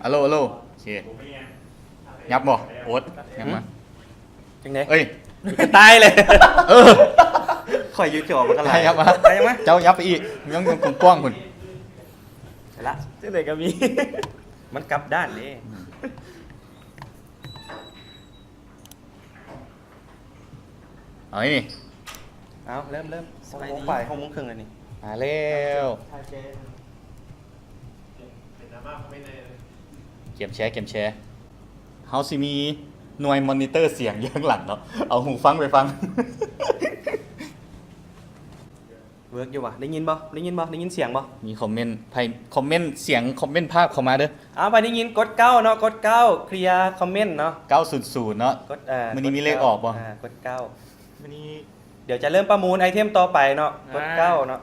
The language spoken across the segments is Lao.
ອາໂລ ອາໂລ ໂອເຄ ຍັບບໍ່ ໂອດ ຍັບມາ ຈັ່ງໃດ ເອີຍ ຕາຍເລີຍ ເອີ ຂ້ອຍຢູ່ຈໍມັນກໍຫຼາຍ ຍັບມາ ເຈົ້າຍັບໄປອີກ ຍັງກວ້າງໆພຸ້ນ ລະ ຈັ່ງໃດກໍມີ ມັນກັບດ້ານເດ້. ເອົານີ້ ເອົາເລີ່ມເລີ່ມ ສະບາຍດີ ຫົກໂມງປາຍ ຫົກໂມງເຄິ່ງແລ້ວນີ້ ມາແລ້ວ ກຽມແຊ ກຽມແຊ ເຮົາຊິມີໜ່ວຍມອນິເຕີສຽງຢູ່ຂ້າງຫຼັງເນາະ ເອົາຫູຟັງໄປຟັງ. ເວີກຢູ່ຫວາ ໄດ້ຍິນບໍ່ ໄດ້ຍິນບໍ່ ໄດ້ຍິນສຽງບໍ່ ມີຄອມເມັນ ໃຜຄອມເມັນສຽງ ຄອມເມັນພາບເຂົ້າມາເດີ້ ເອົາ ໃຜໄດ້ຍິນກົດເກົ້າເນາະ ກົດເກົ້າ ເຄລຍຄອມເມັນເນາະ ເກົ້າສູນສູນເນາະ ກົດ ເອີ ມື້ນີ້ມີເລກອອກບໍ່ ອ່າ ກົດເກົ້າ ມື້ນີ້ ດຽວຈະເລີ່ມປະມູນໄອເທັມຕໍ່ໄປເນາະ ກົດເກົ້າເນາະ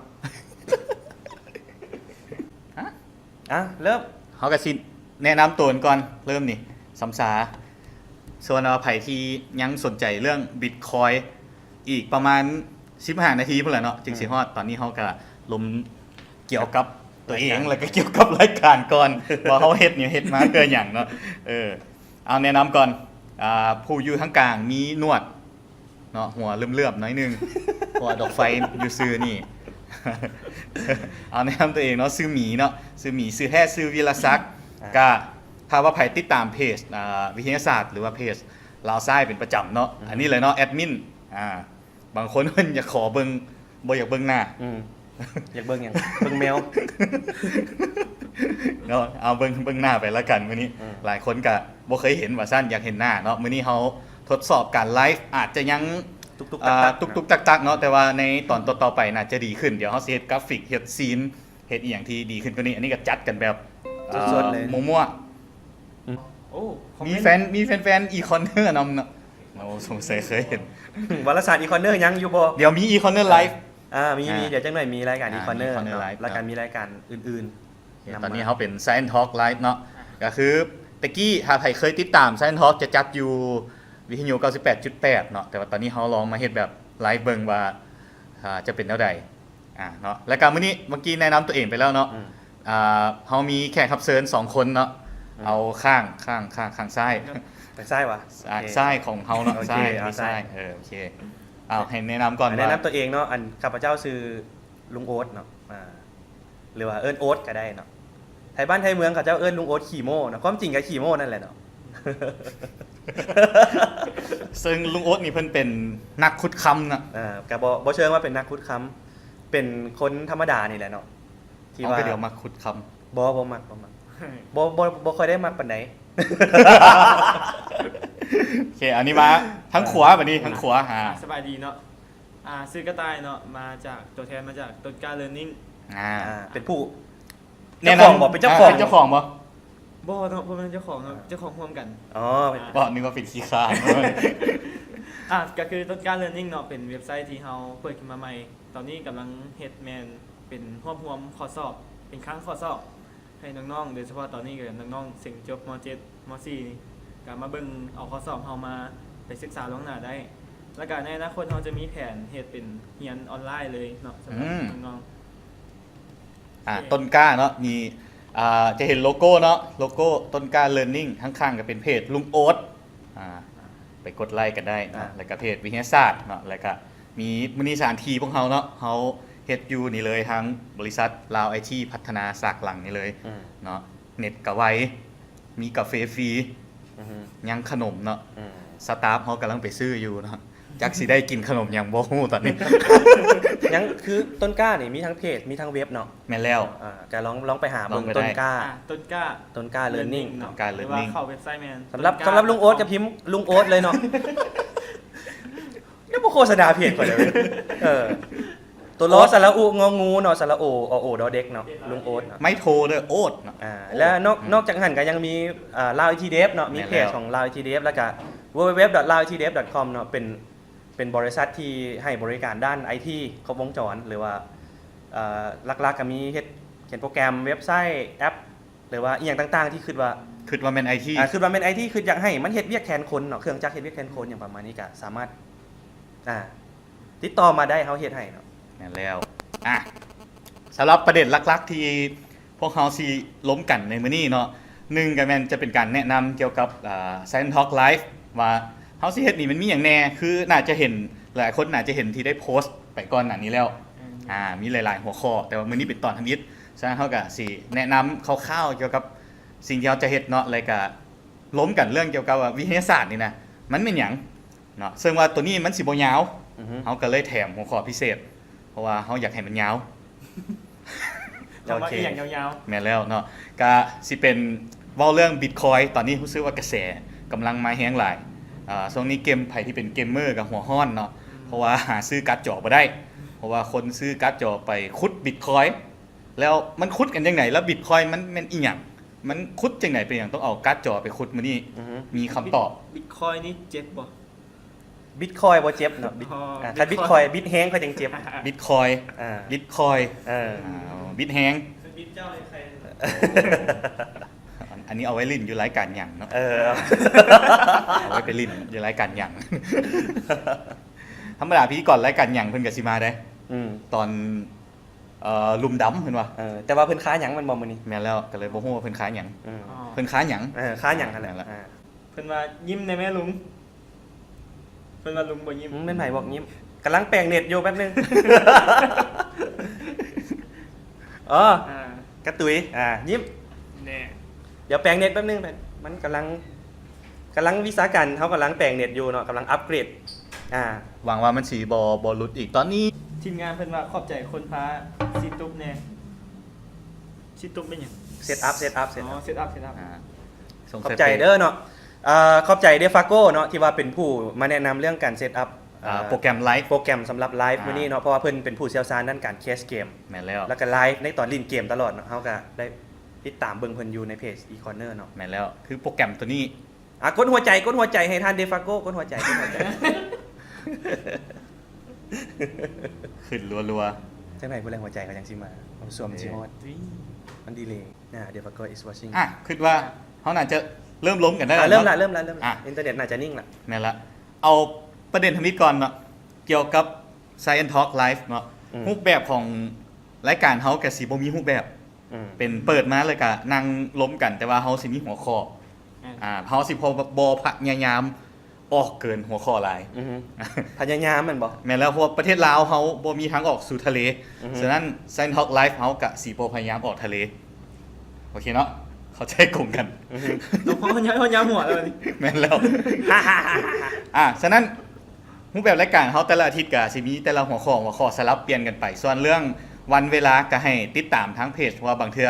ອ່າ ເລີ່ມ ເຮົາກໍຊິແນະນຳໂຕກັນກ່ອນ ເລີ່ມນີ້ ສຳສາ ສ່ວນວ່າໃຜທີ່ຍັງສົນໃຈເລື່ອງບິດຄອຍ ອີກປະມານສິບຫ້ານາທີພຸ້ນແຫຼະເນາະ ຈຶ່ງຊິຮອດ ອືມ ຕອນນີ້ເຮົາກໍລົມກ່ຽວກັບຕົວເອງ ແລ້ວກໍກ່ຽວກັບລາຍການກ່ອນ ວ່າເຮົາເຮັດນີ້ເຮັດມາເພື່ອຫຍັງເນາະ ເອີ ເອົາແນະນຳກ່ອນ ອ່າ ຜູ້ຢູ່ທາງກາງມີໜວດເນາະ ຫົວເຫຼື້ອມໆໜ້ອຍໜຶ່ງ ເພາະວ່າດອກໄຟຢູ່ຊື່ນີ້ ເອົາແນະນຳຕົວເອງເນາະ ຊື່ໝີເນາະ ຊື່ໝີ ຊື່ແທ້ຊື່ວິລະສັກ ອ່າ ກໍຖ້າວ່າໃຜຕິດຕາມເພຈ ອ່າ ວິທະຍາສາດ ຫຼືວ່າເພຈ ລາວຊາຍເປັນປະຈຳເນາະ ອືມ ອັນນີ້ແຫຼະເນາະ ແອດມິນ ອ່າ ບາງຄົນເພິ່ນຢາກຂໍເບິ່ງ ບໍ່ຢາກເບິ່ງໜ້າ ອືມ ຢາກເບິ່ງຫຍັງ ເບິ່ງແມວ ເນາະ ເອົາເບິ່ງ ເບິ່ງໜ້າໄປລະກັນມື້ນີ້ ອືມ ຫຼາຍຄົນກະບໍ່ເຄີຍເຫັນວ່າຊັ້ນ ຢາກເຫັນໜ້າເນາະ ມື້ນີ້ເຮົາທົດສອບການໄລຟ໌ ອາດຈະຍັງຕຸກໆ ອ່າ ຕັກໆ ຕຸກໆຕັກໆເນາະ ແຕ່ວ່າໃນຕອນຕໍ່ໆໄປໜ້າຈະດີຂຶ້ນ ດຽວເຮົາຊິເຮັດກຣາຟິກ ເຮັດຊີນ ເຮັດອີ່ຫຍັງທີ່ດີຂຶ້ນກວ່ານີ້ ອັນນີ້ກໍຈັດກັນແບບ ອ່າ ສົດໆເລີຍ ມົວໆ ອືມ ໂອ້ ມີແຟນ ມີແຟນໆ ອີຄອນເນີນຳເນາະ ໂອ້ ສົງໄສເຄີຍເຫັນ ວາລະສານອີຄອນເນີຍັງຢູ່ບໍ່ ດຽວມີອີຄອນເນີໄລຟ໌ ອ່າ ມີ ອ່າ ມີ ດຽວຈັກໜ້ອຍມີລາຍການ ອ່າ ອີຄອນເນີ ມີອີຄອນເນີ ເນາະ ລາຍການ ມີລາຍການອື່ນໆ ໂອເຄ ນຳ ຕອນນີ້ເຮົາເປັນ Science Talk Live ເນາະ ກໍຄືແຕ່ກີ້ຖ້າໃຜເຄີຍຕິດຕາມ Science Talk ຈະຈັດຢູ່ວິທະຍຸ ເກົ້າສິບແປດຈຸດແປດ ເນາະ ແຕ່ວ່າຕອນນີ້ເຮົາລອງມາເຮັດແບບໄລຟ໌ເບິ່ງວ່າ ອ່າ ຈະເປັນແນວໃດ ອ່າ ເນາະ ແລ້ວກໍມື້ນີ້ ເມື່ອກີ້ແນະນຳຕົວເອງໄປແລ້ວເນາະ ອືມ ອ່າ ເຮົາມີແຂກຮັບເຊີນສອງຄົນເນາະ ອືມ ເອົາຂ້າງ ຂ້າງ ຂ້າງ ຂ້າງຊ້າຍ ຂ້າງຊ້າຍຫວາ ຊ້າຍ ໂອເຄ ຊ້າຍຂອງເຮົາເນາະ ໂອເຄ ຊ້າຍ ເອົາຊ້າຍ ມີຊ້າຍ ເອີ ໂອເຄ ເອົາ ໃຫ້ແນະນຳກ່ອນ ແນະນຳ ວ່າ ຕົວເອງເນາະ ອັນ ຂ້າພະເຈົ້າຊື່ລຸງໂອດເນາະ ອ່າ ຫຼືວ່າເອີ້ນໂອດກໍໄດ້ເນາະ ໄທບ້ານໄທເມືອງເຂົາເຈົ້າເອີ້ນລຸງໂອດຂີ້ໂມ້ເນາະ ຄວາມຈິງກໍຂີ້ໂມ້ນັ້ນແຫຼະເນາະ ເຊິ່ງລຸງໂອດນີ້ເພິ່ນເປັນນັກຂຸດຄຳເນາະ ອ່າ ກໍບໍ່ ບໍ່ເຊີງວ່າເປັນນັກຂຸດຄຳ ເປັນຄົນທຳມະດານີ້ແຫຼະເນາະ ທີ່ວ່າ ເອົາ ກໍດຽວມັກຂຸດຄຳ ບໍ່ ບໍ່ມັກ ບໍ່ມັກ ບໍ່ ບໍ່ ບໍ່ຄ່ອຍໄດ້ມັກປານໃດ ໂອເຄ ອັນນີ້ມາທາງຂວາ ບັດນີ້ທາງຂວາ ອ່າ ສະບາຍດີເນາະ ອ່າ ຊື່ກະຕ່າຍເນາະ ມາຈາກ ຕົວແທນມາຈາກຕົ້ນກ້າເລີນນິງ ອ່າ ອ່າ ເປັນຜູ້ ເຈົ້າຂອງບໍ່ ເປັນເຈົ້າຂອງ ເປັນເຈົ້າຂອງບໍ່ ບໍ່ເນາະ ບໍ່ແມ່ນເຈົ້າຂອງເນາະ ເຈົ້າຂອງຮ່ວມກັນ ອໍ ບໍ່ ນຶກວ່າເປັນຂີ້ຄ້າ ອ່າ ກໍຄືຕົ້ນກ້າເລີນນິງເນາະ ເປັນເວັບໄຊທີ່ເຮົາເປີດຂຶ້ນມາໃໝ່ ຕອນນີ້ກຳລັງເຮັດແມ່ນເປັນຮວບຮວມຂໍ້ສອບ ເປັນຄັງຂໍ້ສອບ ໃຫ້ນ້ອງໆ ໂດຍສະເພາະຕອນນີ້ກໍນ້ອງໆ ເສັງຈົບ ມໍເຈັດ ມໍສີ່ ກໍມາເບິ່ງເອົາຂໍ້ສອບເຮົາມາໄປສຶກສາລ່ວງໜ້າໄດ້ ແລ້ວກໍໃນອະນາຄົດເຮົາຈະມີແຜນເຮັດເປັນຮຽນອອນລາຍເລີຍເນາະ ສຳລັບ ອືມ ນ້ອງໆ ອ່າ ຕົ້ນກ້າເນາະ ມີ ອ່າ ຈະເຫັນໂລໂກ້ເນາະ ໂລໂກ້ຕົ້ນກ້າເລີນນິງ ຂ້າງໆກໍເປັນເພຈລຸງໂອດ ອ່າ ໄປກົດໄລກັນໄດ້ເນາະ ອ່າ ແລ້ວກໍເພຈວິທະຍາສາດເນາະ ແລ້ວກໍມີ ມື້ນີ້ສະຖານທີ່ພວກເຮົາເນາະ ເຮົາເຮັດຢູ່ນີ້ເລີຍ ທາງບໍລິສັດລາວໄອທີພັດທະນາສາກຫຼັງນີ້ເລີຍ ອືມ ເນາະ ເນັດກໍໄວ ມີກາເຟຟຣີ ອືຮຶ ຍັງຂະໜົມເນາະ ອືມ ສະຕາຟເຮົາກຳລັງໄປຊື້ຢູ່ເນາະ ຈັກຊິໄດ້ກິນຂະໜົມຫຍັງບໍ່ຮູ້ຕອນນີ້ ຍັງ ຄືຕົ້ນກ້ານີ້ມີທັງເພຈ ມີທັງເວັບເນາະ ແມ່ນແລ້ວ ອ່າ ກໍລອງ ລອງໄປຫາເບິ່ງ ລອງໄປໄດ້ ຕົ້ນກ້າ ອ່າ ຕົ້ນກ້າ ຕົ້ນກ້າເລີນນິງ ຕົ້ນກ້າເລີນນິງ ຫຼືວ່າເຂົ້າເວັບໄຊແມ່ນ ສຳລັບ ສຳລັບລຸງໂອດກໍພິມລຸງໂອດເລີຍເນາະ ຍັງບໍ່ໂຄສະນາເພຈຂ້ອຍເລີຍ ເອີ ຕົວ ລ ສະຫຼະອຸ ງໍງູເນາະ ສະຫຼະໂອ ອອໂອ ດອເດັກເນາະ ລຸງໂອດເນາະ ໄມ້ໂທເດີ ໂອດເນາະ ອ່າ ແລ້ວນອກ ອືມ ນອກຈາກນັ້ນກໍຍັງມີ ອ່າ ລາວໄອທີເດັບເນາະ ມີເພຈຂອງລາວໄອທີເດັບ ແລ້ວກໍ www.laoitdev.com ເນາະ ເປັນ ເປັນບໍລິສັດທີ່ໃຫ້ບໍລິການດ້ານໄອທີຄົບວົງຈອນ ຫຼືວ່າ ເອີ ຫຼັກໆກໍມີເຮັດ ຂຽນໂປຣແກຣມ ເວັບໄຊ ແອັບ ຫຼືວ່າອີ່ຫຍັງຕ່າງໆທີ່ຄິດວ່າ ຄິດວ່າແມ່ນໄອທີ ອ່າ ຄິດວ່າແມ່ນໄອທີ ຄິດຢາກໃຫ້ມັນເຮັດວຽກແທນຄົນເນາະ ເຄື່ອງຈັກເຮັດວຽກແທນຄົນ ຫຍັງປະມານນີ້ ກໍສາມາດ ອ່າ ຕິດຕໍ່ມາໄດ້ ເຮົາເຮັດໃຫ້ເນາະ ແມ່ນແລ້ວ ອ່າ ສຳລັບປະເດັນຫຼັກໆທີ່ພວກເຮົາຊິລົມກັນໃນມື້ນີ້ເນາະ ໜຶ່ງກໍແມ່ນຈະເປັນການແນະນຳກ່ຽວກັບ ເອີ Science Talk Live ວ່າເຮົາຊິເຮັດນີ້ມັນມີຫຍັງແດ່ ຄືໜ້າຈະເຫັນ ຫຼາຍຄົນໜ້າຈະເຫັນທີ່ໄດ້ໂພສໄປກ່ອນໜ້ານີ້ແລ້ວ ອືມ ອ່າ ມີຫຼາຍໆຫົວຂໍ້ ແຕ່ວ່າມື້ນີ້ເປັນຕອນທຳອິດ ສະນັ້ນເຮົາກໍຊິແນະນຳຄ່າວໆກ່ຽວກັບສິ່ງທີ່ເຮົາຈະເຮັດເນາະ ແລ້ວກໍລົມກັນເລື່ອງກ່ຽວກັບວ່າວິທະຍາສາດນີ້ນະ ມັນແມ່ນຫຍັງເນາະ ເຊິ່ງວ່າໂຕນີ້ມັນຊິບໍ່ຍາວ ອືຮຶ ເຮົາກໍເລີຍແຖມຫົວຂໍ້ພິເສດ ເພາະວ່າເຮົາຢາກໃຫ້ມັນຍາວ ຄຳວ່າ ໂອເຄ ອີ່ຫຍັງຍາວໆ ແມ່ນແລ້ວເນາະ ກະຊິເປັນເວົ້າເລື່ອງ Bitcoin ຕອນນີ້ຮູ້ສຶກວ່າກະແສກຳລັງມາແຮງຫຼາຍ ອາ ຊ່ວງນີ້ເກມ ໃຜທີ່ເປັນເກມເມີກໍຫົວຮ້ອນເນາະ ອືມ ເພາະວ່າຫາຊື້ກາດຈໍບໍ່ໄດ້ ເພາະວ່າຄົນຊື້ກາດຈໍໄປຂຸດ Bitcoin ແລ້ວມັນຂຸດກັນຈັ່ງໃດ ແລ້ວ Bitcoin ມັນແມ່ນອີ່ຫຍັງ ມັນຂຸດຈັ່ງໃດ ເປັນຫຍັງຕ້ອງເອົາກາດຈໍໄປຂຸດມື້ນີ້ ອືຮຶ ມີຄຳຕອບ Bitcoin ນີ້ເຈັບບໍ່? Bitcoin ບໍ່ເຈັບເນາະ ບິດ ອໍ ອ່າ ຖ້າ Bitcoin Bitcoin ບິດແຮງຄ່ອຍຈັ່ງເຈັບ Bitcoin ອ່າ ບິດຄອຍ ເອີ ອ່າ ບິດແຮງ ບິດເຈົ້າໃຫ້ໃຄ ອັນນີ້ເອົາໄວ້ຫຼິ້ນຢູ່ລາຍການຫຍັງເນາະ ເອີ ເອົາໄວ້ໄປຫຼິ້ນຢູ່ລາຍການຫຍັງ ທຳມະດາພິທີກອນລາຍການຫຍັງເພິ່ນກໍຊິມາເດ້ ອືມ ຕອນ ເອີ ລຸ່ມດຳເພິ່ນວ່າ ເອີ ແຕ່ວ່າເພິ່ນຄາຫຍັງແມ່ນບໍ່ມື້ນີ້? ແມ່ນແລ້ວ ກໍເລີຍບໍ່ຮູ້ວ່າເພິ່ນຄາຫຍັງ ອືມ ອໍ ເພິ່ນຄາຫຍັງ ເອີ ຄາຫຍັງຫັ້ນແຫຼະ ນັ້ນແຫຼະ ອ່າ ເພິ່ນວ່າຍິ້ມແດ່ແມ່ລຸງ ເພິ່ນວ່າລຸງບໍ່ຍິ້ມ ອືມ ແມ່ນໃຜບອກຍິ້ມ? ກຳລັງແປງເນັດຢູ່ ແປັບໜຶ່ງ ອໍ ອ່າ ກະຕຸຍ ອ່າ ຍິ້ມ ແນ່ ດຽວແປງເນັດແປັບໜຶ່ງ ມັນກຳລັງ ກຳລັງວິຊາການ ເຮົາກຳລັງແປງເນັດຢູ່ເນາະ ກຳລັງອັບເກຣດ ອ່າ ຫວັງວ່າມັນຊິບໍ່ ບໍ່ຫຼຸດອີກຕອນນີ້ ທີມງານເພິ່ນວ່າຂອບໃຈຄົນພາຊິຕຸບແນ່ ຊິຕຸບແມ່ນຫຍັງ? ເຊັດອັບ ເຊັດອັບ ເຊັດອັບ ອໍ ເຊັດອັບ ເຊັດອັບ ອ່າ ສົ່ງ ຂອບໃຈເດີເນາະ ເອີ ຂອບໃຈ Defago ເນາະ ທີ່ວ່າເປັນຜູ້ມາແນະນຳເລື່ອງການເຊັດອັບ ອ່າ ເອີ ໂປຣແກຣມໄລຟ໌ ໂປຣແກຣມສຳລັບໄລຟ໌ ອ່າ ມື້ນີ້ເນາະ ເພາະວ່າເພິ່ນເປັນຜູ້ຊ່ຽວຊານດ້ານການແຄສເກມ ແມ່ນແລ້ວ ແລ້ວກໍໄລຟ໌ໃນຕອນຫຼິ້ນເກມຕະຫຼອດເນາະ ເຮົາກໍໄດ້ຕິດຕາມເບິ່ງເພິ່ນຢູ່ໃນເພຈ eCorner ເນາະ ແມ່ນແລ້ວ ຄືໂປຣແກຣມໂຕນີ້ ອ່ະ ກົດຫົວໃຈ ກົດຫົວໃຈໃຫ້ທ່ານ Defago ກົດຫົວໃຈ ກົດຫົວໃຈ ຂຶ້ນລັວໆ ຈັ່ງໃດຜູ້ແລງຫົວໃຈເຂົາຈັ່ງຊິມາ ເອົາສ່ວນມັນຊິຮອດ ເອີ ມັນດີເລຍ ອ່າ Defago is watching ອ່ະ ຄິດວ່າເຮົາໜ້າຈະເລີ່ມລົມກັນໄດ້ ອ່ະ ແລ້ວ ເລີ່ມລະ ເນາະ ເລີ່ມລະ ເລີ່ມລະ ອ່ະ ອິນເຕີເນັດໜ້າຈະນິ່ງລະ ແມ່ນລະ ເອົາປະເດັນທຳອິດກ່ອນເນາະ ກ່ຽວກັບ Science Talk Live ເນາະ ອືມ ຮູບແບບຂອງລາຍການເຮົາກະຊິບໍ່ມີຮູບແບບ ອືມ ເປັນເປີດມາແລ້ວກະນັ່ງລົມກັນ ແຕ່ວ່າເຮົາຊິມີຫົວຂໍ້ ອືມ ອ່າ ເຮົາຊິບໍ່ ບໍ່ພະຍາຍາມອອກເກີນຫົວຂໍ້ຫຼາຍ ອືຮຶ ພະຍາຍາມແມ່ນບໍ່? ແມ່ນແລ້ວ ເພາະວ່າປະເທດລາວເຮົາບໍ່ມີທາງອອກສູ່ທະເລ ອືຮຶ ສະນັ້ນ Science Talk Live ເຮົາກະຊິບໍ່ພະຍາຍາມອອກທະເລ ໂອເຄເນາະ ເຂົ້າໃຈກົງກັນ ອືຮຶ ເຮົາຍາມ ເຮົາຍາມຫົວແລ້ວນີ້ ແມ່ນແລ້ວ ອ່າ ສະນັ້ນ ຮູບແບບລາຍການເຮົາແຕ່ລະອາທິດກະຊິມີແຕ່ລະຫົວຂໍ້ ຫົວຂໍ້ສະຫຼັບປ່ຽນກັນໄປ ສ່ວນເລື່ອງວັນເວລາກະໃຫ້ຕິດຕາມທາງເພຈ ເພາະວ່າບາງເທື່ອ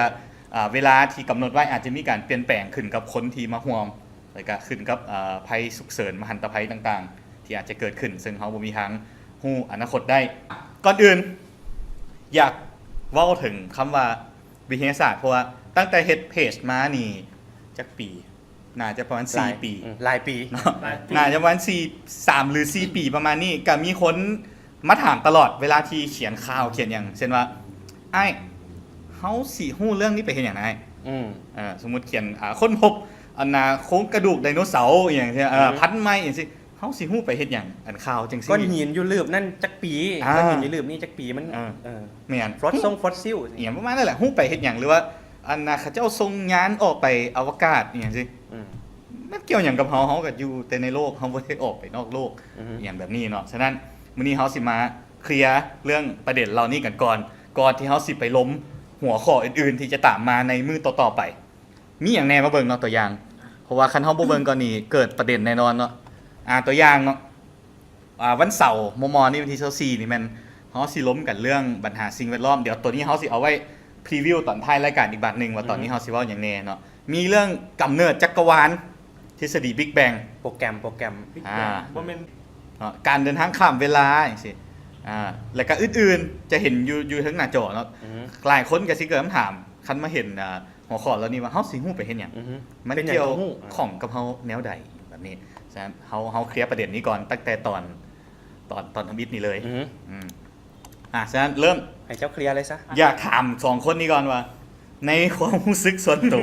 ອາ ເວລາທີ່ກຳນົດໄວ້ອາດຈະມີການປ່ຽນແປງຂຶ້ນກັບຄົນທີ່ມາຮ່ວມ ແລ້ວກະຂຶ້ນກັບ ອາ ໄພສຸກເສີນ ມະຫັນຕະໄພຕ່າງໆ ທີ່ອາດຈະເກີດຂຶ້ນ ເຊິ່ງເຮົາບໍ່ມີທາງຮູ້ອະນາຄົດໄດ້. ກ່ອນອື່ນຢາກເວົ້າເຖິງຄຳວ່າວິທະຍາສາດ ເພາະວ່າຕັ້ງແຕ່ເຮັດເພຈມານີ້ຈັກປີ? ໜ້າຈະປະມານສີ່ປີ ຫຼາຍ ອືມ ຫຼາຍປີເນາະ ຫຼາຍປີ ໜ້າຈະປະມານສີ່ ສາມ ຫຼື ສີ່ປີປະມານນີ້ ກະມີຄົນມາຖາມຕະຫຼອດເວລາທີ່ຂຽນຂ່າວຂຽນຫຍັງ ເຊັ່ນວ່າ ອ້າຍ ເຮົາຊິຮູ້ເລື່ອງນີ້ໄປເຮັດຫຍັງນະອ້າຍ? ອືມ ເອີ ສົມມຸດຂຽນ ອ່າ ຄົ້ນພົບ ອັນນ່າ ໂຄງກະດູກໄດໂນເສົາອີ່ຫຍັງ ເອີ ອືມ ພັນໄມ້ຈັ່ງຊີ້ ເຮົາຊິຮູ້ໄປເຮັດຫຍັງ ອັນຂ່າວຈັ່ງຊີ້ ກ້ອນຫີນຢູ່ລຶບນັ້ນຈັກປີ? ອ່າ ກ້ອນຫີນຢູ່ລຶບນີ້ຈັກປີ? ມັນ ເອີ ເອີ ແມ່ນ ຟອດຊົງຟອດຊິວ ອີ່ຫຍັງປະມານນັ້ນແຫຼະ ຮູ້ໄປເຮັດຫຍັງ ຫຼືວ່າ ອັນນ່າ ເຂົາເຈົ້າສົ່ງຍານອອກໄປອະວະກາດອີ່ຫຍັງຊີ້ ອືມ ມັນກ່ຽວຫຍັງກັບເຮົາ? ເຮົາກໍຢູ່ແຕ່ໃນໂລກ ເຮົາບໍ່ໄດ້ອອກໄປນອກໂລກ ອືຮຶ ອີ່ຫຍັງແບບນີ້ເນາະ. ສະນັ້ນ ມື້ນີ້ເຮົາຊິມາເຄລຍເລື່ອງປະເດັນເຫຼົ່ານີ້ກັນກ່ອນ ກ່ອນທີ່ເຮົາຊິໄປລົມຫົວຂໍ້ອື່ນໆ ທີ່ຈະຕາມມາໃນມື້ຕໍ່ໆໄປ. ມີຫຍັງແດ່ມາເບິ່ງເນາະ ຕົວຢ່າງ ເພາະວ່າຄັນເຮົາບໍ່ເບິ່ງກ່ອນນີ້ ເກີດປະເດັນແນ່ນອນເນາະ. ອ່າ ຕົວຢ່າງເນາະ ອ່າ ວັນເສົາມໍ່ໆນີ້ ວັນທີຊາວສີ່ນີ້ ແມ່ນເຮົາຊິລົມກັນເລື່ອງບັນຫາສິ່ງແວດລ້ອມ. ດຽວໂຕນີ້ເຮົາຊິເອົາໄວ້ preview ຕອນທ້າຍລາຍການອີກບາດໜຶ່ງ ວ່າຕອນນີ້ ອືຮຶ ເຮົາຊິເວົ້າຫຍັງແດ່ເນາະ. ມີເລື່ອງກຳເນີດຈັກກະວານ ທິດສະດີ Big Bang ໂປຣແກຣມ ໂປຣແກຣມ Big Bang ອ່າ ບໍ່ແມ່ນ ເນາະ ການເດີນທາງຂ້າມເວລາຈັ່ງຊີ້ ອ່າ ແລ້ວກະອື່ນໆ ຈະເຫັນຢູ່ ຢູ່ເທິງໜ້າຈໍເນາະ. ອືຮຶ ຫຼາຍຄົນກະຊິເກີດຄຳຖາມ ຄັນມາເຫັນ ອ່າ ຫົວຂໍ້ເຫຼົ່ານີ້ວ່າເຮົາຊິຮູ້ໄປເຮັດຫຍັງ? ອືຮຶ ມັນກ່ຽວຂ້ອງກັບເຮົາແນວໃດ? ແບບນີ້ ສະນັ້ນເຮົາ ເຮົາເຄລຍປະເດັນນີ້ກ່ອນ ຕັ້ງແຕ່ຕອນ ຕອນ ຕອນທຳອິດນີ້ເລີຍ. ອືຮຶ ອືມ ອ່າ ສະນັ້ນເລີ່ມ ໃຫ້ເຈົ້າເຄລຍເລີຍຊະ. ຢາກຖາມສອງຄົນນີ້ກ່ອນວ່າ ໃນຄວາມຮູ້ສຶກສ່ວນໂຕ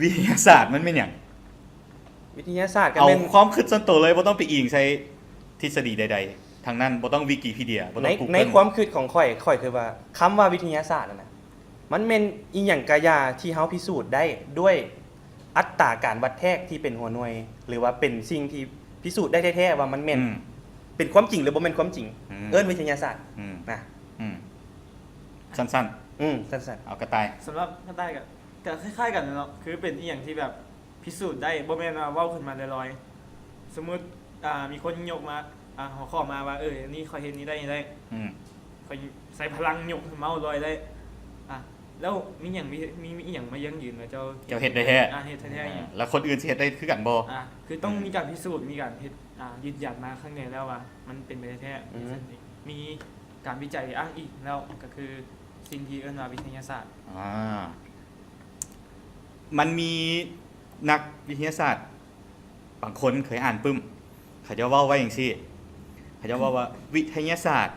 ວິທະຍາສາດມັນແມ່ນຫຍັງ? ວິທະຍາສາດກໍ ເອົາ ແມ່ນ ຄວາມຄິດສ່ວນໂຕເລີຍ ບໍ່ຕ້ອງໄປອີງໃສ່ທິດສະດີໃດໆທັງນັ້ນ ບໍ່ຕ້ອງວິກິພີເດຍ ບໍ່ຕ້ອງ Google ໃນຄວາມຄິດຂອງຂ້ອຍ ຂ້ອຍຄິດວ່າ ຄຳວ່າວິທະຍາສາດຫັ້ນນະ ມັນແມ່ນອີ່ຫຍັງກະຢ່າທີ່ເຮົາພິສູດໄດ້ດ້ວຍອັດຕາການວັດແທກທີ່ເປັນຫົວໜ່ວຍ ຫຼືວ່າເປັນສິ່ງທີ່ພິສູດໄດ້ແທ້ໆວ່າມັນແມ່ນ ອືມ ເປັນຄວາມຈິງ ຫຼືບໍ່ແມ່ນຄວາມຈິງ ອືມ ເອີ້ນວິທະຍາສາດ ອືມ ນະ ອືມ ສັ້ນໆ ອືມ ສັ້ນໆ ເອົາກະຕ່າຍ ສຳລັບກະຕ່າຍກະ ກະຄ້າຍໆກັນເນາະ ຄືເປັນອີ່ຫຍັງທີ່ແບບ ພິສູດໄດ້ ບໍ່ແມ່ນວ່າເວົ້າຂຶ້ນມາລອຍໆ. ສົມມຸດ ອ່າ ມີຄົນຍົກມາ ອ່າ ຫົວຂໍ້ມາວ່າ ເອີ ອັນນີ້ຂ້ອຍເຮັດນີ້ໄດ້ ນີ້ໄດ້ ອືມ ຂ້ອຍໃຊ້ພະລັງຍົກເມົາລອຍໄດ້ ອ່າ ແລ້ວມີຫຍັງ ມີ ມີ ມີອີ່ຫຍັງມາຢັ້ງຢືນວ່າເຈົ້າ ເຈົ້າເຮັດໄດ້ແທ້ ອ່າ ເຮັດໄດ້ແທ້ ອ່າ ແລ້ວຄົນອື່ນຊິເຮັດໄດ້ຄືກັນບໍ່? ອ່າ ຄືຕ້ອງ ອືມ ມີການພິສູດ ມີການເຮັດ ອ່າ ຢືນຢັນມາຄັ້ງໃດແລ້ວວ່າມັນເປັນໄປໄດ້ແທ້ ອືມ ມີການວິໄຈອ້າງອີງແລ້ວ ກໍຄືສິ່ງທີ່ເອີ້ນວ່າວິທະຍາສາດ ອ່າ ມັນມີນັກວິທະຍາສາດບາງຄົນເຄີຍອ່ານປຶ້ມ ເຂົາເຈົ້າເວົ້າໄວ້ຈັ່ງຊີ້ ເຂົາເຈົ້າເວົ້າວ່າ ວິທະຍາສາດ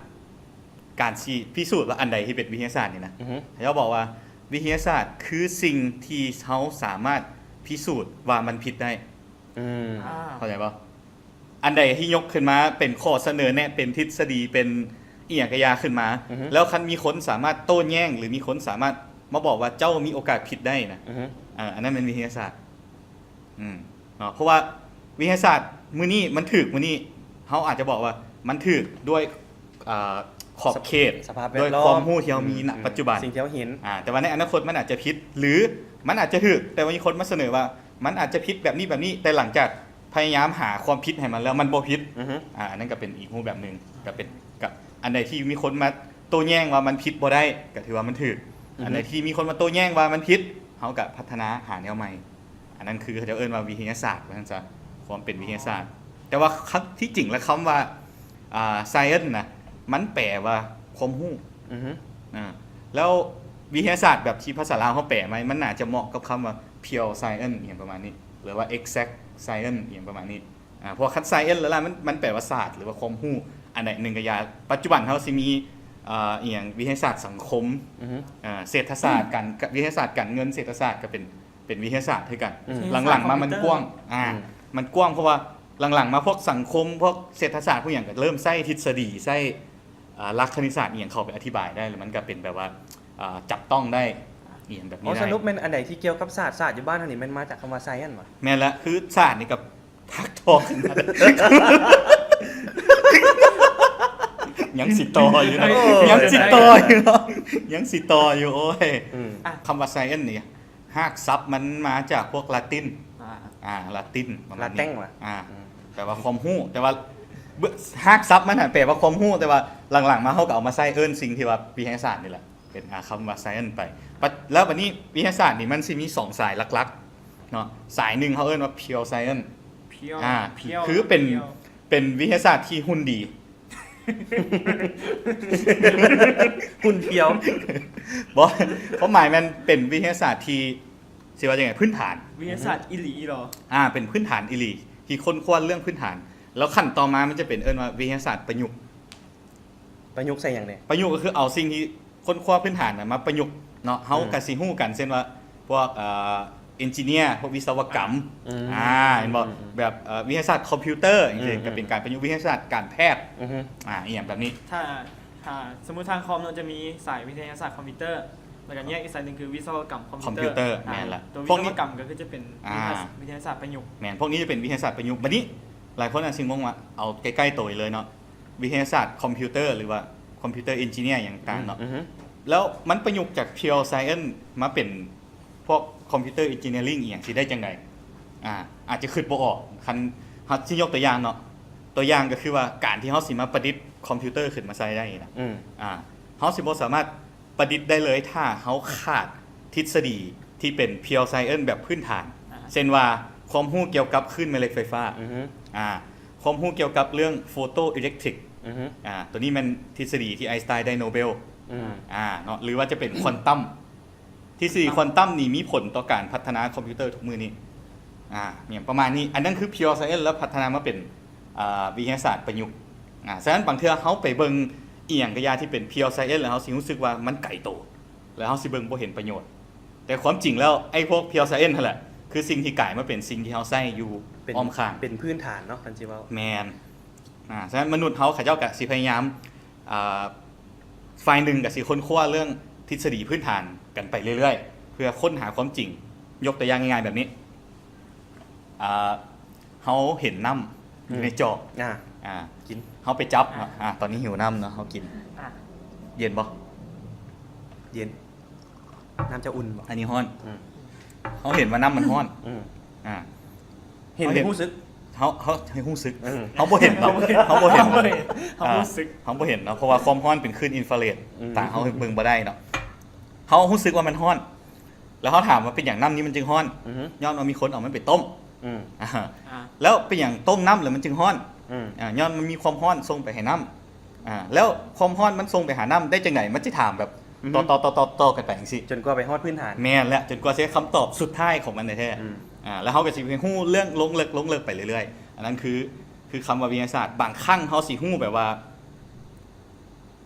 ການຊິພິສູດວ່າອັນໃດທີ່ເປັນວິທະຍາສາດນີ້ນະ ອືຮຶ ເຂົາເຈົ້າບອກວ່າ ວິທະຍາສາດຄືສິ່ງທີ່ເຮົາສາມາດພິສູດວ່າມັນຜິດໄດ້ ອືມ ອ່າ ເຂົ້າໃຈບໍ່? ອັນໃດທີ່ຍົກຂຶ້ນມາເປັນຂໍ້ສະເໜີແນະ ເປັນທິດສະດີ ເປັນອີ່ຫຍັງກະຢ່າຂຶ້ນມາ ອືຮຶ ແລ້ວຄັນມີຄົນສາມາດໂຕ້ແຍ້ງ ຫຼືມີຄົນສາມາດມາບອກວ່າເຈົ້າມີໂອກາດຜິດໄດ້ນະ ອືຮຶ ເອີ ອັນນັ້ນແມ່ນວິທະຍາສາດ ອືມ ເນາະ ເພາະວ່າວິທະຍາສາດມື້ນີ້ມັນຖືກ ມື້ນີ້ເຮົາອາດຈະບອກວ່າມັນຖືກດ້ວຍ ເອີ ຂອບເຂດ ສະພາບແວດລ້ອມ ດ້ວຍຄວາມຮູ້ທີ່ເຮົາມີ ອືມ ນະ ອືມ ປັດຈຸບັນ ສິ່ງທີ່ເຮົາເຫັນ ອ່າ ແຕ່ວ່າໃນອະນາຄົດມັນອາດຈະຜິດ ຫຼືມັນອາດຈະຖືກ ແຕ່ວ່າມີຄົນມາສະເໜີວ່າມັນອາດຈະຜິດແບບນີ້ ແບບນີ້ ແຕ່ຫຼັງຈາກ ພະຍາຍາມຫາຄວາມຜິດໃຫ້ມັນແລ້ວມັນບໍ່ຜິດ ອືຮຶ ອ່າ ອັນນັ້ນກໍເປັນອີກຮູບແບບໜຶ່ງ ກໍເປັນ ກໍອັນໃດທີ່ມີຄົນມາໂຕ້ແຍ້ງວ່າມັນຜິດບໍ່ໄດ້ ກໍຖືວ່າມັນຖືກ ອືຮຶ ອັນໃດທີ່ມີຄົນມາໂຕ້ແຍ້ງວ່າມັນຜິດ ເຮົາກໍພັດທະນາຫາແນວໃໝ່ ອັນນັ້ນຄືເຂົາເຈົ້າເອີ້ນວ່າວິທະຍາສາດວ່າຊັ້ນຊະ ຄວາມເປັນວິທະຍາສາດ ແຕ່ວ່າຄຳ ທີ່ຈິງແລ້ວຄຳວ່າ ອ່າ science ນະ ມັນແປວ່າຄວາມຮູ້ ອືຮຶ ອ່າ ແລ້ວວິທະຍາສາດແບບທີ່ພາສາລາວເຮົາແປມາ ມັນໜ້າຈະເໝາະກັບຄຳວ່າ pure science ອີ່ຫຍັງປະມານນີ້ ຫຼືວ່າ exact science ອີ່ຫຍັງປະມານນີ້ ອ່າ ເພາະວ່າຄັນ science ແລ້ວລະ ມັນ ມັນແປວ່າສາດ ຫຼືວ່າຄວາມຮູ້ອັນໃດໜຶ່ງກະຢ່າ ປັດຈຸບັນເຮົາຊິມີ ເອີ ອີ່ຫຍັງ ວິທະຍາສາດສັງຄົມ ອືຮຶ ເອີ ເສດຖະສາດ ການ ວິທະຍາສາດການເງິນ ເສດຖະສາດກະເປັນ ເປັນວິທະຍາສາດຄືກັນ ອືມ ຫຼັງໆມາມັນກວ້າງ ອ່າ ອືມ ມັນກວ້າງ ເພາະວ່າຫຼັງໆມາພວກສັງຄົມ ພວກເສດຖະສາດ ພວກຫຍັງກະເລີ່ມໃຊ້ທິດສະດີ ໃຊ້ ອ່າ ຫຼັກຄະນິດສາດອີ່ຫຍັງເຂົ້າໄປອະທິບາຍໄດ້ ແລ້ວມັນກະເປັນແບບວ່າ ອ່າ ຈັບຕ້ອງໄດ້ ອີ່ຫຍັງແບບນີ້ ອໍ ໄດ້ ສະຫຼຸບແມ່ນອັນໃດທີ່ກ່ຽວກັບສາດ ສາດຢູ່ບ້ານເຮົານີ້ແມ່ນມາຈາກຄຳວ່າ science ຫວາ? ແມ່ນລະ ຄືສາດນີ້ກໍທັກທອງຂຶ້ນມາ ຍັງຊິຕໍ່ຢູ່ເນາະ ໂອ້ຍ ຍັງຊິຕໍ່ຢູ່ເນາະ ຍັງຊິຕໍ່ຢູ່ ໂອ້ຍ ອືມ ອ່ະ ຄຳວ່າ science ນີ້ ຮາກສັບມັນມາຈາກພວກລາຕິນ ອ່າ ອ່າ ລາຕິນປະມານນີ້ ລາແຕັງຫວາ? ອ່າ ອືມ ແປວ່າຄວາມຮູ້ ແຕ່ວ່າ ຮາກສັບມັນຫັ້ນແປວ່າຄວາມຮູ້ ແຕ່ວ່າຫຼັງໆມາເຮົາກໍເອົາມາໃຊ້ເອີ້ນສິ່ງທີ່ວ່າວິທະຍາສາດນີ້ແຫຼະ ເປັນ ອ່າ ຄຳວ່າ science ໄປ ແລ້ວບັດນີ້ວິທະຍາສາດນີ້ມັນຊິມີສອງສາຍຫຼັກໆເນາະ ສາຍໜຶ່ງເຮົາເອີ້ນວ່າ pure science pure ອ່າ pure ຄືເປັນ pure ເປັນວິທະຍາສາດທີ່ຫຸ່ນດີ ຫຸ່ນພຽວ ບໍ່ ຄວາມໝາຍແມ່ນເປັນວິທະຍາສາດທີ່ ຊິວ່າຈັ່ງໃດ ພື້ນຖານ ວິທະຍາສາດອີ່ຫຼີອີ່ຫຼໍ ອ່າ ເປັນພື້ນຖານອີ່ຫຼີ ທີ່ຄົ້ນຄວ້າເລື່ອງພື້ນຖານ ແລ້ວຂັ້ນຕໍ່ມາມັນຈະເປັນເອີ້ນວ່າວິທະຍາສາດປະຍຸກ ປະຍຸກໃສ່ຫຍັງແດ່? ປະຍຸກກໍຄືເອົາສິ່ງທີ່ຄົ້ນຄວ້າພື້ນຖານນະມາປະຍຸກເນາະ ເຮົາ ອືມ ກໍຊິຮູ້ກັນ ເຊັ່ນວ່າ ພວກ ເອີ ເອັນຈິເນຍ ພວກວິສະວະກຳ ອືມ ອ່າ ເຫັນບໍ່ ອືມ ແບບ ເອີ ວິທະຍາສາດຄອມພິວເຕີ ອືມ ຈັ່ງຊີ້ ອືມ ກໍເປັນການປະຍຸກວິທະຍາສາດການແພດ ອືມ ອ່າ ອີ່ຫຍັງແບບນີ້ ຖ້າ ຖ້າສົມມຸດທາງຄອມເນາະ ຈະມີສາຍວິທະຍາສາດຄອມພິວເຕີ ແລ້ວກໍແຍກອີກສາຍໜຶ່ງຄືວິສະວະກຳຄອມພິວເຕີ ຄອມພິວເຕີ ອ່າ ແມ່ນລະ ໂຕວິສະວະກຳກໍຄືຈະເປັນ ອ່າ ວິທະຍາສາດປະຍຸກ ແມ່ນ ພວກນີ້ຈະເປັນວິທະຍາສາດປະຍຸກ ບັດນີ້ຫຼາຍຄົນອາດຊິງົງວ່າ ເອົາໃກ້ໆໂຕນີ້ເລີຍເນາະ ວິທະຍາສາດຄອມພິວເຕີ ຫຼືວ່າຄອມພິວເຕີເອັນຈິເນຍຫຍັງຕ່າງເນາະ ອືມ ແລ້ວມັນປະຍຸກຈາກ pure science ມາເປັນພວກ computer engineering ອີ່ຫຍັງຊິໄດ້ຈັ່ງໃດ? ອາ ອາດຈະຄິດບໍ່ອອກ ຄັນເຮົາຊິຍົກຕົວຢ່າງເນາະ ຕົວຢ່າງກໍຄືວ່າ ການທີ່ເຮົາຊິມາປະດິດຄອມພິວເຕີຂຶ້ນມາໃຊ້ໄດ້ນະ ອືມ ອາ ເຮົາຊິບໍ່ສາມາດປະດິດໄດ້ເລີຍ ຖ້າເຮົາຂາດທິດສະດີທີ່ເປັນ pure science ແບບພື້ນຖານ ອ່າ ເຊັ່ນວ່າ ຄວາມຮູ້ກ່ຽວກັບຄື້ນແມ່ເຫຼັກໄຟຟ້າ ອືຮຶ ອາ ຄວາມຮູ້ກ່ຽວກັບເລື່ອງ photoelectric ອືຮຶ ອາ ຕົວນີ້ແມ່ນທິດສະດີທີ່ໄອນສະໄຕນໄດ້ໂນເບລ ອືມ ອາ ເນາະ ຫຼືວ່າຈະເປັນຄວານຕັມ ທິດສະດີຄວານຕັມນີ້ມີຜົນຕໍ່ການພັດທະນາຄອມພິວເຕີທຸກມື້ນີ້ ອາ ຫຍັງປະມານນີ້ ອັນນັ້ນຄື pure science ແລ້ວພັດທະນາມາເປັນ ອາ ວິທະຍາສາດປະຍຸກ ອາ ສະນັ້ນບາງເທື່ອເຮົາໄປເບິ່ງອີ່ຫຍັງກະຢ່າທີ່ເປັນ pure science ແລ້ວເຮົາຊິຮູ້ສຶກວ່າມັນໄກໂຕ ແລ້ວເຮົາຊິເບິ່ງບໍ່ເຫັນປະໂຫຍດ ແຕ່ຄວາມຈິງແລ້ວ ໄອ້ພວກ pure science ຫັ້ນແຫຼະ ຄືສິ່ງທີ່ກາຍມາເປັນສິ່ງທີ່ເຮົາໃຊ້ຢູ່ອ້ອມຂ້າງ ເປັນພື້ນຖານເນາະ ຄັນຊິເວົ້າ ແມ່ນ ອາ ສະນັ້ນມະນຸດເຮົາ ເຂົາເຈົ້າກະຊິພະຍາຍາມ ອາ ຝ່າຍໜຶ່ງກະຊິຄົ້ນຄວ້າເລື່ອງ ທິດສະດີພື້ນຖານກັນໄປເລື້ອຍໆ ເພື່ອຄົ້ນຫາຄວາມຈິງ. ຍົກຕົວຢ່າງງ່າຍໆແບບນີ້ ອ່າ ເຮົາເຫັນນ້ຳຢູ່ໃນຈອກ ອືມ ອ່າ ອ່າ ກິນ ເຮົາໄປຈັບເນາະ ອ່າ ອ່າ ຕອນນີ້ຫິວນ້ຳເນາະ ເຮົາກິນ ອ່າ ເຢັນບໍ່? ເຢັນ. ນ້ຳຈະອຸ່ນບໍ່? ອັນນີ້ຮ້ອນ ອືມ ເຮົາເຫັນວ່ານ້ຳມັນຮ້ອນ ອືມ ອ່າ ເຫັນ ເຮົາເຫັນ ຮູ້ສຶກ ເຮົາ ເຮົາໃຫ້ຮູ້ສຶກ ເອີ ເຮົາບໍ່ເຫັນເນາະ ເຮົາບໍ່ເຫັນ ເຮົາບໍ່ເຫັນ ເຮົາບໍ່ເຫັນເນາະ ອ່າ ເຮົາບໍ່ເຫັນເນາະ ເພາະວ່າຄວາມຮ້ອນເປັນຄື້ນອິນຟາເຣດ ອືມ ຕາເຮົາເບິ່ງບໍ່ໄດ້ເນາະ ເຮົາຮູ້ສຶກວ່າມັນຮ້ອນ ແລ້ວເຮົາຖາມວ່າເປັນຫຍັງນ້ຳນີ້ມັນຈຶ່ງຮ້ອນ? ອືຮຶ ຍ້ອນວ່າມີຄົນເອົາມັນໄປຕົ້ມ ອືມ ອ່າ ອ່າ ແລ້ວເປັນຫຍັງຕົ້ມນ້ຳແລ້ວມັນຈຶ່ງຮ້ອນ? ອືມ ອ່າ ຍ້ອນມັນມີຄວາມຮ້ອນສົ່ງໄປໃຫ້ນ້ຳ ອ່າ ແລ້ວຄວາມຮ້ອນມັນສົ່ງໄປຫານ້ຳໄດ້ຈັ່ງໃດ? ມັນຊິຖາມແບບ ອືຮຶ ຕໍ່ໆໆໆກັນໄປຈັ່ງຊີ້ ຈົນກວ່າໄປຮອດພື້ນຖານ ແມ່ນແຫຼະ ຈົນກວ່າຊິຄຳຕອບສຸດທ້າຍຂອງມັນແທ້ໆ ອືມ ອ່າ ແລ້ວເຮົາກໍຊິໄປຮູ້ເລື່ອງລົງເລິກ ລົງເລິກໄປເລື້ອຍໆ ອັນນັ້ນຄື ຄືຄຳວ່າວິທະຍາສາດ ບາງຄັ້ງເຮົາຊິຮູ້ແບບວ່າ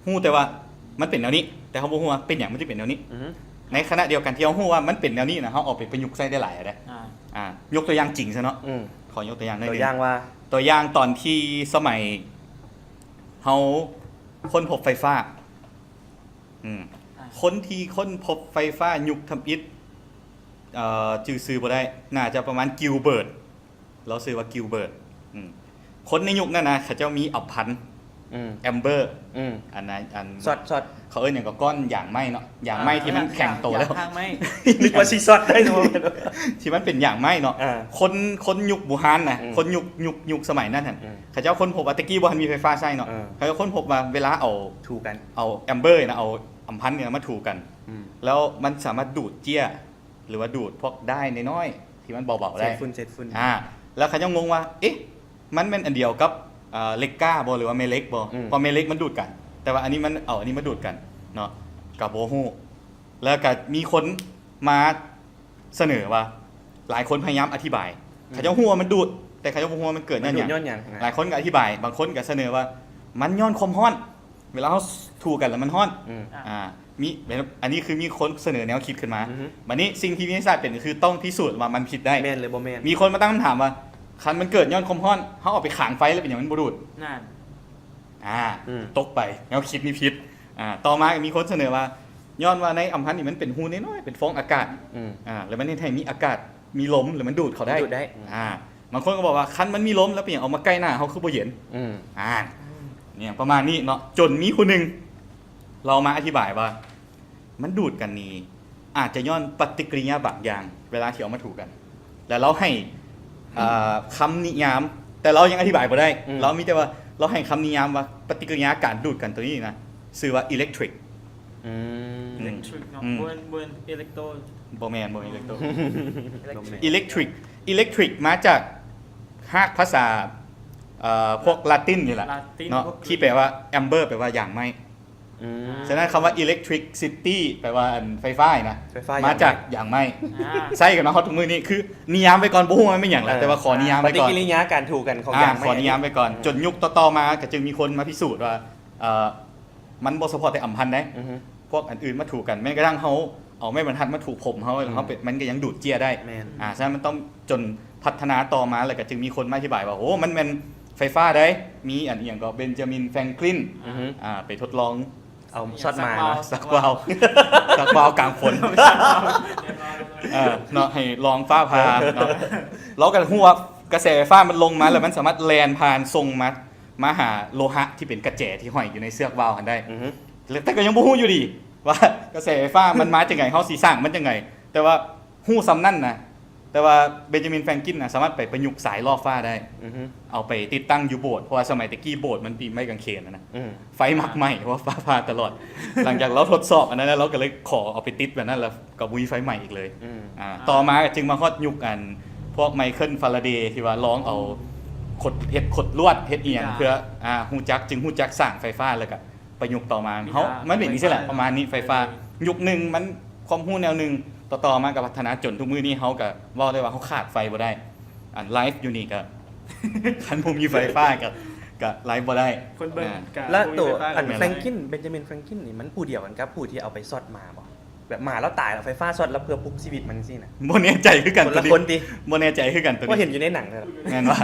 ຮູ້ແຕ່ວ່າມັນເປັນແນວນີ້ ແຕ່ເຮົາບໍ່ຮູ້ວ່າເປັນຫຍັງມັນຈຶ່ງເປັນແນວນີ້ ອືຮຶ ໃນຂະນະດຽວກັນທີ່ເຮົາຮູ້ວ່າມັນເປັນແນວນີ້ນະ ເຮົາເອົາໄປປະຍຸກໃຊ້ໄດ້ຫຼາຍເດ້ ອ່າ ອ່າ ຍົກຕົວຢ່າງຈິງຊະເນາະ ອືມ ຂໍຍົກຕົວຢ່າງໜ້ອຍໜຶ່ງ ຕົວຢ່າງວ່າ ຕົວຢ່າງຕອນທີ່ສະໄໝເຮົາຄົ້ນພົບໄຟຟ້າ ອືມ ອ່າ ຄົນທີ່ຄົ້ນພົບໄຟຟ້າຍຸກທຳອິດ ເອີ ຈື່ຊື່ບໍ່ໄດ້ ໜ້າຈະປະມານ ກິວເບີດ ລາວຊື່ວ່າ ກິວເບີດ ອືມ ຄົນໃນຍຸກນັ້ນນະ ເຂົາເຈົ້າມີອຳພັນ ອືມ ແອມເບີ ອືມ ອັນນັ້ນ ອັນ ຊອດ ຊອດ ເຂົາເອີ້ນຫຍັງກໍ ກ້ອນຢາງໄມ້ເນາະ ຢາງໄມ້ ອ່າ ທີ່ມັນແຂງໂຕແລ້ວ ຢາງໄມ້ ນຶກວ່າຊິຊອດໄດ້ ທີ່ມັນເປັນຢາງໄມ້ເນາະ ອ່າ ຄົນ ຄົນຍຸກບູຮານນະ ອືມ ຄົນຍຸກ ຍຸກ ຍຸກສະໄໝນັ້ນຫັ້ນ ອືມ ເຂົາເຈົ້າຄົ້ນພົບວ່າ ແຕ່ກີ້ບໍ່ທັນມີໄຟຟ້າໃຊ້ເນາະ ເອີ ເຂົາເຈົ້າຄົ້ນພົບວ່າເວລາເອົາ ຖູກັນ ເອົາແອມເບີນະ ເອົາອຳພັນນີ້ມາຖູກັນ ອືມ ແລ້ວມັນສາມາດດູດເຈ້ຍ ຫຼືວ່າດູດພວກດ້າຍນ້ອຍໆ ທີ່ມັນເບົາໆ ເສດຝຸ່ນ ໄດ້ ເສດຝຸ່ນ ອ່າ ແລ້ວເຂົາເຈົ້າງົງວ່າ ເອະ ມັນແມ່ນອັນດຽວກັບ ເອີ ເຫຼັກກ້າບໍ່ ຫຼືວ່າແມ່ເຫຼັກບໍ່ ອືມ ເພາະແມ່ເຫຼັກມັນດູດກັນ ແຕ່ວ່າອັນນີ້ມັນເອົາອັນນີ້ມາດູດກັນເນາະ ກໍບໍ່ຮູ້ ແລ້ວກໍມີຄົນມາສະເໜີວ່າ ຫຼາຍຄົນພະຍາຍາມອະທິບາຍ ອືມ ເຂົາເຈົ້າຮູ້ວ່າມັນດູດ ແຕ່ເຂົາເຈົ້າບໍ່ຮູ້ວ່າມັນເກີດຍ້ອນຫຍັງ ມັນດູດຍ້ອນຫຍັງ ອ່າ ຫຼາຍຄົນກໍອະທິບາຍ ບາງຄົນກໍສະເໜີວ່າ ມັນຍ້ອນຄວາມຮ້ອນ ເວລາເຮົາຖູກັນແລ້ວມັນຮ້ອນ ອືມ ອ່າ ອ່າ ມີ ອັນນີ້ຄືມີຄົນສະເໜີແນວຄິດຂຶ້ນມາ ອືຮຶ ບັດນີ້ສິ່ງທີ່ວິທະຍາສາດເປັນກໍຄືຕ້ອງພິສູດວ່າມັນຜິດໄດ້ ແມ່ນຫຼືບໍ່ແມ່ນ ມີຄົນມາຕັ້ງຄຳຖາມວ່າ ຄັນມັນເກີດຍ້ອນຄວາມຮ້ອນ ເຮົາເອົາໄປຂາງໄຟແລ້ວເປັນຫຍັງມັນບໍ່ດູດ? ນັ້ນ ອ່າ ອືມ ຕົກໄປ ແນວຄິດນີ້ຜິດ ອ່າ ຕໍ່ມາກໍມີຄົນສະເໜີວ່າ ຍ້ອນວ່າໃນອຳພັນນີ້ມັນເປັນຮູນ້ອຍໆ ເປັນຟອງອາກາດ ອືມ ອ່າ ແລ້ວມັນເຮັດໃຫ້ມີອາກາດ ມີລົມ ແລ້ວມັນດູດເຂົ້າໄດ້ ດູດໄດ້ ອືມ ອ່າ ບາງຄົນກໍບອກວ່າ ຄັນມັນມີລົມແລ້ວເປັນຫຍັງເອົາມາໃກ້ໜ້າເຮົາຄືບໍ່ເຢັນ? ອືມ ອ່າ ອືມ ນີ້ປະມານນີ້ເນາະ ຈົນມີຜູ້ໜຶ່ງລາວມາອະທິບາຍວ່າ ມັນດູດກັນນີ້ ອາດຈະຍ້ອນປະຕິກິລິຍາບາງຢ່າງ ເວລາທີ່ເອົາມາຖູກັນ ແລ້ວລາວໃຫ້ ເອີ ຄຳນິຍາມ ແຕ່ລາວຍັງອະທິບາຍບໍ່ໄດ້ ອືມ ລາວມີແຕ່ວ່າ ລາວໃຫ້ຄຳນິຍາມວ່າ ປະຕິກິລິຍາການດູດກັນໂຕນີ້ນະ ຊື່ວ່າ ອີເລັກທຣິກ ອືມ ອີເລັກທຣິກເນາະ ອືມ ບໍ່ແມ່ນ ບໍ່ແມ່ນເອເລັກໂຕ ບໍ່ແມ່ນ ບໍ່ແມ່ນເອເລັກໂຕ ອີເລັກທຣິກ ອີເລັກທຣິກ ອີເລັກທຣິກມາຈາກຮາກພາສາ ເອີ ພວກລາຕິນນີ້ແຫຼະ ລາຕິນ ເນາະ ພວກກຣີກ ທີ່ແປວ່າ ແອມເບີ ແປວ່າຢາງໄມ້ ອືມ ສະນັ້ນຄຳວ່າ ອີເລັກທຣິກຊິຕີ ແປວ່າ ອັນ ໄຟຟ້ານີ້ນະ ໄຟຟ້າ ມາຈາກຢາງໄມ້ ຢາງໄມ້ ອ່າ ໃຊ້ກັນມາຮອດທຸກມື້ນີ້ ຄືນິຍາມໄວ້ກ່ອນ ບໍ່ຮູ້ວ່າມັນແມ່ນຫຍັງແຫຼະ ເອີ ແຕ່ວ່າຂໍນິຍາມໄວ້ກ່ອນ ປະຕິກິລິຍາການຖູກັນຂອງ ອ່າ ຢາງໄມ້ ຂໍນິຍາມໄວ້ກ່ອນ ອືມ ຈົນຍຸກຕໍ່ໆມາກໍຈຶ່ງມີຄົນມາພິສູດວ່າ ເອີ ມັນບໍ່ສະເພາະແຕ່ອຳພັນເດ້ ອືຮຶ ພວກອັນອື່ນມາຖູກັນ ແມ້ກະທັ້ງເຮົາເອົາໄມ້ບັນທັດມາຖູຜົມເຮົາ ອືມ ເຮົາເປັນ ມັນກໍຍັງດູດເຈ້ຍໄດ້ ແມ່ນ ອ່າ ສະນັ້ນມັນຕ້ອງຈົນພັດທະນາຕໍ່ມາ ແລ້ວກໍຈຶ່ງມີຄົນມາອະທິບາຍວ່າ ໂອ້ ມັນແມ່ນໄຟຟ້າໃດ໋ ມີອັນອີ່ຫຍັງກໍ ເບັນຈາມິນ ແຟຣງກລິນ ອືຮຶ ອ່າ ໄປທົດລອງ ເອົາຊອດມາເນາະ ຊັກວາວ ຊັກວາວກາງຝົນ ເອີ ເນາະ ໃຫ້ລອງຟ້າຜ່າເນາະ ລາວກໍຮູ້ວ່າກະແສໄຟຟ້າມັນລົງມາ ແລ້ວມັນສາມາດແລ່ນຜ່ານສົ່ງມາ ມາຫາໂລຫະທີ່ເປັນກະແຈທີ່ຫ້ອຍຢູ່ໃນເຊືອກວາວຫັ້ນໄດ້ ອືຮຶ ແຕ່ກໍຍັງບໍ່ຮູ້ຢູ່ດີວ່າກະແສໄຟຟ້າມັນມາຈັ່ງໃດ ເຮົາຊິສ້າງມັນຈັ່ງໃດ ແຕ່ວ່າຮູ້ສ່ຳນັ້ນນະ ແຕ່ວ່າເບັນຈາມິນ ແຟຣງກິນນະ ສາມາດໄປປະຍຸກສາຍລໍ້ຟ້າໄດ້ ອືຮຶ ເອົາໄປຕິດຕັ້ງຢູ່ໂບດ ເພາະວ່າສະໄໝແຕ່ກີ້ໂບດມັນປີນໄມ້ກາງເຂນນະ ອືມ ໄຟມັກໄໝ້ ເພາະວ່າຟ້າຜ່າຕະຫຼອດ ຫຼັງຈາກລາວທົດສອບອັນນັ້ນແລ້ວ ລາວກໍເລີຍຂໍເອົາໄປຕິດແບບນັ້ນ ແລ້ວກໍບໍ່ມີໄຟໄໝ້ອີກເລີຍ ອືມ ອ່າ ອ່າ ຕໍ່ມາຈຶ່ງມາຮອດຍຸກອັນພວກໄມເຄິນ ຟາຣາເດ ທີ່ວ່າລອງເອົາ ອືມ ຂົດ ເຮັດຂົດລວດ ເຮັດອີ່ຫຍັງ ເພື່ອ ອ່າ ຮູ້ຈັກ ຈຶ່ງຮູ້ຈັກສ້າງໄຟຟ້າ ແລ້ວກໍປະຍຸກຕໍ່ມາ ເຮົາ ມັນເປັນຈັ່ງຊີ້ແຫຼະ ປະມານນີ້ ໄຟຟ້າ ຍຸກໜຶ່ງມັນຄວາມຮູ້ແນວໜຶ່ງ ຕໍ່ໆມາກໍພັດທະນາ ຈົນທຸກມື້ນີ້ເຮົາກໍເວົ້າໄດ້ວ່າເຮົາຂາດໄຟບໍ່ໄດ້ ອັນໄລຟ໌ຢູ່ນີ້ກໍ ຄັນບໍ່ມີໄຟຟ້າກໍ ກໍໄລຟ໌ບໍ່ໄດ້ ຄົນເບິ່ງ ອ່າ ກໍ ແລ້ວໂຕ ບໍ່ມີໄຟຟ້າ ອັນ ກໍບໍ່ມີໄລຟ໌ ແຟຣງກິນ ເບັນຈາມິນ ແຟຣງກິນນີ້ ມັນຜູ້ດຽວກັນກັບຜູ້ທີ່ເອົາໄປຊອດມາບໍ່? ແບບໝາລາວຕາຍແລ້ວໄຟຟ້າຊອດ ແລ້ວເພື່ອປຸກຊີວິດມັນຊີ້ນະ ບໍ່ແນ່ໃຈຄືກັນ ຄົນລະຄົນຕິ ບໍ່ແນ່ໃຈຄືກັນໂຕນີ້ ເຫັນຢູ່ໃນໜັງ ແມ່ນບໍ່?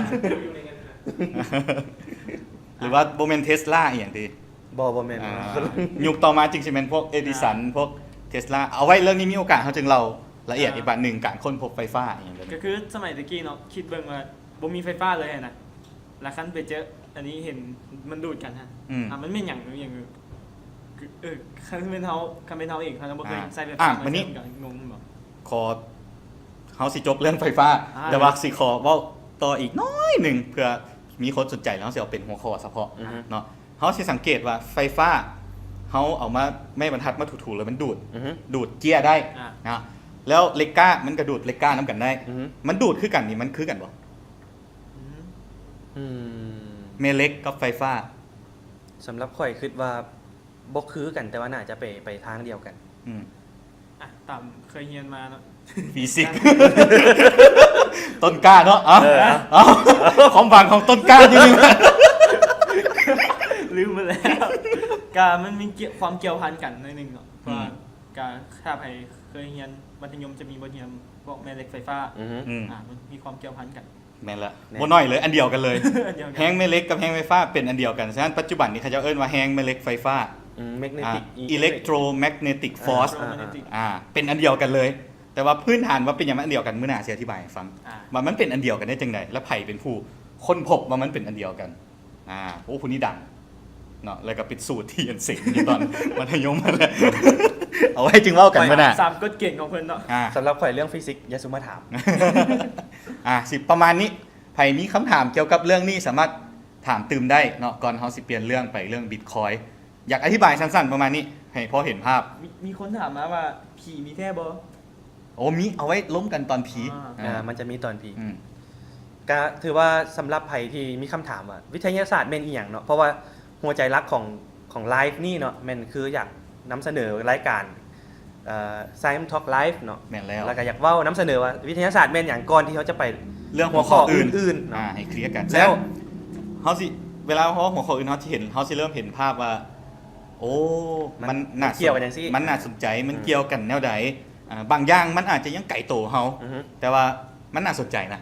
ຫຼືວ່າບໍ່ແມ່ນເທສລາອີ່ຫຍັງຕິ? ບໍ່ ບໍ່ແມ່ນ ອ່າ ຍຸກຕໍ່ມາຈຶ່ງຊິແມ່ນພວກເອດິສັນ ອ່າ ພວກ Tesla ເອົາໄວ້ເລື່ອງນີ້ມີໂອກາດເຮົາຈຶ່ງເລົ່າລະອຽດອີກບາດໜຶ່ງ ການຄົ້ນພົບໄຟຟ້າອີ່ຫຍັງ ກໍຄືສະໄໝແຕ່ກີ້ເນາະ ຄິດເບິ່ງວ່າບໍ່ມີໄຟຟ້າເລີຍຫັ້ນນະ ແລ້ວຄັນໄປເຈີອັນນີ້ເຫັນມັນດູດກັນຫັ້ນ ອືມ ອ່າ ມັນແມ່ນຫຍັງ ຫຍັງ ຄື ເອີ ຄັນແມ່ນເຮົາ ຄັນແມ່ນເຮົາເອງ ເຮົາຍັງບໍ່ເຄີຍ ອ່າ ໃຊ້ໄຟຟ້າ ອ່າ ມາເຊື່ອມກັນ ງົງແມ່ນບໍ່? ຂໍ ເຮົາຊິຈົບເລື່ອງໄຟຟ້າ ອ່າ ແຕ່ວ່າຊິຂໍເວົ້າຕໍ່ອີກໜ້ອຍໜຶ່ງ ເພື່ອມີຄົນສົນໃຈ ແລ້ວເຮົາຊິເອົາເປັນຫົວຂໍ້ສະເພາະ ອືຮຶ ເນາະ. ເຮົາຊິສັງເກດວ່າໄຟຟ້າ ເຮົາເອົາມາ ໄມ້ບັນທັດມາຖູໆ ແລ້ວມັນດູດ ອືຮຶ ດູດເຈ້ຍໄດ້ ອ່າ ນະ ແລ້ວເຫຼັກກ້າມັນກໍດູດເຫຼັກກ້ານຳກັນໄດ້ ອືຮຶ ມັນດູດຄືກັນນີ້ ມັນຄືກັນບໍ່? ອືມ ອືມ ແມ່ເຫຼັກກັບໄຟຟ້າ ສຳລັບຂ້ອຍຄິດວ່າບໍ່ຄືກັນ ແຕ່ວ່າໜ້າຈະໄປ ໄປທາງດຽວກັນ ອືມ ອ່ະ ຕາມເຄີຍຮຽນມາເນາະ ຟີຊິກ ຕົ້ນກ້າເນາະ ເອົາ ເອີ ເອົາ ຄວາມຫວັງຂອງຕົ້ນກ້າຢູ່ນີ້ ລືມໄປແລ້ວ ກະມັນມີ ຄວາມກ່ຽວພັນກັນໜ້ອຍໜຶ່ງເນາະ ເພາະວ່າ ອືມ ກະ ຖ້າໃຜເຄີຍຮຽນມັດທະຍົມຈະມີບົດຮຽນພວກແມ່ເຫຼັກໄຟຟ້າ ອືຮຶ ອືມ ອ່າ ມັນມີຄວາມກ່ຽວພັນກັນ ແມ່ນລະ ແມ່ນ ບໍ່ໜ້ອຍເລີຍ ອັນດຽວກັນເລີຍ ອັນດຽວກັນ ແຮງແມ່ເຫຼັກກັບແຮງໄຟຟ້າເປັນອັນດຽວກັນ ສະນັ້ນປັດຈຸບັນນີ້ເຂົາເຈົ້າເອີ້ນວ່າແຮງແມ່ເຫຼັກໄຟຟ້າ ອືມ magnetic ອ່າ electromagnetic force ອ່າ ເປັນອັນດຽວກັນເລີຍ ແຕ່ວ່າພື້ນຖານວ່າເປັນຫຍັງມັນອັນດຽວກັນ ມື້ໜ້າຊິອະທິບາຍໃຫ້ຟັງ ອ່າ ວ່າມັນເປັນອັນດຽວກັນໄດ້ຈັ່ງໃດ ແລະ ໃຜເປັນຜູ້ຄົ້ນພົບວ່າມັນເປັນອັນດຽວກັນ ອ່າ ໂອ້ ຜູ້ນີ້ດັງເນາະ ແລ້ວກໍເປັນສູດທີ່ອັນເສັງຢູ່ຕອນມັດທະຍົມຫັ້ນແຫຼະ ເອົາໄວ້ຈຶ່ງເວົ້າກັນມື້ໜ້າ ຕາມກົດເກນຂອງເພິ່ນເນາະ ອ່າ ສຳລັບຂ້ອຍເລື່ອງຟີຊິກຢ່າສູ່ມາຖາມ ອ່າ ຊິປະມານນີ້ ໃຜມີຄຳຖາມກ່ຽວກັບເລື່ອງນີ້ສາມາດຖາມຕື່ມໄດ້ເນາະ ກ່ອນເຮົາຊິປ່ຽນເລື່ອງໄປເລື່ອງບິດຄອຍ ຢາກອະທິບາຍສັ້ນໆປະມານນີ້ ໃຫ້ພໍເຫັນພາບ ມີ ມີຄົນຖາມມາວ່າ ຜີມີແທ້ບໍ່? ໂອ້ ມີ ເອົາໄວ້ລົມກັນຕອນຜີ ອ່າ ອ່າ ມັນຈະມີຕອນຜີ ອືມ ກະຖືວ່າສຳລັບໃຜທີ່ມີຄຳຖາມວ່າ ວິທະຍາສາດແມ່ນອີ່ຫຍັງເນາະ ເພາະວ່າຫົວໃຈຫຼັກຂອງ ຂອງໄລຟ໌ນີ້ເນາະ ແມ່ນຄືຢາກນຳສະເໜີລາຍການ ເອີ Science Talk Live ເນາະ ແມ່ນແລ້ວ ແລ້ວກະຢາກເວົ້ານຳສະເໜີວ່າວິທະຍາສາດແມ່ນຫຍັງ ກ່ອນທີ່ເຮົາຈະໄປເລື່ອງຫົວຂໍ້ອື່ນໆ ເນາະ ອ່າ ໃຫ້ເຄລຍກັນ ແລ້ວເຮົາຊິ ເວລາເຮົາຫົວຂໍ້ອື່ນ ເຮົາຊິເຫັນ ເຮົາຊິເລີ່ມເຫັນພາບວ່າ ໂອ້ ມັນ ມັນໜ້າ ມັນກ່ຽວກັນຈັ່ງຊີ້ ມັນໜ້າສົນໃຈ ມັນ ອືມ ກ່ຽວກັນແນວໃດ ອ່າ ບາງຢ່າງມັນອາດຈະຍັງໄກໂຕເຮົາ ອືຮຶ ແຕ່ວ່າມັນໜ້າສົນໃຈນະ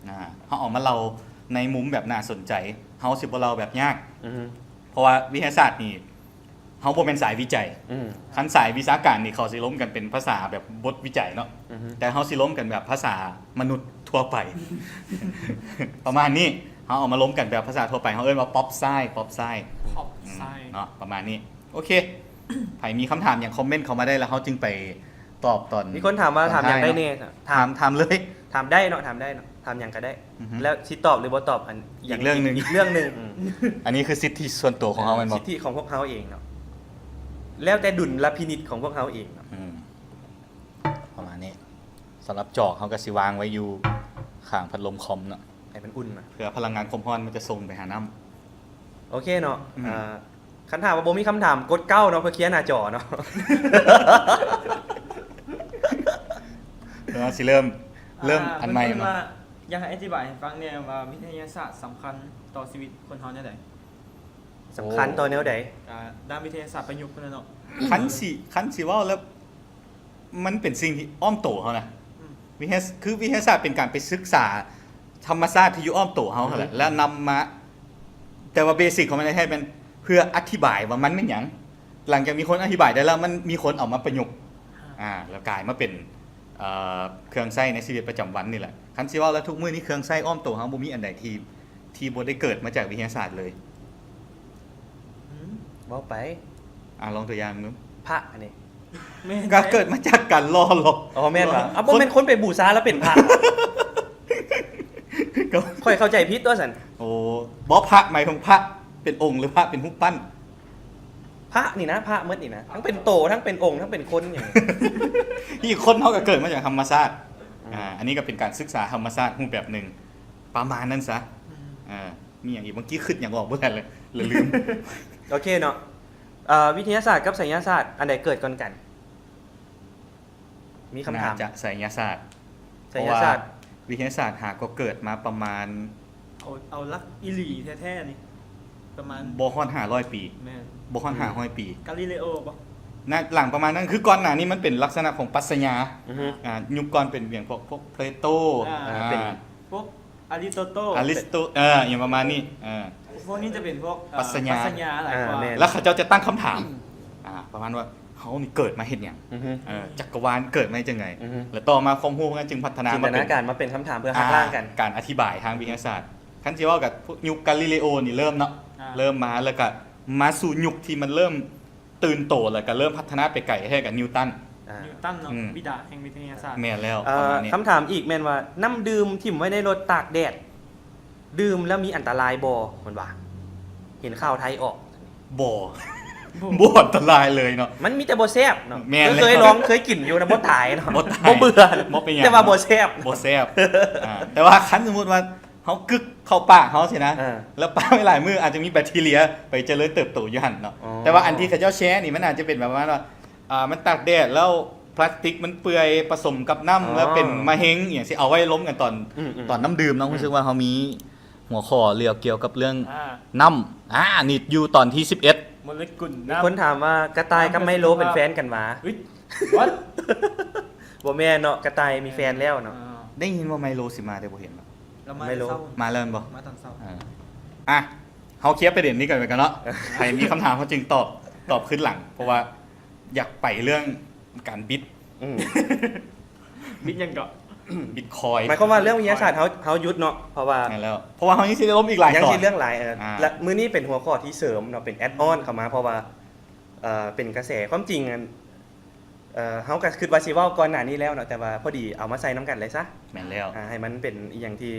ອ່າ ເຮົາເອົາມາເລົ່າໃນມຸມແບບໜ້າສົນໃຈ ເຮົາຊິບໍ່ເລົ່າແບບຍາກ ອືຮຶ ເພາະວ່າວິທະຍາສາດນີ້ ເຮົາບໍ່ແມ່ນສາຍວິໄຈ ອືມ ຄັນສາຍວິຊາການນີ້ ເຂົາຊິລົມກັນເປັນພາສາແບບບົດວິໄຈເນາະ ອືຮຶ ແຕ່ເຮົາຊິລົມກັນແບບພາສາມະນຸດທົ່ວໄປ ປະມານນີ້ ເຮົາເອົາມາລົມກັນແບບພາສາທົ່ວໄປ ເຮົາເອີ້ນວ່າ pop science pop science pop science ເນາະ ປະມານນີ້ ໂອເຄ ໃຜມີຄຳຖາມຫຍັງຄອມເມັນເຂົ້າມາໄດ້ ແລ້ວເຮົາຈຶ່ງໄປຕອບຕອນ ມີຄົນຖາມວ່າ ຕອນທ້າຍເນາະ ຖາມຫຍັງໄດ້ແດ່ ຖາມ ຖາມ ຖາມເລີຍ ຖາມໄດ້ເນາະ ຖາມໄດ້ເນາະ ຖາມຫຍັງກໍໄດ້ ອືຮຶ ແລ້ວຊິຕອບຫຼືບໍ່ຕອບ ອັນ ອີກເລື່ອງໜຶ່ງ ອີກເລື່ອງໜຶ່ງ ອືມ ອັນນີ້ຄືສິດທິສ່ວນຕົວຂອງເຮົາແມ່ນບໍ່? ສິດທິຂອງພວກເຮົາເອງເນາະ ແລ້ວແຕ່ດຸນລະພິນິດຂອງພວກເຮົາເອງເນາະ ອືມ ປະມານນີ້ ສຳລັບຈອກເຮົາກໍຊິວາງໄວ້ຢູ່ຂ້າງພັດລົມຄອມເນາະ ໃຫ້ມັນອຸ່ນນະ ເພື່ອພະລັງງານຄວາມຮ້ອນມັນຈະສົ່ງໄປຫານ້ຳ ໂອເຄເນາະ ອືມ ເອີ ຄັນຖ້າວ່າບໍ່ມີຄຳຖາມ ກົດເກົ້າເນາະ ເພື່ອເຄລຍໜ້າຈໍເນາະ ແລ້ວຊິເລີ່ມ ເລີ່ມ ອ່າ ອັນໃໝ່ ເພິ່ນວ່າ ຢາກໃຫ້ອະທິບາຍໃຫ້ຟັງແດ່ວ່າວິທະຍາສາດສຳຄັນຕໍ່ຊີວິດຄົນເຮົາແນວໃດ? ສຳຄັນຕໍ່ແນວໃດ? ອ່າ ດ້ານວິທະຍາສາດປະຍຸກພຸ້ນແຫຼະເນາະ ຄັນຊິ ຄັນຊິເວົ້າແລ້ວ ມັນເປັນສິ່ງທີ່ອ້ອມໂຕເຮົານະ ອືມ ວິທະຍາ ຄືວິທະຍາສາດເປັນການໄປສຶກສາທຳມະຊາດທີ່ຢູ່ອ້ອມໂຕເຮົາຫັ້ນແຫຼະ ອືຮຶ ແລ້ວນຳມາ ແຕ່ວ່າເບສິກຂອງມັນແທ້ໆແມ່ນເພື່ອອະທິບາຍວ່າມັນແມ່ນຫຍັງ ຫຼັງຈາກມີຄົນອະທິບາຍໄດ້ແລ້ວ ມັນມີຄົນເອົາມາປະຍຸກ ອ່າ ອ່າ ແລ້ວກາຍມາເປັນ ເອີ ເຄື່ອງໃຊ້ໃນຊີວິດປະຈຳວັນນີ້ແຫຼະ ຄັນຊິເວົ້າແລ້ວ ທຸກມື້ນີ້ເຄື່ອງໃຊ້ອ້ອມໂຕເຮົາບໍ່ມີອັນໃດທີ່ ທີ່ບໍ່ໄດ້ເກີດມາຈາກວິທະຍາສາດເລີຍ ອືມ ເວົ້າໄປ ອ່າ ລອງຕົວຢ່າງເບິ່ງ ພະອັນນີ້ ແມ່ນ ກໍເກີດມາຈາກການຫຼໍ່ຫຼອມ ອໍ ແມ່ນຫວາ? ເອົ້າ ບໍ່ແມ່ນຄົນໄປບູຊາແລ້ວເປັນພະ ກໍ ຂ້ອຍເຂົ້າໃຈຜິດຕົວະຊັ້ນ ໂອ້ ບໍ່ ພະໝາຍເຖິງພະເປັນອົງ ຫຼື ພະເປັນຮູບປັ້ນ? ພະນີ້ນະ ພະໝົດນີ້ນະ ທັງເປັນໂຕ ທັງເປັນອົງ ທັງເປັນຄົນຫຍັງ ນີ້ຄົນເຮົາກໍເກີດມາຈາກທຳມະຊາດ ອືມ ອ່າ ອັນນີ້ກໍເປັນການສຶກສາທຳມະຊາດຮູບແບບໜຶ່ງ ປະມານນັ້ນຊະ ອືມ ເອີ ມີຫຍັງອີກ? ເມື່ອກີ້ຄິດຫຍັງອອກບໍ່ທັນເລີຍ ລະລືມ ໂອເຄເນາະ ເອີ ວິທະຍາສາດກັບໄສຍະສາດ ອັນໃດເກີດກ່ອນກັນ? ມີຄຳຖາມ ໜ້າຈະໄສຍະສາດ ໄສຍະສາດ ເພາະວ່າວິທະຍາສາດຫາກໍເກີດມາປະມານ ເອົາ ເອົາຫຼັກອີ່ຫຼີແທ້ໆນີ້ ປະມານ ບໍ່ຮອດຫ້າຮ້ອຍປີ ແມ່ນ ບໍ່ຮອດ ອືມ ຫ້າຮ້ອຍປີ ກາລີເລໂອບໍ່? ນະ ຫຼັງປະມານນັ້ນ ຄືກ່ອນໜ້ານີ້ມັນເປັນລັກສະນະຂອງປັດຊະຍາ ອືຮຶ ອ່າ ຍຸກກ່ອນເປັນຫຍັງ ພວກ ພວກເພໂຕ ອ່າ ອ່າ ເປັນ ພວກອາລິສໂຕເຕີລ ອາລິສໂຕ ເອີ ຫຍັງປະມານນີ້ ເອີ ພວກນີ້ຈະເປັນພວກ ເອີ ປັດຊະຍາ ປັດຊະຍາຫຼາຍກວ່າ ອ່າ ແມ່ນ ແລ້ວເຂົາເຈົ້າຈະຕັ້ງຄຳຖາມ ອ່າ ປະມານວ່າ ເຮົານີ້ເກີດມາເຮັດຫຍັງ? ອືຮຶ ເອີ ຈັກກະວານເກີດມາຈັ່ງໃດ? ອືຮຶ ແລະ ຕໍ່ມາຄວາມຮູ້ມັນຈຶ່ງພັດທະນາ ຈິນຕະນາການມາເປັນຄຳຖາມເພື່ອ ອ່າ ຫັກລ້າງກັນ ການອະທິບາຍທາງວິທະຍາສາດ. ຄັນຊິເວົ້າກັບຍຸກກາລີເລໂອນີ້ເລີ່ມເນາະ ອ່າ ເລີ່ມມາ ແລ້ວກະມາສູ່ຍຸກທີ່ມັນເລີ່ມຕື່ນໂຕ ແລ້ວກະເລີ່ມພັດທະນາໄປໄກແທ້ກະນິວຕັນ ອ່າ ນິວຕັນເນາະ ອືມ ບິດາແຫ່ງວິທະຍາສາດ. ແມ່ນແລ້ວ ເອີ ປະມານນີ້. ຄຳຖາມອີກແມ່ນວ່າ ນ້ຳດື່ມຖິ້ມໄວ້ໃນລົດຕາກແດດ ດື່ມແລ້ວມີອັນຕະລາຍບໍ່? ເພິ່ນວ່າ ເຫັນຂ່າວໄທອອກ. ບໍ່ ບໍ່ ບໍ່ອັນຕະລາຍເລີຍເນາະ. ມັນມີແຕ່ບໍ່ແຊບເນາະ. ແມ່ນແລ້ວ ເຄີຍລອງ ເຄີຍກິນຢູ່ນະ ບໍ່ຕາຍເນາະ. ບໍ່ຕາຍ ບໍ່ເບື່ອ ບໍ່ເປັນຫຍັງ ແຕ່ວ່າບໍ່ແຊບ ບໍ່ແຊບ. ອ່າ ແຕ່ວ່າຄັນສົມມຸດວ່າເຮົາກຶກເຂົ້າປາກເຮົາຊີ້ນະ ເອີ ແລ້ວປະໄວ້ຫຼາຍມື້ ອາດຈະມີແບັກທີເຣຍໄປຈະເລີນເຕີບໂຕຢູ່ຫັ້ນເນາະ. ອໍ ແຕ່ວ່າອັນທີ່ເຂົາເຈົ້າແຊນີ້ ມັນອາດຈະເປັນແບບວ່າ ອ່າ ມັນຕາກແດດແລ້ວພລາສຕິກມັນເປື່ອຍປະສົມກັບນ້ຳ ອໍ ແລ້ວເປັນມະເຮັງອີ່ຫຍັງ ຊິເອົາໄວ້ລົມກັນຕອນ ອືມໆ ຕອນນ້ຳດື່ມເນາະ. ອືມ ຮູ້ສຶກວ່າເຮົາມີຫົວຂໍ້ເລື່ອງກ່ຽວກັບເລື່ອງ ອ່າ ນ້ຳ ອ່າ ນີ້ຢູ່ຕອນທີສິບເອັດ ໂມເລກຸນນ້ຳ. ມີຄົນຖາມວ່າ ກະຕ່າຍກັບໄມໂລເປັນແຟນກັນຫວາ? ເອີຍ what? ບໍ່ແມ່ນເນາະ ກະຕ່າຍມີແຟນແລ້ວເນາະ. ອ່າ ໄດ້ຍິນວ່າໄມໂລຊິມາ ແຕ່ບໍ່ເຫັນເນາະ. ລາວມາ ໄມໂລ ຕອນເຊົ້າ ມາແລ້ວແມ່ນບໍ່? ມາຕອນເຊົ້າ. ເອີ ອ່ະ ເຮົາເຄຍປະເດັນນີ້ກັນໄປກ່ອນເນາະ. ໃຜມີຄຳຖາມເຮົາຈຶ່ງຕອບ ຕອບຄືນຫຼັງ ເພາະວ່າ ຢາກໄປເລື່ອງການບິດ. ອືມ ບິດຫຍັງເກາະ? ບິດຄອຍ. ໝາຍຄວາມວ່າເລື່ອງວິທະຍາສາດເຮົາ ເຮົາຢຸດເນາະ ເພາະວ່າ ແມ່ນແລ້ວ ເພາະວ່າເຮົາຍັງຊິໄດ້ລົມອີກຫຼາຍຕອນ ຍັງຊິເລື່ອງຫຼາຍ. ເອີ ອ່າ ແລະ ມື້ນີ້ເປັນຫົວຂໍ້ທີ່ເສີມເນາະ ເປັນແອັດອອນເຂົ້າມາ ເພາະວ່າ ເອີ ເປັນກະແສ. ຄວາມຈິງ ອັນ ເອີ ເຮົາກະຄິດວ່າຊິເວົ້າກ່ອນໜ້ານີ້ແລ້ວເນາະ ແຕ່ວ່າພໍດີເອົາມາໃສ່ນຳກັນເລີຍຊະ. ແມ່ນແລ້ວ ອ່າ ໃຫ້ມັນເປັນອີ່ຫຍັງທີ່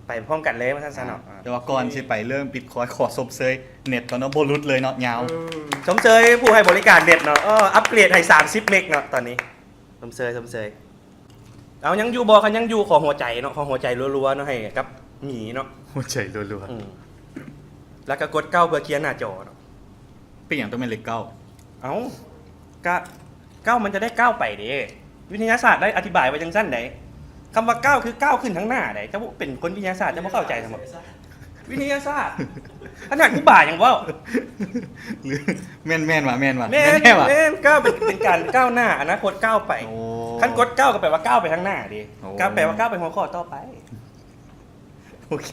ໄປພ້ອມກັນເລີຍວ່າຊັ້ນຊະເນາະ. ອ່າ ແຕ່ວ່າກ່ອນຊິໄປເລີ່ມບິດຄອຍ ຂໍຊົມເຊີຍເນັດກ່ອນເນາະ ບໍ່ຫຼຸດເລີຍເນາະ ຍາວ. ເອີ ຊົມເຊີຍຜູ້ໃຫ້ບໍລິການເນັດເນາະ ເອີ ອັບເກຣດໃຫ້ສາມສິບເມັກເນາະຕອນນີ້. ຊົມເຊີຍ ຊົມເຊີຍ. ເອົາ ຍັງຢູ່ບໍ່? ຄັນຍັງຢູ່ ຂໍຫົວໃຈເນາະ ຂໍຫົວໃຈລັວໆເນາະ ໃຫ້ກັບໝີເນາະ ຫົວໃຈລັວໆ. ອືມ ແລ້ວກະກົດເກົ້າເພື່ອເຄຍໜ້າຈໍເນາະ. ເປັນຫຍັງຕ້ອງແມ່ນເລກເກົ້າ? ເອົ້າ ກະເກົ້າມັນຈະໄດ້ກ້າວໄປເດ້. ວິທະຍາສາດໄດ້ອະທິບາຍວ່າຈັ່ງຊັ້ນໃດ໋. ຄຳວ່າກ້າວຄືກ້າວຂຶ້ນທາງໜ້າໃດ໋. ເຈົ້າເປັນຄົນວິທະຍາສາດ ເຈົ້າບໍ່ເຂົ້າໃຈຊັ້ນບໍ? ວິທະຍາສາດ ຂະໜາດຄູບາຍັງເວົ້າ. ແມ່ນ ແມ່ນວ່າ ແມ່ນວ່າ ແມ່ນ ແມ່ນແທ້ວ່າ ແມ່ນ ກ້າວເປັນ ເປັນການກ້າວໜ້າ ອະນາຄົດກ້າວໄປ. ໂອ້ ຄັນກົດເກົ້າກໍແປວ່າກ້າວໄປທາງໜ້າເດ້. ໂອ້ ກ້າວແປວ່າກ້າວໄປຫົວຂໍ້ຕໍ່ໄປ. ໂອເຄ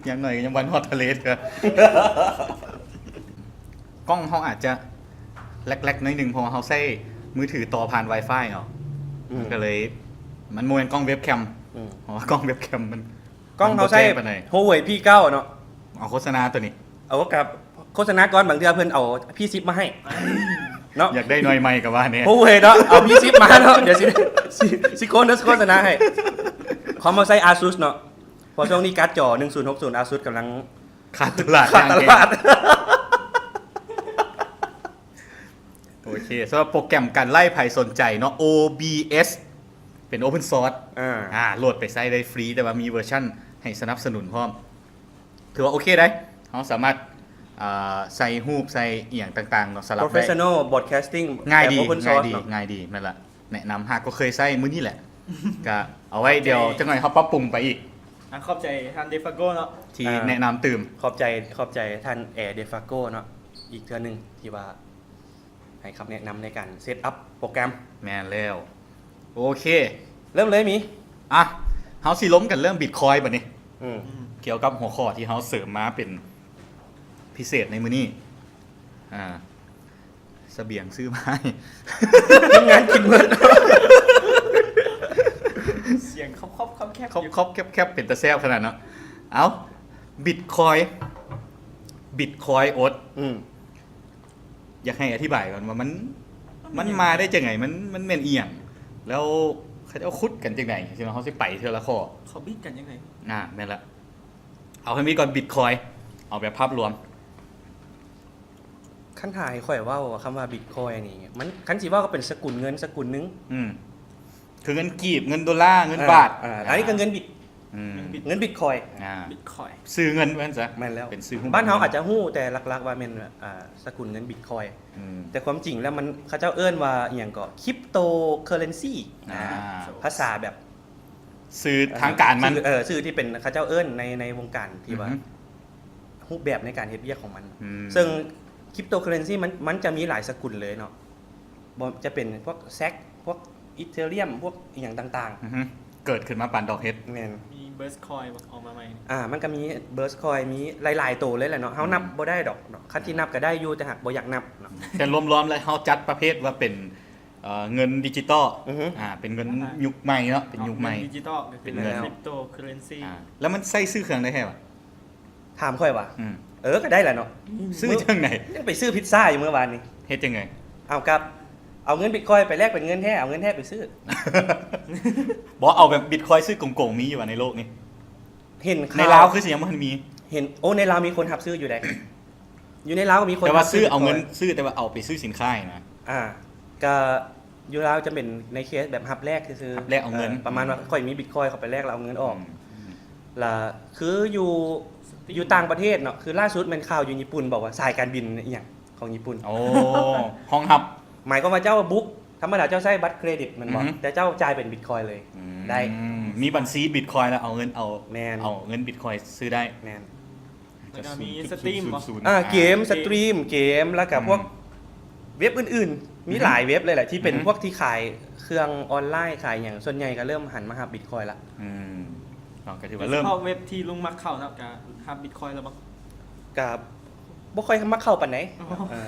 ຢ່າງໜ້ອຍກໍຍັງບໍ່ຮອດທະເລເທື່ອ. ກ້ອງເຮົາອາດຈະແລັກໆໜ້ອຍໜຶ່ງ ເພາະວ່າເຮົາໃຊ້ມືຖືຕໍ່ຜ່ານ Wi-Fi ເນາະ. ອືມ ມັນກໍເລີຍ ມັນບໍ່ແມ່ນກ້ອງເວັບແຄມ. ອືມ ເພາະວ່າກ້ອງເວັບແຄມມັນ ກ້ອງເຮົາໃຊ້ ມັນບໍ່ແຈ້ງປານໃດ. Huawei P ເກົ້າເນາະ. ເອົາໂຄສະນາໂຕນີ້. ເອົາ ກັບໂຄສະນາກ່ອນ ບາງເທື່ອເພິ່ນເອົາ P ສິບມາໃຫ້ເນາະ. ຢາກໄດ້ໜ່ວຍໃໝ່ກໍວ່າແດ່. Huawei ເນາະ ເອົາ P ສິບມາເນາະ. ດຽວຊິ ຊິ ຊິໂຄສະນາ ໂຄສະນາໃຫ້. ຄອມເຮົາໃຊ້ Asus ເນາະ ເພາະຊ່ວງນີ້ກາດຈໍໜຶ່ງສູນຫົກສູນ Asus ກຳລັງຂາດຕະຫຼາດ ຂາດຕະຫຼາດ. ໂອເຄ ສຳລັບໂປຣແກຣມການໄລຟ໌ ໃຜສົນໃຈເນາະ OBS ເປັນ Open Source ອ່າ ອ່າ ໂຫຼດໄປໃຊ້ໄດ້ຟຣີ ແຕ່ວ່າມີເວີຊັນໃຫ້ສະໜັບສະໜູນພ້ອມ. ຖືວ່າໂອເຄໄດ໋ ເຮົາສາມາດ ອ່າ ໃສ່ຮູບໃສ່ອີ່ຫຍັງຕ່າງໆເນາະ ສຳລັບໄດ້ Professional Broadcasting ງ່າຍດີ ແບບ Open Source ງ່າຍດີ ເນາະ ງ່າຍດີ ແມ່ນລະ ແນະນຳ ຫາກກໍເຄີຍໃຊ້ມື້ນີ້ແຫຼະ ກະເອົາໄວ້ ຂອບໃຈ ດຽວຈັກໜ້ອຍເຮົາປັບປຸງໄປອີກ. ອ່າ ຂອບໃຈທ່ານ Defago ເນາະ ທີ່ ອ່າ ແນະນຳຕື່ມ. ຂອບໃຈ ຂອບໃຈທ່ານ Air Defago ເນາະ ອີກເທື່ອໜຶ່ງທີ່ວ່າ ໃຫ້ຄຳແນະນຳໃນການເຊັດອັບໂປຣແກຣມ. ແມ່ນແລ້ວ. ໂອເຄ ເລີ່ມເລີຍມີ. ອ່ະ ເຮົາຊິລົມກັນເລື່ອງບິດຄອຍບາດນີ້. ອືມ ກ່ຽວກັບຫົວຂໍ້ທີ່ເຮົາເສີມມາເປັນພິເສດໃນມື້ນີ້. ອ່າ ສະບຽງຊື້ມາໃຫ້ ທີມງານກິນເໝິດ. ສຽງຄອບໆແຄບໆ ຄອບໆແຄບໆ ເປັນຕາແຊບຂະໜາດເນາະ. ເອົ້າ ບິດຄອຍ ບິດຄອຍ ອົດ. ອືມ ຢາກໃຫ້ອະທິບາຍກ່ອນວ່າມັນ ມັນມາໄດ້ຈັ່ງໃດ? ມັນ ມັນແມ່ນອີ່ຫຍັງ? ແລ້ວເຂົາເຈົ້າຂຸດກັນຈັ່ງໃດ? ຊິເຮົາຊິໄປເທື່ອລະຂໍ້. ເຂົາບິດກັນຈັ່ງໃດ? ອ່າ ແມ່ນລະ. ເອົາໃຫ້ມີກ່ອນ ບິດຄອຍ ເອົາແບບພາບລວມ. ຄັນຖ້າໃຫ້ຂ້ອຍເວົ້າຄຳວ່າບິດຄອຍນີ້ ມັນ ຄັນຊິເວົ້າກໍເປັນສະກຸນເງິນສະກຸນໜຶ່ງ. ອືມ ຄືເງິນກີບ ເງິນໂດລາ ເງິນບາດ. ອ່າ ອັນນີ້ກໍເງິນບິດ ອືມ ເງິນບິດຄອຍ ອ່າ ບິດຄອຍ ຊື່ເງິນວ່າຊັ້ນຊະ. ແມ່ນແລ້ວ ເປັນຊື່ ບ້ານເຮົາອາດຈະຮູ້ແຕ່ຫຼັກໆວ່າແມ່ນ ອ່າ ສະກຸນເງິນບິດຄອຍ. ອືມ ແຕ່ຄວາມຈິງແລ້ວມັນ ເຂົາເຈົ້າເອີ້ນວ່າອີ່ຫຍັງເກາະ Cryptocurrency. ອ່າ ອ່າ ພາສາແບບຊື່ທາງການມັນ ເອີ ຊື່ທີ່ເປັນ ເຂົາເຈົ້າເອີ້ນໃນ ໃນວົງການທີ່ວ່າ ອືຮຶ ຮູບແບບໃນການເຮັດວຽກຂອງມັນ. ອືມ ເຊິ່ງ Cryptocurrency ມັນ ມັນຈະມີຫຼາຍສະກຸນເລີຍເນາະ. ບໍ່ ຈະເປັນພວກ Sats ພວກ Ethereum ພວກອີ່ຫຍັງຕ່າງໆ. ອືຮຶ ເກີດຂຶ້ນມາປານດອກເຫັດ. ແມ່ນ ມີ Burst Coin ອອກມາໃໝ່. ອ່າ ມັນກໍມີ Burst Coin ມີຫຼາຍໆໂຕເລີຍແຫຼະເນາະ. ເຮົາ ອືມ ນັບບໍ່ໄດ້ດອກເນາະ. ຄັນຊິນັບກໍໄດ້ຢູ່ ແຕ່ຫາກບໍ່ຢາກນັບເນາະ. ແຕ່ລວມໆແລ້ວເຮົາຈັດປະເພດວ່າເປັນ ເອີ ເງິນດິຈິຕອລ ອືຮຶ ອ່າ ເປັນເງິນຍຸກໃໝ່ເນາະ ເປັນຍຸກໃໝ່ ເງິນດິຈິຕອລກໍຄື ເປັນເງິນ cryptocurrency ອ່າ ແລ້ວມັນໃຊ້ຊື້ເຄື່ອງໄດ້ແທ້ຫວາ? ຖາມຂ້ອຍຫວາ? ອືມ ເອີ ກໍໄດ້ລະເນາະ. ຊື້ຈັ່ງໃດ? ຍັງໄປຊື້ພິດຊາຢູ່ມື້ວານນີ້. ເຮັດຈັ່ງໃດ? ເອົາກັບ ເອົາເງິນບິດຄອຍໄປແລກເປັນເງິນແທ້ ເອົາເງິນແທ້ໄປຊື້. ບໍ່ ເອົາແບບບິດຄອຍຊື້ກົງໆ ມີຢູ່ຫວາໃນໂລກນີ້? ເຫັນ ໃນລາວຄືຊິຍັງບໍ່ທັນມີ. ເຫັນ ໂອ້ ໃນລາວມີຄົນຮັບຊື້ຢູ່ໃດ. ຢູ່ໃນລາວກໍມີຄົນ ແຕ່ວ່າຊື້ເອົາເງິນ ຊື້ ແຕ່ວ່າເອົາໄປຊື້ສິນຄ້ານະ. ອ່າ ກະຢູ່ລາວຈະເປັນໃນເຄສແບບຮັບແລກຊື່ໆ ຮັບແລກເອົາເງິນ ເອີ ປະມານວ່າ ອືມ ຂ້ອຍມີບິດຄອຍ ເຂົາໄປແລກແລ້ວເອົາເງິນອອກ. ອືມ ລະຄືຢູ່ ຢູ່ຕ່າງປະເທດເນາະ ຄືລ່າສຸດແມ່ນຂ່າວຢູ່ຍີ່ປຸ່ນ ບອກວ່າສາຍການບິນອີ່ຫຍັງຂອງຍີ່ປຸ່ນ ໂອ້ ຮອງຮັບ ໝາຍຄວາມວ່າເຈົ້າບຸກ ທຳມະດາເຈົ້າໃຊ້ບັດເຄຣດິດແມ່ນບໍ່? ອືຮຶ ແຕ່ເຈົ້າຈ່າຍເປັນບິດຄອຍເລີຍ ອືມ ໄດ້ ມີບັນຊີບິດຄອຍແລ້ວເອົາເງິນ ເອົາ ແມ່ນ ເອົາເງິນບິດຄອຍຊື້ໄດ້ ແມ່ນ. ແລ້ວກໍມີສະຕຣີມບໍ່? ອ່າ ເກມ ສະຕຣີມເກມ ແລ້ວກໍພວກ ອືມ ເວັບອື່ນໆ ມີ ອືຮຶ ຫຼາຍເວັບເລີຍແຫຼະ ທີ່ເປັນ ອືຮຶ ພວກທີ່ຂາຍເຄື່ອງອອນລາຍ ຂາຍຫຍັງ ສ່ວນໃຫຍ່ກໍເລີ່ມຫັນມາຮັບບິດຄອຍລະ. ອືມ ເນາະ ກໍຖືວ່າເລີ່ມ ໂດຍສະເພາະເວັບທີ່ລຸງມັກເຂົ້າເນາະ ກໍຮັບບິດຄອຍແລ້ວບໍ່? ກໍບໍ່ຄ່ອຍມັກເຂົ້າປານໃດ. ອໍ ເອີ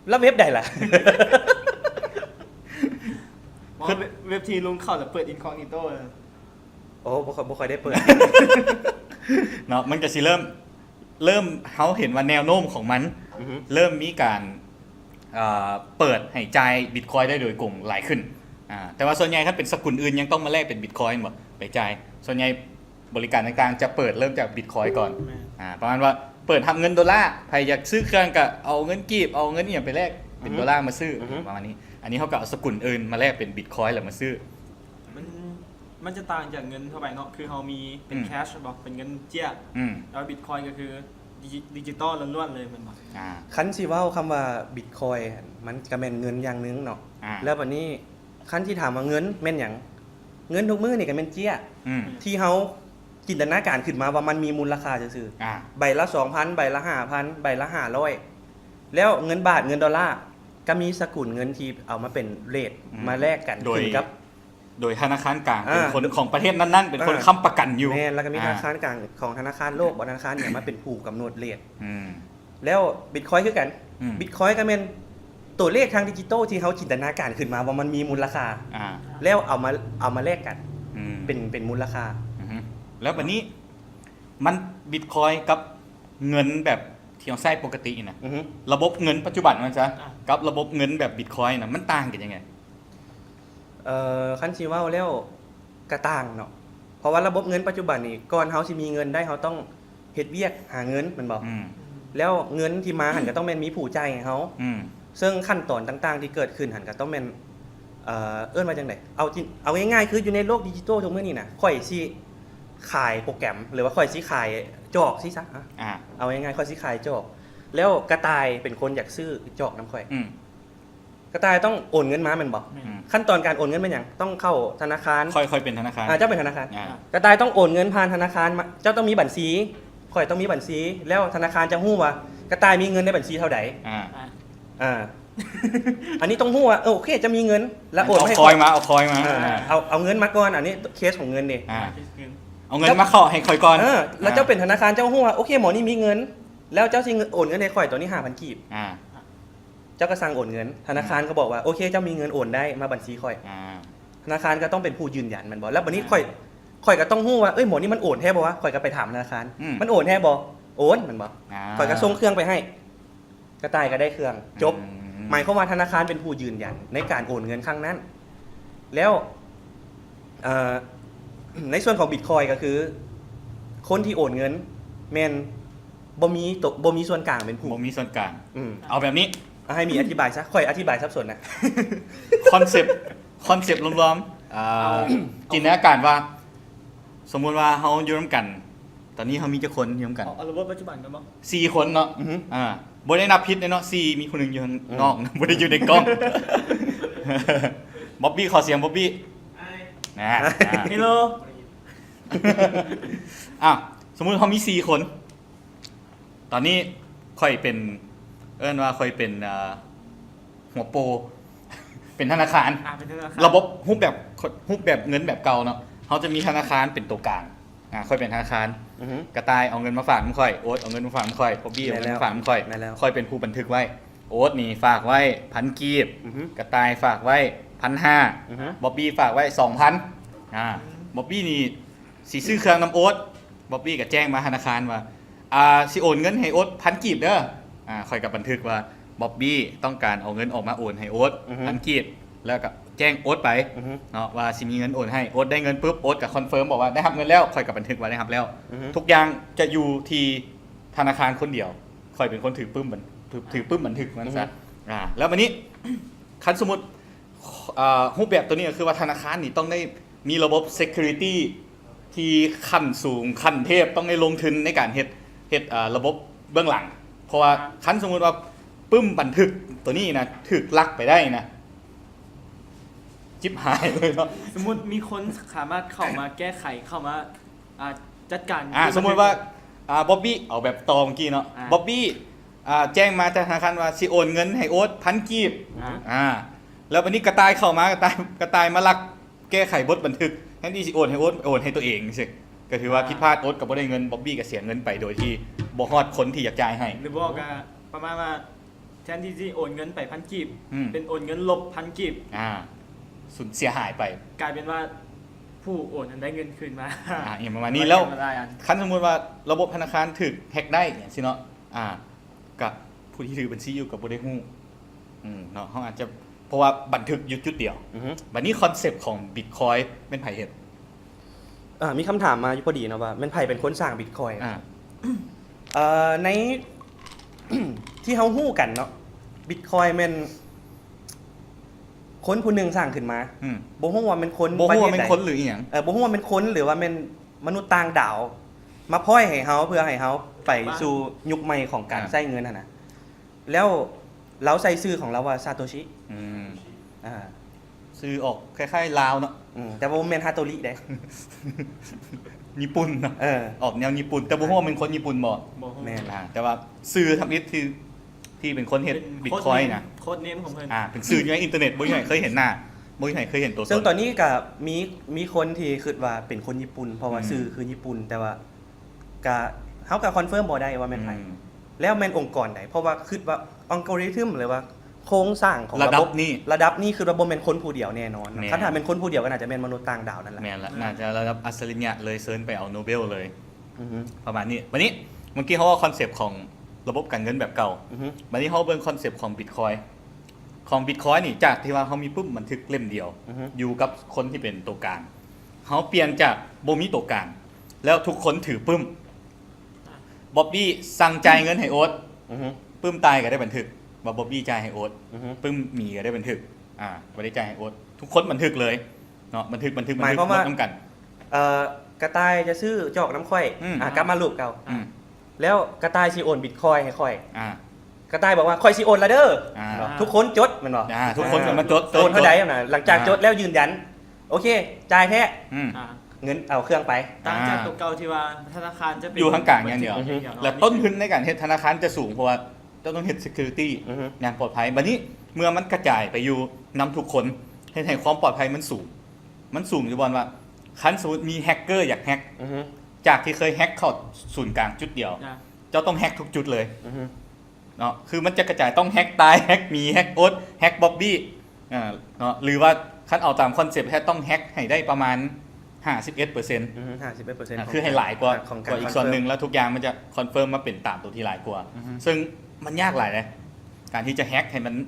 ແລ້ວເວັບໃດລະ? ບໍ່ ເວັບ ເວັບທີ່ລຸງເຂົ້າແລ້ວເປີດ incognito ເລີຍ. ໂອ້ ບໍ່ຄ່ອຍ ບໍ່ຄ່ອຍໄດ້ເປີດ ເນາະ ມັນກໍຊິເລີ່ມ ເລີ່ມ ເຮົາເຫັນວ່າແນວໂນ້ມຂອງມັນ ອືຮຶ ເລີ່ມມີການ ເອີ ເປີດໃຫ້ຈ່າຍບິດຄອຍໄດ້ໂດຍກົງຫຼາຍຂຶ້ນ. ອ່າ ແຕ່ວ່າສ່ວນໃຫຍ່ຄັນເປັນສະກຸນອື່ນຍັງຕ້ອງມາແລກເປັນບິດຄອຍແມ່ນບໍ່? ໄປຈ່າຍ ສ່ວນໃຫຍ່ບໍລິການຕ່າງໆຈະເປີດເລີ່ມຈາກບິດຄອຍກ່ອນ. ແມ່ນ ອ່າ ປະມານວ່າເປີດຮັບເງິນໂດລາ ໃຜຢາກຊື້ເຄື່ອງກໍເອົາເງິນກີບ ເອົາເງິນອີ່ຫຍັງໄປແລກເປັນ ອືຮຶ ໂດລາມາຊື້ ອືຮຶ ປະມານນີ້. ອັນນີ້ເຮົາກໍເອົາສະກຸນອື່ນມາແລກເປັນບິດຄອຍແລ້ວມາຊື້. ມັນ ມັນຈະຕ່າງຈາກເງິນທົ່ວໄປເນາະ ຄືເຮົາມີເປັນ ອືມ cash ແມ່ນບໍ່? ເປັນເງິນເຈ້ຍ. ອືມ ແລ້ວບິດຄອຍກໍຄືດິຈິ ດິຈິຕອລລ້ວນໆເລີຍແມ່ນບໍ່? ອ່າ ຄັນຊິເວົ້າຄຳວ່າບິດຄອຍ ມັນກໍແມ່ນເງິນຢ່າງໜຶ່ງເນາະ. ອ່າ ແລ້ວບັດນີ້ ຄັນຊິຖາມວ່າເງິນແມ່ນຫຍັງ? ເງິນທຸກມື້ນີ້ກໍແມ່ນເຈ້ຍ ອືມ ທີ່ເຮົາຈິນຕະນາການຂຶ້ນມາວ່າມັນມີມູນລະຄ່າຊື່ໆ. ອ່າ ໃບລະສອງພັນ ໃບລະຫ້າພັນ ໃບລະຫ້າຮ້ອຍ ແລ້ວເງິນບາດ ເງິນໂດລາ ກໍມີສະກຸນເງິນທີ່ເອົາມາເປັນເຣດ ອືມ ມາແລກກັນ ໂດຍ ຂຶ້ນກັບ ໂດຍທະນາຄານກາງ ອ່າ ເປັນຄົນຂອງປະເທດນັ້ນໆ ເປັນຄົນ ອ່າ ຄ້ຳປະກັນຢູ່. ແມ່ນ ແລ້ວກໍມີ ອ່າ ທະນາຄານກາງຂອງທະນາຄານໂລກບໍ່ ທະນາຄານຫຍັງມາເປັນຜູ້ກຳນົດເຣດ. ອືມ ແລ້ວບິດຄອຍຄືກັນ ອືມ ບິດຄອຍກໍແມ່ນຕົວເລກທາງດິຈິຕອລທີ່ເຮົາຈິນຕະນາການຂຶ້ນມາວ່າມັນມີມູນລະຄ່າ ອ່າ ແລ້ວເອົາມາ ເອົາມາແລກກັນ ອືມ ເປັນ ເປັນມູນລະຄ່າ. ອືຮຶ ແລ້ວບັດນີ້ມັນ ບິດຄອຍກັບເງິນແບບທີ່ເຮົາໃຊ້ປົກກະຕິນະ ອືຮຶ ລະບົບເງິນປັດຈຸບັນວ່າຊັ້ນ ອ່າ ກັບລະບົບເງິນແບບບິດຄອຍນະ ມັນຕ່າງກັນຍັງໄງ? ເອີ ຄັນຊິເວົ້າແລ້ວກະຕ່າງເນາະ ເພາະວ່າລະບົບເງິນປັດຈຸບັນນີ້ ກ່ອນເຮົາຊິມີເງິນໄດ້ ເຮົາຕ້ອງເຮັດວຽກຫາເງິນແມ່ນບໍ່? ອືມ ແລ້ວເງິນທີ່ມາຫັ້ນກໍຕ້ອງແມ່ນມີຜູ້ຈ່າຍໃຫ້ເຮົາ. ອືມ ເຊິ່ງຂັ້ນຕອນຕ່າງໆທີ່ເກີດຂຶ້ນຫັ້ນກໍຕ້ອງແມ່ນ ເອີ ເອີ້ນວ່າຈັ່ງໃດ? ເອົາຈິ ເອົາງ່າຍໆ ຄືຢູ່ໃນໂລກດິຈິຕອລທຸກມື້ນີ້ນະ ຂ້ອຍຊິຂາຍໂປຣແກຣມ ຫຼືວ່າຂ້ອຍຊິຂາຍຈອກຊີ້ຊະ ອ່າ ເອົາງ່າຍໆ ຂ້ອຍຊິຂາຍຈອກ ແລ້ວກະຕ່າຍເປັນຄົນຢາກຊື້ຈອກນຳຂ້ອຍ. ອືມ ກະຕ່າຍຕ້ອງໂອນເງິນມາແມ່ນບໍ່? ອືມ ຂັ້ນຕອນການໂອນເງິນແມ່ນຫຍັງ? ຕ້ອງເຂົ້າທະນາຄານ. ຂ້ອຍ ຂ້ອຍເປັນທະນາຄານ. ອ່າ ເຈົ້າເປັນທະນາຄານ. ອ່າ ກະຕ່າຍຕ້ອງໂອນເງິນຜ່ານທະນາຄານມາ. ເຈົ້າຕ້ອງມີບັນຊີ. ຂ້ອຍຕ້ອງມີບັນຊີ. ແລ້ວທະນາຄານຈະຮູ້ວ່າກະຕ່າຍມີເງິນໃນບັນຊີເທົ່າໃດ. ອ່າ ອ່າ ອັນນີ້ຕ້ອງຮູ້ວ່າ ເອີ ໂອເຄ ເຈົ້າມີເງິນ ແລ້ວໂອນມາໃຫ້ຂ້ອຍ. ເອົາຄອຍມາ ເອົາຄອຍມາ. ອ່າ ອ່າ ເອົາ ເອົາເງິນມາກ່ອນ. ອັນນີ້ເຄສຂອງເງິນເດ້. ອ່າ ເອົາເງິນມາເຂົ້າໃຫ້ຂ້ອຍກ່ອນ. ເອີ ແລ້ວເຈົ້າເປັນທະນາຄານ ເຈົ້າຮູ້ວ່າ ໂອເຄ ໝໍນີ້ມີເງິນ ແລ້ວເຈົ້າຊິໂອນເງິນໃຫ້ຂ້ອຍ ຕອນນີ້ຫ້າພັນກີບ. ອ່າ ເຈົ້າກໍສັ່ງໂອນເງິນ ທະນາຄານກໍບອກວ່າ ໂອເຄ ເຈົ້າມີເງິນໂອນໄດ້ ມາບັນຊີຂ້ອຍ. ອ່າ ທະນາຄານກໍຕ້ອງເປັນຜູ້ຢືນຢັນແມ່ນບໍ່? ແລ້ວບັດນີ້ຂ້ອຍ ຂ້ອຍກໍຕ້ອງຮູ້ວ່າ ເອີຍ ໝໍນີ້ມັນໂອນແທ້ບໍ່ວະ? ຂ້ອຍກໍໄປຖາມທະນາຄານ. ອືມ ມັນໂອນແທ້ບໍ່? ໂອນແມ່ນບໍ່? ອ່າ ຂ້ອຍກໍສົ່ງເຄື່ອງໄປໃຫ້ ກະຕ່າຍກໍໄດ້ເຄື່ອງ ຈົບ. ອືມ ໝາຍຄວາມວ່າທະນາຄານເປັນຜູ້ຢືນຢັນໃນການໂອນເງິນຄັ້ງນັ້ນ. ແລ້ວ ເອີ ໃນສ່ວນຂອງບິດຄອຍກໍຄື ຄົນທີ່ໂອນເງິນແມ່ນບໍ່ມີໂຕ ບໍ່ມີສ່ວນກາງເປັນຜູ້ ບໍ່ມີສ່ວນກາງ. ອືມ ເອົາແບບນີ້ ເອົາໃຫ້ມີອະທິບາຍຊະ ຂ້ອຍອະທິບາຍສັບສົນນະ. ຄອນເຊັບ ຄອນເຊັບລວມໆ ອ່າ ເອົາ ຈິນຕະນາການວ່າ ສົມມຸດວ່າເຮົາຢູ່ນຳກັນ ຕອນນີ້ເຮົາມີຈັກຄົນຢູ່ນຳກັນ? ເອົາ ເອົາລະບົບປັດຈຸບັນກ່ອນບໍ່? ສີ່ຄົນເນາະ. ອືຮຶ ອ່າ ບໍ່ໄດ້ນັບຜິດເດ້ເນາະ ສີ່ ມີຜູ້ໜຶ່ງຢູ່ຂ້າງນອກ ອືມ ບໍ່ໄດ້ຢູ່ໃນກ້ອງ. ບອບບີ້ ຂໍສຽງບອບບີ້. ອ່າ ເຮລໂລ. ອ່າ ສົມມຸດເຮົາມີສີ່ຄົນ ຕອນນີ້ຂ້ອຍເປັນ ເອີ້ນວ່າຂ້ອຍເປັນ ເອີ ຫົວໂປ ເປັນທະນາຄານ. ອ່າ ເປັນທະນາຄານ ລະບົບຮູບແບບ ຮູບແບບເງິນແບບເກົ່າເນາະ ເຮົາຈະມີທະນາຄານເປັນໂຕກາງ. ອ່າ ຂ້ອຍເປັນທະນາຄານ. ອືຮຶ ກະຕ່າຍເອົາເງິນມາຝາກນຳຂ້ອຍ ໂອດເອົາເງິນມາຝາກນຳຂ້ອຍ ພອບບີ້ເອົາເງິນມາຝາກນຳຂ້ອຍ. ແມ່ນແລ້ວ ຂ້ອຍເປັນຜູ້ບັນທຶກໄວ້. ໂອດນີ້ຝາກໄວ້ພັນກີບ, ອືຮຶ ກະຕ່າຍຝາກໄວ້ພັນຫ້າ, ອືຮຶ ບອບບີ້ຝາກໄວ້ສອງພັນ. ອາ ບອບບີ້ນີ້ຊິຊື້ເຄື່ອງນຳໂອດ, ບອບບີ້ກະແຈ້ງມາທະນາຄານວ່າ ອາ ຊິໂອນເງິນໃຫ້ໂອດພັນກີບເດີ. ອາ ຂ້ອຍກະບັນທຶກວ່າ ບອບບີ້ຕ້ອງການເອົາເງິນອອກມາໂອນໃຫ້ໂອດ ອືຮຶ ພັນກີບ ແລ້ວກະແຈ້ງໂອດໄປ ອືຮຶ ເນາະ ວ່າຊິມີເງິນໂອນໃຫ້. ໂອດໄດ້ເງິນປຶບ ໂອດກະຄອນເຟີມບອກວ່າໄດ້ຮັບເງິນແລ້ວ, ຂ້ອຍກະບັນທຶກວ່າໄດ້ຮັບແລ້ວ. ອືຮຶ ທຸກຢ່າງຈະຢູ່ທີ່ທະນາຄານຄົນດຽວ, ຂ້ອຍເປັນຄົນຖືປຶ້ມບັນ ຖື ຖືປຶ້ມບັນທຶກວ່າຊັ້ນຊະ. ອືຮຶ ອາ ແລ້ວບາດນີ້ ຄັນສົມມຸດ ອາ ຮູບແບບໂຕນີ້ກະຄືວ່າທະນາຄານນີ້ຕ້ອງໄດ້ມີລະບົບ security ທີ່ຂັ້ນສູງ ຂັ້ນເທບ, ຕ້ອງໄດ້ລົງທຶນໃນການເຮັດ ເຮັດ ອາ ລະບົບເບື້ອງຫຼັງ. ເພາະວ່າ ອາ ຄັນສົມມຸດວ່າປຶ້ມບັນທຶກໂຕນີ້ນະ ຖືກລັກໄປໄດ້ນະ ຈິບຫາຍເລີຍເນາະ. ສົມມຸດມີຄົນສາມາດເຂົ້າມາແກ້ໄຂ ເຂົ້າມາ ອາ ຈັດການ ອາ ສົມມຸດວ່າ ອາ ບອບບີ້ ເອົາແບບຕໍ່ເມື່ອກີ້ເນາະ ອາ ບອບບີ້ ອາ ແຈ້ງມາຈາກທະນາຄານວ່າຊິໂອນເງິນໃຫ້ໂອດພັນກີບ ອາ ອາ ແລ້ວບາດນີ້ກະຕ່າຍເຂົ້າມາ ກະຕ່າຍ ກະຕ່າຍມາລັກແກ້ໄຂບົດບັນທຶກ ແທນທີ່ຊິໂອນໃຫ້ໂອດ ໂອນໃຫ້ໂຕເອງຈັ່ງຊີ້ ກະຖືວ່າ ອາ ຜິດພາດ. ໂອດກະບໍ່ໄດ້ເງິນ, ບອບບີ້ກະເສຍເງິນໄປໂດຍທີ່ບໍ່ຮອດຄົນທີ່ຢາກຈ່າຍໃຫ້ ຫຼືບໍ່ກະປະມານວ່າ ແທນທີ່ຊິໂອນເງິນໄປພັນກີບ ອືມ ເປັນໂອນເງິນລົບພັນກີບ ອາ ສູນເສຍຫາຍໄປ ກາຍເປັນວ່າຜູ້ໂອນນັ້ນໄດ້ເງິນຄືນມາ ອາ ອີ່ຫຍັງປະມານນີ້. ແລ້ວຄັນສົມມຸດວ່າລະບົບທະນາຄານຖືກແຮັກໄດ້ຈັ່ງຊີ້ເນາະ ອາ ກະຜູ້ທີ່ຖືບັນຊີຢູ່ກະບໍ່ໄດ້ຮູ້ ອືມ ເນາະ ເຮົາອາດຈະ ເພາະວ່າບັນທຶກຢູ່ຈຸດດຽວ. ອືຮຶ ບາດນີ້ຄອນເຊັບຂອງ Bitcoin ແມ່ນໃຜເຮັດ? ເອີ ມີຄຳຖາມມາຢູ່ພໍດີເນາະວ່າ ແມ່ນໃຜເປັນຄົນສ້າງ Bitcoin? ອາ ເອີ ໃນ ທີ່ເຮົາຮູ້ກັນເນາະ Bitcoin ແມ່ນຄົນຜູ້ໜຶ່ງສ້າງຂຶ້ນມາ ອືມ ບໍ່ຮູ້ວ່າແມ່ນຄົນ ບໍ່ຮູ້ວ່າແມ່ນຄົນ ປະເທດໃດ ຫຼືອີ່ຫຍັງ ເອີ ບໍ່ຮູ້ວ່າແມ່ນຄົນ ຫຼືວ່າແມ່ນມະນຸດຕ່າງດາວ ມາພ້ອຍໃຫ້ເຮົາ ເພື່ອໃຫ້ເຮົາໄປສູ່ຍຸກໃໝ່ຂອງການ ອ່າ ໃຊ້ເງິນຫັ້ນນະ. ແລ້ວລາວໃສ່ຊື່ຂອງລາວວ່າ ຊາໂຕຊິ ອືມ ອ່າ ຊື່ອອກຄ້າຍໆລາວເນາະ ອືມ ແຕ່ວ່າບໍ່ແມ່ນ ຮາໂຕຣິ ເດ້ ຍີ່ປຸ່ນເນາະ ເອີ ອອກແນວຍີ່ປຸ່ນ ແຕ່ບໍ່ຮູ້ວ່າແມ່ນຄົນຍີ່ປຸ່ນບໍ່ ບໍ່ຮູ້ ແມ່ນ ອ່າ ແຕ່ວ່າຊື່ທຳອິດທີ່ ທີ່ເປັນຄົນເຮັດ Bitcoin ນະ ໂຄດເນມຂອງເພິ່ນ ອ່າ ເປັນຊື່ຢູ່ໃນອິນເຕີເນັດ ບໍ່ມີໃຜເຄີຍເຫັນໜ້າ ບໍ່ມີໃຜເຄີຍເຫັນໂຕຕົນ. ເຊິ່ງຕອນນີ້ກະມີ ມີຄົນທີ່ຄິດວ່າເປັນຄົນຍີ່ປຸ່ນ ເພາະວ່າ ອືມ ຊື່ຄືຍີ່ປຸ່ນ ແຕ່ວ່າ ກະ ເຮົາກະຄອນເຟີມບໍ່ໄດ້ວ່າແມ່ນໃຜ ອືມ ແລ້ວແມ່ນອົງກອນໃດ ເພາະວ່າຄິດວ່າອັລໂກຣິທຶມ ຫຼືວ່າໂຄງສ້າງຂອງລະບົບ ລະດັບນີ້ ລະດັບນີ້ ຄິດວ່າບໍ່ແມ່ນຄົນຜູ້ດຽວແນ່ນອນ. ແມ່ນ ຄັນຖ້າແມ່ນຄົນຜູ້ດຽວກະໜ້າຈະແມ່ນມະນຸດຕ່າງດາວນັ້ນແຫຼະ ແມ່ນລະ ໜ້າຈະລະດັບອັດສະລິຍະເລີຍ ເຊີນໄປເອົາໂນເບວເລີຍ. ອືຮຶ ປະມານນີ້. ບາດນີ້ ເມື່ອກີ້ເຮົາເວົ້າຄອນເຊັບຂອງລະບົບການເງິນແບບເກົ່າ ອືຮຶ ບາດນີ້ເຮົາເບິ່ງຄອນເຊັບຂອງ Bitcoin ຂອງ Bitcoin ນີ້ ຈາກທີ່ວ່າເຮົາມີປຶ້ມບັນທຶກເຫຼັ້ມດຽວ ອືຮຶ ຢູ່ກັບຄົນທີ່ເປັນໂຕກາງ ເຮົາປ່ຽນຈາກບໍ່ມີໂຕກາງ ແລ້ວທຸກຄົນຖືປຶ້ມ ບອບບີ້ສັ່ງຈ່າຍເງິນໃຫ້ໂອດ ອືຮຶ ປຶ້ມຕາຍກະໄດ້ບັນທຶກວ່າບອບບີ້ຈ່າຍໃຫ້ໂອດ ອືຮຶ ປຶ້ມໝີກະໄດ້ບັນທຶກ ອ່າ ບໍ່ໄດ້ຈ່າຍໃຫ້ໂອດ ທຸກຄົນບັນທຶກເລີຍເນາະ ບັນທຶກ ບັນທຶກ ບັນທຶກ ໝາຍຄວາມວ່າ ໝົດນຳກັນ. ເອີ ກະຕ່າຍຈະຊື້ຈອກນຳຂ້ອຍ ອືມ ອ່າ ກັບມາລູບເກົ່າ ອືມ ແລ້ວກະຕ່າຍຊິໂອນ Bitcoin ໃຫ້ຂ້ອຍ ອ່າ ກະຕ່າຍບອກວ່າ ຂ້ອຍຊິໂອນລະເດີ ອ່າ ເນາະ ທຸກຄົນຈົດແມ່ນບໍ່? ອ່າ ທຸກຄົນກະມາຈົດ ໂອນເທົ່າໃດຫັ້ນນະ ຫຼັງຈາກ ອ່າ ຈົດແລ້ວຢືນຢັນ ໂອເຄ ຈ່າຍແທ້ ອືມ ອ່າ ເງິນເອົາເຄື່ອງໄປ ຕ່າງຈາກ ອ່າ ໂຕເກົ່າທີ່ວ່າທະນາຄານຈະເປັນ ຢູ່ທາງກາງຢ່າງດຽວ ອືຮຶ ແລະຕົ້ນທຶນໃນການເຮັດທະນາຄານຈະສູງ ເພາະວ່າເຈົ້າຕ້ອງເຮັດ security ອືຮຶ ຢ່າງປອດໄພ. ບາດນີ້ເມື່ອມັນກະຈາຍໄປຢູ່ນຳທຸກຄົນ ເຮັດໃຫ້ຄວາມປອດໄພມັນສູງ ມັນສູງຢູ່ບ່ອນວ່າ ຄັນສົມມຸດມີແຮັກເກີຢາກແຮັກ ອືຮຶ ຈາກທີ່ເຄີຍແຮັກເຂົ້າສູນກາງຈຸດດຽວ ອ່າ ເຈົ້າຕ້ອງແຮັກທຸກຈຸດເລີຍ ອືຮຶ ເນາະ ຄືມັນຈະກະຈາຍ ຕ້ອງແຮັກຕາຍ ແຮັກໝີ ແຮັກໂອດ ແຮັກບອບບີ້ ເນາະ ຫຼືວ່າຄັນເອົາຕາມຄອນເຊັບແທ້ຕ້ອງແຮັກໃຫ້ໄດ້ປະມານຫ້າສິບເອັດເປີເຊັນ ອືຮຶ ຫ້າສິບເອັດເປີເຊັນ ອ່າ ຄືໃຫ້ຫຼາຍກວ່າ ຂອງການ ກວ່າອີກສ່ວນໜຶ່ງ ຄອນເຟີມ ແລ້ວທຸກຢ່າງມັນຈະຄອນເຟີມມາເປັນຕາມໂຕທີ່ຫຼາຍກວ່າ ອືຮຶ ເຊິ່ງມັນຍາກຫຼາຍເດ້ ການທີ່ຈະແຮັກໃຫ້ມັນ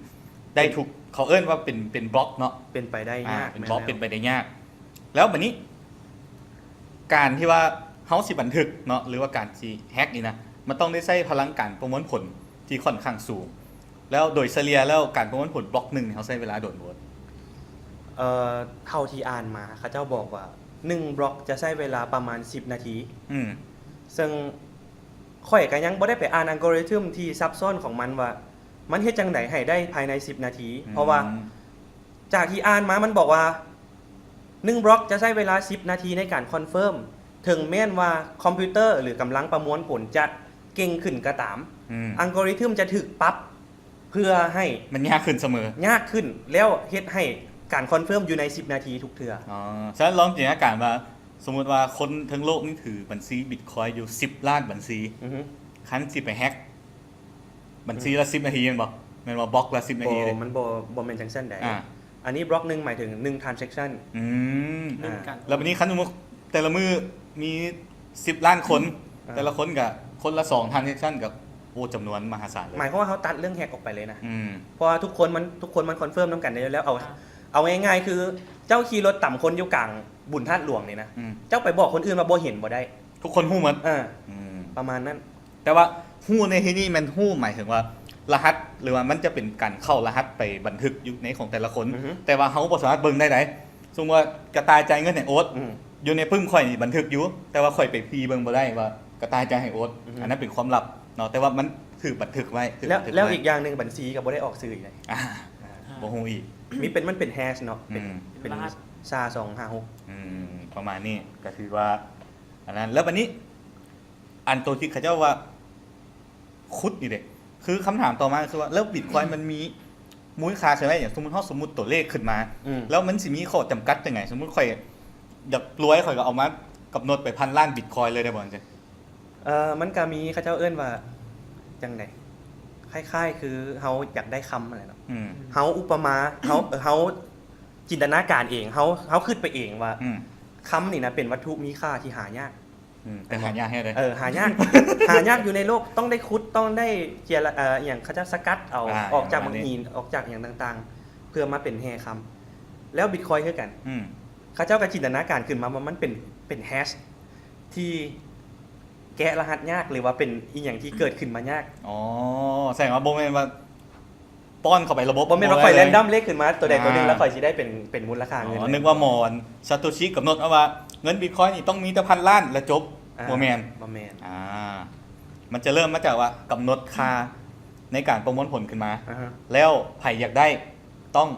ໄດ້ທຸກ ເຂົາເອີ້ນວ່າເປັນ ເປັນບລັອກເນາະ ເປັນໄປໄດ້ຍາກ ອ່າ ເປັນບລັອກ ແມ່ນແລ້ວ ເປັນໄປໄດ້ຍາກ. ແລ້ວບາດນີ້ ການທີ່ວ່າເຮົາຊິບັນທຶກເນາະ ຫຼືວ່າການຊິແຮັກນີ້ນະ ມັນຕ້ອງໄດ້ໃຊ້ພະລັງການປະມວນຜົນທີ່ຂ້ອນຂ້າງສູງ ແລ້ວໂດຍສະເລ່ຍແລ້ວການປະມວນຜົນບລັອກໜຶ່ງນີ້ ເຮົາໃຊ້ເວລາດົນບໍ່? ເອີ ເທົ່າທີ່ອ່ານມາ ເຂົາເຈົ້າບອກວ່າໜຶ່ງບລັອກຈະໃຊ້ເວລາປະມານສິບນາທີ ອືມ ເຊິ່ງຂ້ອຍກະຍັງບໍ່ໄດ້ໄປອ່ານອັລໂກຣິທຶມທີ່ຊັບຊ້ອນຂອງມັນວ່າ ມັນເຮັດຈັ່ງໃດໃຫ້ໄດ້ພາຍໃນສິບນາທີ ອືມ ເພາະວ່າຈາກທີ່ອ່ານມາມັນບອກວ່າ ໜຶ່ງບລັອກຈະໃຊ້ເວລາສິບນາທີໃນການຄອນເຟີມ ເຖິງແມ່ນວ່າຄອມພິວເຕີ ຫຼືກຳລັງປະມວນຜົນຈະເກັ່ງຂຶ້ນກະຕາມ ອືມ ອັລໂກຣິທຶມຈະຖືກປັບ ເພື່ອໃຫ້ ມັນຍາກຂຶ້ນສະເໝີ ຍາກຂຶ້ນ ແລ້ວເຮັດໃຫ້ການຄອນເຟີມຢູ່ໃນສິບນາທີທຸກເທື່ອ. ອໍ ສະນັ້ນລອງຈິນຕະນາການວ່າ ສົມມຸດວ່າຄົນທັງໂລກນີ້ຖືບັນຊີບິດຄອຍຢູ່ສິບລ້ານບັນຊີ ອືຮຶ ຄັນຊິໄປແຮັກບັນຊີລະ ອືມ ສິບນາທີແມ່ນບໍ່? ແມ່ນວ່າບລັອກລະສິບນາທີເດ້. ບໍ່ ມັນບໍ່ ບໍ່ແມ່ນຈັ່ງຊັ້ນໃດ. ອ່າ ອັນນີ້ບລັອກໜຶ່ງໝາຍເຖິງໜຶ່ງ transaction. ອືມ ອ່າ ແລ້ວບັດນີ້ຄັນສົມມຸດແຕ່ລະມື້ມີສິບລ້ານຄົນ ອ່າ ແຕ່ລະຄົນກະຄົນລະສອງ transaction ກະ ໂອ້ ຈຳນວນມະຫາສານເລີຍ. ໝາຍຄວາມວ່າເຮົາຕັດເລື່ອງແຮັກອອກໄປເລີຍນະ. ອືມ ເພາະວ່າທຸກຄົນມັນ ທຸກຄົນມັນຄອນເຟີມນຳກັນໄດ້ແລ້ວ. ເອົາ ອ່າ ເອົາງ່າຍໆ ຄືເຈົ້າຂີ່ລົດຕຳຄົນຢູ່ກາງບຸນທາດຫຼວງນີ້ນະ ອືມ ເຈົ້າໄປບອກຄົນອື່ນວ່າບໍ່ເຫັນບໍ່ໄດ້ ທຸກຄົນຮູ້ໝົດ. ເອີ ອືມ ປະມານນັ້ນ. ແຕ່ວ່າຮູ້ໃນທີ່ນີ້ແມ່ນຮູ້ໝາຍເຖິງວ່າລະຫັດ ຫຼືວ່າມັນຈະເປັນການເຂົ້າລະຫັດໄປບັນທຶກຢູ່ໃນຂອງແຕ່ລະຄົນ. ອືຮຶ ແຕ່ວ່າເຮົາບໍ່ສາມາດເບິ່ງໄດ້ໃດ. ສົມມຸດວ່າກະຕ່າຍຈ່າຍເງິນໃຫ້ໂອດ ອືມ ຢູ່ໃນປຶ້ມຂ້ອຍນີ້ບັນທຶກຢູ່ ແຕ່ວ່າຂ້ອຍໄປພີ່ເບິ່ງບໍ່ໄດ້ວ່າກະຕ່າຍຈ່າຍໃຫ້ໂອດ. ອືຮຶ ອັນນັ້ນເປັນຄວາມລັບເນາະ ແຕ່ວ່າມັນຖືກບັນທຶກໄວ້ ຖືກ ແລ້ວ ບັນທຶກ ແລ້ວ ໄວ້ ອີກຢ່າງໜຶ່ງບັນຊີກໍບໍ່ໄດ້ອອກຊື່ອີກເດ້. ອ່າ ອ່າ ບໍ່ຮູ້ອີກ. ມີເປັນ ມັນເປັນແຮຊເນາະ ເປັນ ອືມ ເປັນລະຫັດ ສາມສອງຫ້າຫົກ. ອືມ ປະມານນີ້ ກໍຖືວ່າອັນນັ້ນ. ແລ້ວບັດນີ້ ອັນໂຕທີ່ເຂົາເຈົ້າວ່າຂຸດນີ້ເດ້ ຄືຄຳຖາມຕໍ່ມາຄືວ່າ ແລ້ວບິດຄອຍມັນມີມູນຄ່າຄືຫຍັງ? ສົມມຸດ ເຮົາສົມມຸດຕົວເລກຂຶ້ນມາ ອືມ ແລ້ວມັນຊິມີຂໍ້ຈຳກັດຈັ່ງໃດ? ສົມມຸດຂ້ອຍຢາກລວຍ ຂ້ອຍກໍເອົາມາກຳນົດໄປພັນລ້ານບິດຄອຍເລີຍໄດ້ບໍ່? ຈັ່ງຊີ້ ເອີ ມັນກໍມີ ເຂົາເຈົ້າເອີ້ນວ່າຈັ່ງໃດ ຄ້າຍໆ ຄືເຮົາຢາກໄດ້ຄຳຫັ້ນແຫຼະເນາະ. ອືມ ເຮົາອຸປະມາ ເຮົາ ເຮົາຈິນຕະນາການເອງ ເຮົາ ເຮົາຄິດໄປເອງວ່າ ອືມ ຄຳນີ້ນະເປັນວັດຖຸມີຄ່າທີ່ຫາຍາກ. ອືມ ແຕ່ຫາຍາກແຮງເດ້. ເອີ ຫາຍາກ ຫາຍາກຢູ່ໃນໂລກ ຕ້ອງໄດ້ຂຸດ ຕ້ອງໄດ້ເຈຍລະ ເອີ ອີ່ຫຍັງ ເຂົາເຈົ້າສະກັດເອົາ ອ່າ ອອກຈາກໝາກຫີນ ອອກຈາກຫຍັງຕ່າງໆ ເພື່ອມາເປັນແຮ່ຄຳ. ແລ້ວບິດຄອຍຄືກັນ ອືມ ເຂົາເຈົ້າກໍຈິນຕະນາການຂຶ້ນມາວ່າມັນເປັນ ເປັນແຮຊທີ່ແກະລະຫັດຍາກ ຫຼືວ່າເປັນອີ່ຫຍັງທີ່ເກີດຂຶ້ນມາຍາກ. ອໍ ແສດງວ່າບໍ່ແມ່ນວ່າ ປ້ອນເຂົ້າໄປລະບົບ ບໍ່ແມ່ນວ່າຂ້ອຍແຣນດອມເລກຂຶ້ນມາຕົວໃດຕົວໜຶ່ງ ອ່າ ແລ້ວຂ້ອຍຊິໄດ້ເປັນ ເປັນມູນລະຄ່າເງິນ. ອໍ ນຶກວ່າໝໍຊາໂຕຊິກຳນົດເອົາວ່າເງິນບິດຄອຍນີ້ຕ້ອງມີແຕ່ພັນລ້ານແລ້ວຈົບ. ອ່າ ບໍ່ແມ່ນ ບໍ່ແມ່ນ. ອ່າ ມັນຈະເລີ່ມມາຈາກວ່າກຳນົດຄ່າໃນການປະມວນຜົນຂຶ້ນມາ ອ່າຮະ ແລ້ວໃຜຢາກໄດ້ຕ້ອງ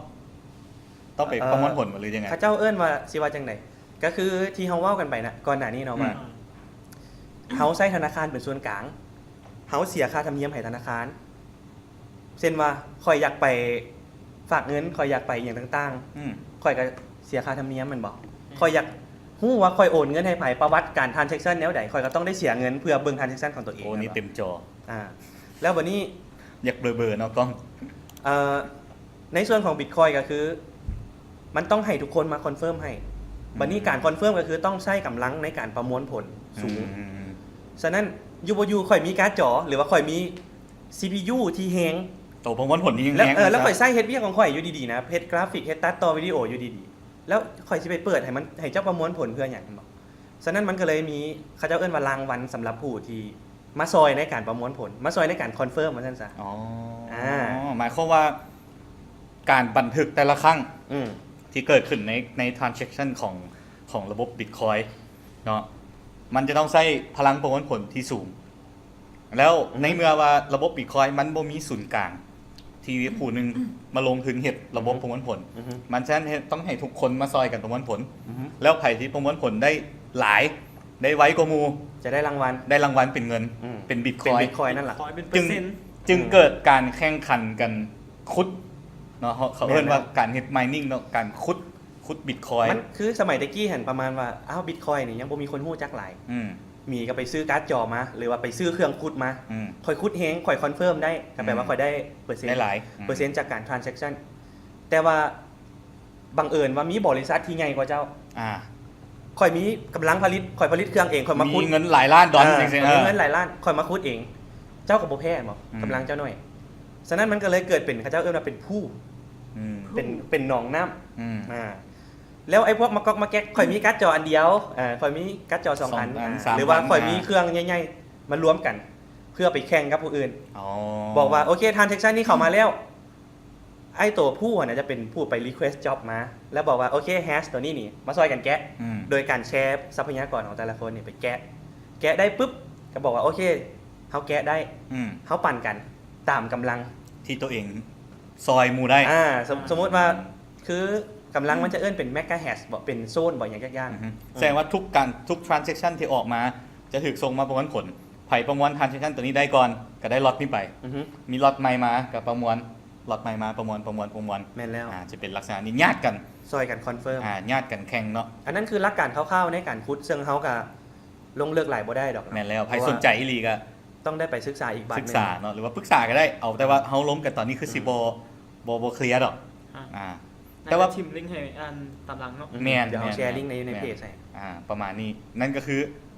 ຕ້ອງໄປປະມວນຜົນບໍ່ ຫຼືຍັງໃດ? ເຂົາເຈົ້າເອີ້ນວ່າ ຊິວ່າຈັ່ງໃດ? ກໍຄືທີ່ເຮົາເວົ້າກັນໄປນະ ກ່ອນໜ້ານີ້ເນາະ ອືມ ວ່າເຮົາໃຊ້ທະນາຄານເປັນສ່ວນກາງ ເຮົາເສຍຄ່າທຳນຽມໃຫ້ທະນາຄານ. ເຊັ່ນວ່າ ຂ້ອຍຢາກໄປຝາກເງິນ ຂ້ອຍຢາກໄປອີ່ຫຍັງຕ່າງໆ ອືມ ຂ້ອຍກໍເສຍຄ່າທຳນຽມແມ່ນບໍ່? ອືມ ຂ້ອຍຢາກຮູ້ວ່າຂ້ອຍໂອນເງິນໃຫ້ໃຜ ປະຫວັດການ transaction ແນວໃດ ຂ້ອຍກໍຕ້ອງໄດ້ເສຍເງິນເພື່ອເບິ່ງ transaction ຂອງຕົວເອງ. ໂອ້ ນີ້ເຕັມຈໍ. ອ່າ ແລ້ວບັດນີ້ ຢາກເບີໆເນາະກ້ອງ. ເອີ ໃນສ່ວນຂອງບິດຄອຍກໍຄື ມັນຕ້ອງໃຫ້ທຸກຄົນມາຄອນເຟີມໃຫ້. ອືມ ບັດນີ້ການຄອນເຟີມກໍຄືຕ້ອງໃຊ້ກຳລັງໃນການປະມວນຜົນສູງ. ອືມ ສະນັ້ນ ຢູ່ບໍ່ຢູ່ ຂ້ອຍມີກາດຈໍ ຫຼືວ່າຂ້ອຍມີ ຊີພີຢູ ທີ່ແຮງ ໂຕປະມວນຜົນທີ່ແຮງ ແລ້ວ ເອີ ແລ້ວຂ້ອຍໃຊ້ເຮັດວຽກຂອງຂ້ອຍຢູ່ດີໆນະ ເຮັດກຣາຟິກ ເຮັດຕັດຕໍ່ວິດີໂອຢູ່ດີໆ ແລ້ວຂ້ອຍຊິໄປເປີດໃຫ້ມັນ ໃຫ້ເຈົ້າປະມວນຜົນເພື່ອຫຍັງ ແມ່ນບໍ່? ສະນັ້ນມັນກໍເລີຍມີ ເຂົາເຈົ້າເອີ້ນວ່າລາງວັນສຳລັບຜູ້ທີ່ມາຊ່ອຍໃນການປະມວນຜົນ ມາຊ່ອຍໃນການຄອນເຟີມວ່າຊັ້ນຊະ. ອໍ ອ່າ ໝາຍຄວາມວ່າການບັນທຶກແຕ່ລະຄັ້ງ ອືມ ທີ່ເກີດຂຶ້ນໃນ ໃນ transaction ຂອງ ຂອງລະບົບ Bitcoin ເນາະ ມັນຈະຕ້ອງໃຊ້ພະລັງປະມວນຜົນທີ່ສູງ. ແລ້ວ ອືຮຶ ໃນເມື່ອວ່າລະບົບ Bitcoin ມັນບໍ່ມີສູນກາງທີ່ຜູ້ໜຶ່ງມາລົງທຶນເຮັດລະບົບ ອືຮຶ ປະມວນຜົນ ອືຮຶ ມັນສະນັ້ນເຮັດ ຕ້ອງໃຫ້ທຸກຄົນມາຊ່ອຍກັນປະມວນຜົນ ອືຮຶ ແລ້ວໃຜທີ່ປະມວນຜົນໄດ້ຫຼາຍ ໄດ້ໄວກວ່າໝູ່ ຈະໄດ້ລາງວັນ ໄດ້ລາງວັນເປັນເງິນ ອືມ ເປັນ Bitcoin ເປັນ Bitcoin ນັ້ນລະ Bitcoin ເປັນເປີເຊັນ ຈຶ່ງ ອືມ ເກີດການແຂ່ງຂັນກັນຂຸດເນາະ ເຂົາ ເຂົາເອີ້ນວ່າ ແມ່ນແລ້ວ ການເຮັດ mining ເນາະ ການຂຸດ ຂຸດ Bitcoin ມັນຄືສະໄໝແຕ່ກີ້ຫັ້ນ ປະມານວ່າ ອ້າວ Bitcoin ນີ້ຍັງບໍ່ມີຄົນຮູ້ຈັກຫຼາຍ ອືມ ໝີກໍໄປຊື້ກາດຈໍມາ ຫຼືວ່າໄປຊື້ເຄື່ອງຂຸດມາ ອືມ ຂ້ອຍຂຸດແຮງ ຂ້ອຍຄອນເຟີມໄດ້ ກໍແປວ່າ ອືມ ຂ້ອຍໄດ້ເປີເຊັນ ໄດ້ຫຼາຍ ອືມ ເປີເຊັນຈາກການ transaction ແຕ່ວ່າບັງເອີນວ່າມີບໍລິສັດທີ່ໃຫຍ່ກວ່າເຈົ້າ ອ່າ ຂ້ອຍມີກຳລັງຜະລິດ ຂ້ອຍຜະລິດເຄື່ອງເອງ ຂ້ອຍມາຂຸດ ມີເງິນຫຼາຍລ້ານດອນ ເອີ ຈັ່ງຊີ້ ຂ້ອຍມີເງິນຫຼາຍລ້ານ ຂ້ອຍມາຂຸດເອງ ເຈົ້າກໍບໍ່ແພ້ແມ່ນບໍ່? ອືມ ກຳລັງເຈົ້າໜ້ອຍ ສະນັ້ນມັນກໍເລີຍເກີດເປັນ ເຂົາເຈົ້າເອີ້ນວ່າເປັນພູ ອືມ ເປັນ ເປັນໜອງນ້ຳ ອືມ ອ່າ ແລ້ວໄອ້ພວກມາກອກມາແກກ ຂ້ອຍມີກາດຈໍອັນດຽວ ເອີ ຂ້ອຍມີກາດຈໍສອງອັນ ສອງອັນ ອ່າ ສາມອັນ ຫຼືວ່າຂ້ອຍມີເຄື່ອງໃຫຍ່ໆ ມາລວມກັນ ເພື່ອໄປແຂ່ງກັບຜູ້ອື່ນ ອໍ ບອກວ່າ ໂອເຄ transaction ນີ້ເຂົ້າມາແລ້ວ ໄອ້ໂຕຜູ້ຫັ້ນນະຈະເປັນຜູ້ໄປ request job ມາ ແລ້ວບອກວ່າ ໂອເຄ hash ໂຕນີ້ນີ້ ມາຊ່ອຍກັນແກະ ອືມ ໂດຍການແຊຊັບພະຍາກອນຂອງແຕ່ລະຄົນນີ້ໄປແກະ ແກະໄດ້ປຶບ ກໍບອກວ່າ ໂອເຄ ເຮົາແກະໄດ້ ອືມ ເຮົາປັນກັນຕາມກຳລັງທີ່ໂຕເອງຊ່ອຍໝູ່ໄດ້ ອ່າ ສົມ ສົມມຸດວ່າ ອືມ ຄືກຳລັງມັນຈະເອີ້ນເປັນ megahash ບໍ່ ເປັນໂຊນບໍ່ ຫຍັງຈັກຢ່າງ ອືຮຶ ອືມ ແສດງວ່າທຸກການ ທຸກ transaction ທີ່ອອກມາ ຈະຖືກສົ່ງມາປະມວນຜົນ ໃຜປະມວນ transaction ໂຕນີ້ໄດ້ກ່ອນ ກໍໄດ້ລັອດນີ້ໄປ ອືຮຶ ມີລັອດໃໝ່ມາ ກໍປະມວນ ລັອດໃໝ່ມາປະມວນ ປະມວນ ປະມວນ ແມ່ນແລ້ວ ອ່າ ຈະເປັນລັກສະນະນີ້ ຍາດກັນ ຊ່ອຍກັນຄອນເຟີມ ອ່າ ຍາດກັນແຂ່ງເນາະ ອັນນັ້ນຄືຫຼັກການຄ່າວໆໃນການຂຸດ ເຊິ່ງເຮົາກໍລົງເລິກຫຼາຍບໍ່ໄດ້ດອກເນາະ ແມ່ນແລ້ວ ໃຜສົນໃຈອີ່ຫຼີກໍ ຕ້ອງໄດ້ໄປສຶກສາອີກບາດໜຶ່ງ ສຶກສາເນາະ ຫຼືວ່າປຶກສາກໍໄດ້ ເອົາແຕ່ວ່າເຮົາລົມກັນຕອນນີ້ຄືຊິບໍ່ ບໍ່ ບໍ່ເຄລຍດອກ ອ່າ ອ່າ ແຕ່ວ່າ ດຽວຖິ້ມລິ້ງໃຫ້ອັນຕາມຫຼັງເນາະ ອືມ ແມ່ນ ດຽວເຮົາແຊລິ້ງໃນ ໃນເພຈໃຫ້ ອ່າ ປະມານນີ້ ນັ້ນກໍຄື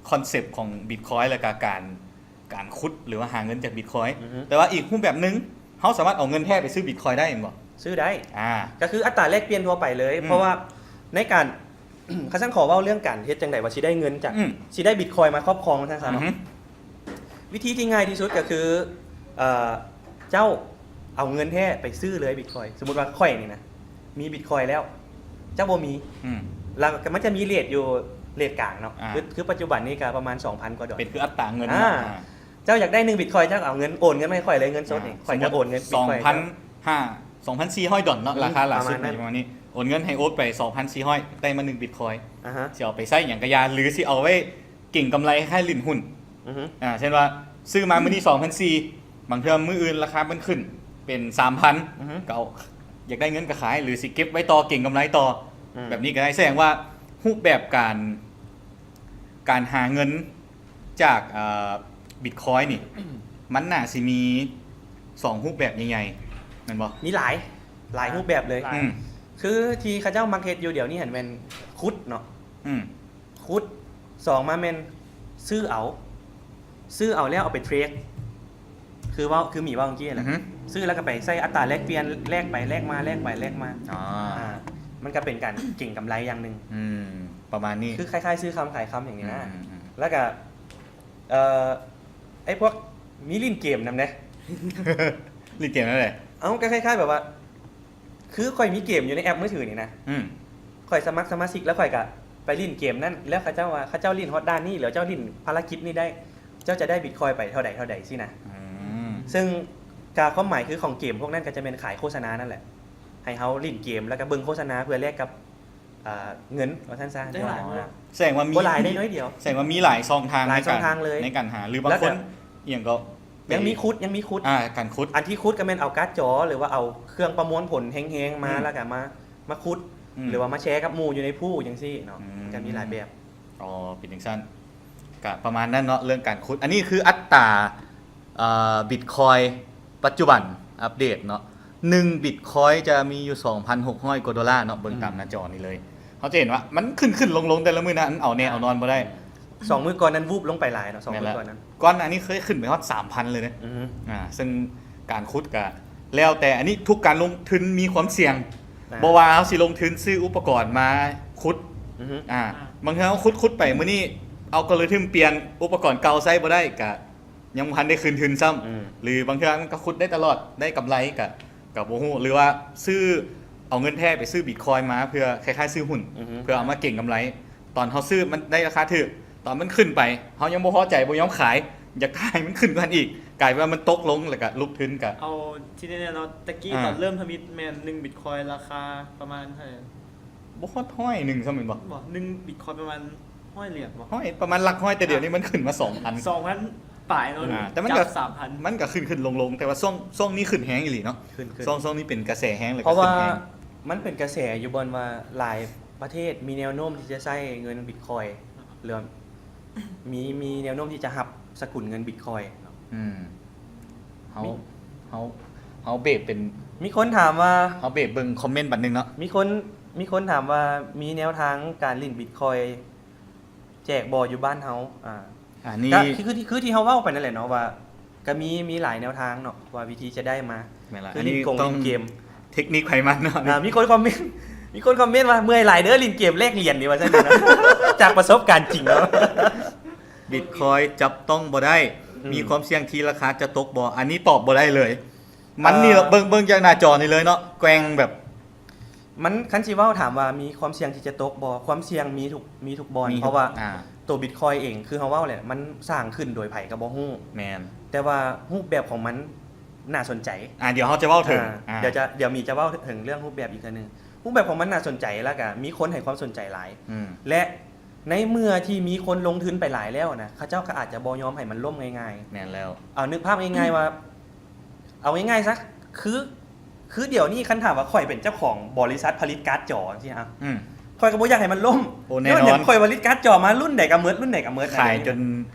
ຄອນເຊັບຂອງບິດຄອຍ ແລ້ວກໍການ ການຂຸດ ຫຼືວ່າຫາເງິນຈາກບິດຄອຍ ອືຮຶ ແຕ່ວ່າອີກຮູບແບບໜຶ່ງ ເຮົາສາມາດເອົາເງິນແທ້ໄປຊື້ບິດຄອຍໄດ້ແມ່ນບໍ່? ຊື້ໄດ້ ອ່າ ກໍຄືອັດຕາແລກປ່ຽນທົ່ວໄປເລີຍ ອືມ ເພາະວ່າໃນການ ຄັນຊັ້ນຂໍເວົ້າເລື່ອງການເຮັດຈັ່ງໃດວ່າຊິໄດ້ເງິນຈາກ ອືມ ຊິໄດ້ບິດຄອຍມາຄອບຄອງຊັ້ນຊະເນາະ ອືຮຶ ວິທີທີ່ງ່າຍທີ່ສຸດກໍຄື ເອີ ເຈົ້າເອົາເງິນແທ້ໄປຊື້ເລີຍບິດຄອຍ ສົມມຸດວ່າຂ້ອຍນີ້ນະ ມີບິດຄອຍແລ້ວ ເຈົ້າບໍ່ມີ ອືມ ແລ້ວມັນຈະມີເຣດຢູ່ ເຣດກາງເນາະ ອ່າ ຄື ຄືປັດຈຸບັນນີ້ກໍປະມານສອງພັນກວ່າດອນ ເປັນຄືອັດຕາເງິນ ອ່າ ເນາະ ອ່າ ເຈົ້າຢາກໄດ້ໜຶ່ງບິດຄອຍ ເຈົ້າເອົາເງິນໂອນເງິນມາໃຫ້ຂ້ອຍເລີຍ ເງິນສົດນີ້ ອ່າ ຂ້ອຍກໍໂອນເງິນບິດຄອຍ ສອງພັນຫ້າ ສອງພັນສີ່ຮ້ອຍດອນເນາະ ອືມ ລາຄາຫຼ້າສຸດ ປະມານນັ້ນ ປະມານນີ້ ໂອນເງິນໃຫ້ໂອດໄປສອງພັນສີ່ຮ້ອຍ ໄດ້ມາໜຶ່ງບິດຄອຍ ອ່າຮະ ຊິເອົາໄປໃຊ້ຫຍັງກະຢ່າ ຫຼືຊິເອົາໄວ້ເກັງກຳໄລຄ້າຍຫຼິ້ນຫຸ້ນ ອືຮຶ ອ່າ ເຊັ່ນວ່າຊື້ມາມື້ນີ້ສອງພັນສີ່ ບາງເທື່ອມື້ອື່ນລາຄາມັນຂຶ້ນເປັນສາມພັນ ອືຮຶ ກໍເອົາ ຢາກໄດ້ເງິນກໍຂາຍ ຫຼືຊິເກັບໄວ້ຕໍ່ເກັງກຳໄລຕໍ່ ອືມ ແບບນີ້ກໍໄດ້ ສະແດງວ່າຮູບແບບການ ການຫາເງິນຈາກ ເອີ ບິດຄອຍນີ້ ມັນໜ້າຊິມີສອງຮູບແບບໃຫຍ່ໆ ແມ່ນບໍ່? ມີຫຼາຍ ຫຼາຍຮູບແບບເລີຍ ອືມ ຄືທີ່ເຂົາເຈົ້າມັກເຮັດຢູ່ດຽວນີ້ຫັ້ນແມ່ນຂຸດເນາະ ອືມ ຂຸດ ສອງມາແມ່ນຊື້ເອົາ ຊື້ເອົາແລ້ວເອົາໄປເທຣດ ຄືເວົ້າ ຄືໝີເວົ້າເມື່ອກີ້ຫັ້ນແຫຼະ ອືຮຶ ຊື້ແລ້ວກໍໄປໃສ່ອັດຕາແລກປ່ຽນ ແລກໄປແລກມາ ແລກໄປແລກມາ ອໍ ອ່າ ມັນກໍເປັນການເກັງກຳໄລຢ່າງໜຶ່ງ ອືມ ປະມານນີ້ ຄືຄ້າຍໆຊື້ຄຳຂາຍຄຳຢ່າງນີ້ນະ ອືມໆໆ ແລ້ວກໍ ເອີ ໄອ້ພວກມີຫຼິ້ນເກມນຳເດ້ ຫຼິ້ນເກມແນວໃດ? ເອົ້າ ກໍຄ້າຍໆແບບວ່າ ຄືຂ້ອຍມີເກມຢູ່ໃນແອັບມືຖືນີ້ນະ ອືມ ຂ້ອຍສະໝັກສະມາຊິກ ແລ້ວຂ້ອຍກະໄປຫຼິ້ນເກມນັ້ນ ແລ້ວເຂົາເຈົ້າວ່າ ເຂົາເຈົ້າຫຼິ້ນຮອດດ່ານນີ້ ແລ້ວເຈົ້າຫຼິ້ນພາລະກິດນີ້ໄດ້ ເຈົ້າຈະໄດ້ບິດຄອຍໄປເທົ່າໃດເທົ່າໃດຊີ້ນະ ອືມ ເຊິ່ງກະຄວາມໝາຍຄືຂອງເກມພວກນັ້ນກໍຈະແມ່ນຂາຍໂຄສະນານັ້ນແຫຼະ ໃຫ້ເຮົາຫຼິ້ນເກມ ແລ້ວກໍເບິ່ງໂຄສະນາເພື່ອແລກກັບ ອ່າ ເງິນວ່າຊັ້ນຊະ ໄດ້ຫຼາຍບໍ່? ສະແດງວ່າມີ ບໍ່ຫຼາຍ ໄດ້ໜ້ອຍດຽວ ສະແດງວ່າມີຫຼາຍຊ່ອງທາງ ຫຼາຍຊ່ອງທາງເລີຍ ໃນການຫາ ຫຼືບາງຄົນ ແລ້ວກໍ ອີ່ຫຍັງກໍ ຍັງມີຂຸດ ຍັງມີຂຸດ ອ່າ ການຂຸດ ອັນທີ່ຂຸດກໍແມ່ນເອົາກາດຈໍ ຫຼືວ່າເອົາເຄື່ອງປະມວນຜົນແຮງໆມາ ອືມ ແລ້ວກໍມາ ມາຂຸດ ອືມ ຫຼືວ່າມາແຊກັບໝູ່ຢູ່ໃນພູຈັ່ງຊີ້ເນາະ ອືມ ກໍມີຫຼາຍແບບ ອໍ ເປັນຈັ່ງຊັ້ນ ກະປະມານນັ້ນເນາະ ເລື່ອງການຂຸດ ອັນນີ້ຄືອັດຕາ ເອີ ບິດຄອຍປັດຈຸບັນອັບເດດເນາະ ໜຶ່ງບິດຄອຍຈະມີຢູ່ສອງພັນຫົກຮ້ອຍກວ່າໂດລາເນາະ ເບິ່ງຕາມ ອືມ ໜ້າຈໍນີ້ເລີຍ ເຮົາຈະເຫັນວ່າມັນຂຶ້ນໆລົງໆແຕ່ລະມື້ນະ ມັນເອົາແນ່ເອົານອນບໍ່ໄດ້ ສອງມື້ກ່ອນນັ້ນວູບລົງໄປຫຼາຍເນາະ ສອງມື້ກ່ອນນັ້ນ ກ່ອນໜ້ານີ້ເຄີຍຂຶ້ນໄປຮອດສາມພັນເລີຍເດ້ ອືຮຶ ອ່າ ເຊິ່ງການຂຸດກະແລ້ວແຕ່ ອັນນີ້ທຸກການລົງທຶນມີຄວາມສ່ຽງ ອ່າ ບໍ່ວ່າເຮົາຊິລົງທຶນຊື້ອຸປະກອນມາຂຸດ ອືຮຶ ອ່າ ບາງເທື່ອເຮົາຂຸດໆໄປ ມື້ນີ້ອັລໂກຣິທຶມປ່ຽນ ອຸປະກອນເກົ່າໃຊ້ບໍ່ໄດ້ ກະຍັງບໍ່ທັນໄດ້ຄືນທຶນຊ້ຳ ອືມ ຫຼືບາງເທື່ອມັນກໍຂຸດໄດ້ຕະຫຼອດ ໄດ້ກຳໄລ ກະ ກະບໍ່ຮູ້ ຫຼືວ່າຊື້ ເອົາເງິນແທ້ໄປຊື້ບິດຄອຍມາ ເພື່ອຄ້າຍໆຊື້ຫຸ້ນ ອືຮຶ ເພື່ອເອົາມາເກັງກຳໄລ ຕອນເຮົາຊື້ມັນໄດ້ລາຄາຖືກ ຕອນມັນຂຶ້ນໄປ ເຮົາຍັງບໍ່ພໍໃຈ ບໍ່ຍອມຂາຍ ຢາກຂາຍມັນຂຶ້ນກວ່ານັ້ນອີກ ກາຍເປັນວ່າມັນຕົກລົງ ແລ້ວກະຫຼຸບທຶນກະ ເອົາທີ່ແນ່ໆເນາະ ຕະກີ້ ອ່າ ຕອນເລີ່ມທຳອິດແມ່ນໜຶ່ງບິດຄອຍລາຄາປະມານເທົ່າໃດ? ບໍ່ຮອດຮ້ອຍໜຶ່ງຊ້ຳແມ່ນບໍ່? ບໍ່ ໜຶ່ງບິດຄອຍປະມານຮ້ອຍຫຼຽນບໍ່? ຮ້ອຍ ປະມານຫຼັກຮ້ອຍ ແຕ່ດຽວນີ້ມັນຂຶ້ນມາສອງພັນ ອ່າ ສອງພັນປາຍເນາະ ອ່າ ແຕ່ມັນກໍ ຈາກສາມພັນ ມັນກໍຂຶ້ນໆລົງໆ ແຕ່ວ່າຊ່ວງ ຊ່ວງນີ້ຂຶ້ນແຮງອີ່ຫຼີເນາະ ຂຶ້ນໆ ຊ່ວງ ຊ່ວງນີ້ເປັນກະແສແຮງ ແລ້ວກໍຂຶ້ນແຮງ ເພາະວ່າມັນເປັນກະແສຢູ່ບ່ອນວ່າຫຼາຍ ປະເທດມີແນວໂນ້ມທີ່ຈະໃຊ້ເງິນບິດຄອຍ ຫຼືວ່າມີ ມີແນວໂນ້ມທີ່ຈະຮັບສະກຸນເງິນບິດຄອຍເນາະ ອືມ ເຮົາ ມີ ເຮົາ ເຮົາເບຣກເປັນ ມີຄົນຖາມວ່າ ເຮົາເບຣກເບິ່ງຄອມເມັນບັດໜຶ່ງເນາະ ມີຄົນ ມີຄົນຖາມວ່າມີແນວທາງການຫຼິ້ນບິດຄອຍແຈກບໍ່ຢູ່ບ້ານເຮົາ ອ່າ ອັນນີ້ ກໍຄື ຄື ຄືທີ່ເຮົາເວົ້າໄປນັ້ນແຫຼະເນາະ ວ່າ ກໍມີ ມີຫຼາຍແນວທາງເນາະ ວ່າວິທີຈະໄດ້ມາ ແມ່ນລະ ຄືຫຼິ້ນກົງຫຼິ້ນເກມ ເທັກນິກໃຜມັນເນາະ ອ່າ ມີຄົນຄອມເມັນ ມີຄົນຄອມເມັນວ່າ ເມື່ອຍຫຼາຍເດີ ຫຼິ້ນເກມແລກຫຼຽນນີ້ ວ່າຊັ້ນເນາະ ຈາກປະສົບການຈິງເນາະ ບິດຄອຍຈັບຕ້ອງບໍ່ໄດ້ ອືມ ມີຄວາມສ່ຽງທີ່ລາຄາຈະຕົກບໍ່? ອັນນີ້ຕອບບໍ່ໄດ້ເລີຍ ມັນນີ້ ເອີ ເບິ່ງ ເບິ່ງຈາກໜ້າຈໍນີ້ເລີຍເນາະ ແກວ່ງແບບ ມັນ ຄັນຊິເວົ້າ ຖາມວ່າມີຄວາມສ່ຽງທີ່ຈະຕົກບໍ່? ຄວາມສ່ຽງມີທຸກ ມີທຸກບ່ອນ ມີທຸກ ເພາະວ່າ ອ່າ ໂຕບິດຄອຍເອງ ຄືເຮົາເວົ້າແຫຼະ ມັນສ້າງຂຶ້ນໂດຍໃຜກໍບໍ່ຮູ້ ແມ່ນ ແຕ່ວ່າຮູບແບບຂອງມັນໜ້າສົນໃຈ ອ່າ ດຽວເຮົາຈະເວົ້າເຖິງ ອ່າ ອ່າ ດຽວຈະ ດຽວມີຈະເວົ້າເຖິງເລື່ອງຮູບແບບອີກເທື່ອໜຶ່ງ ຮູບແບບຂອງມັນໜ້າສົນໃຈ ແລ້ວກະມີຄົນໃຫ້ຄວາມສົນໃຈຫຼາຍ ອືມ ແລະ ໃນເມື່ອທີ່ມີຄົນລົງທຶນໄປຫຼາຍແລ້ວນະ ເຂົາເຈົ້າກໍອາດຈະບໍ່ຍອມໃຫ້ມັນລົ້ມງ່າຍໆ ແມ່ນແລ້ວ ເອົາ ນຶກພາບງ່າຍໆວ່າ ເອົາງ່າຍໆຊະ ຄື ຄືດຽວນີ້ຄັນຖາມວ່າຂ້ອຍເປັນເຈົ້າຂອງບໍລິສັດຜະລິດກາດຈໍຈັ່ງຊີ້ນະ ອືມ ຂ້ອຍກໍບໍ່ຢາກໃຫ້ມັນລົ້ມ ໂອ້ ແນ່ນອນ ຍ້ອນຫຍັງ ຂ້ອຍຜະລິດກາດຈໍມາລຸ້ນໃດກໍໝົດ ລຸ້ນໃດກໍໝົດ ຂາຍຈົນ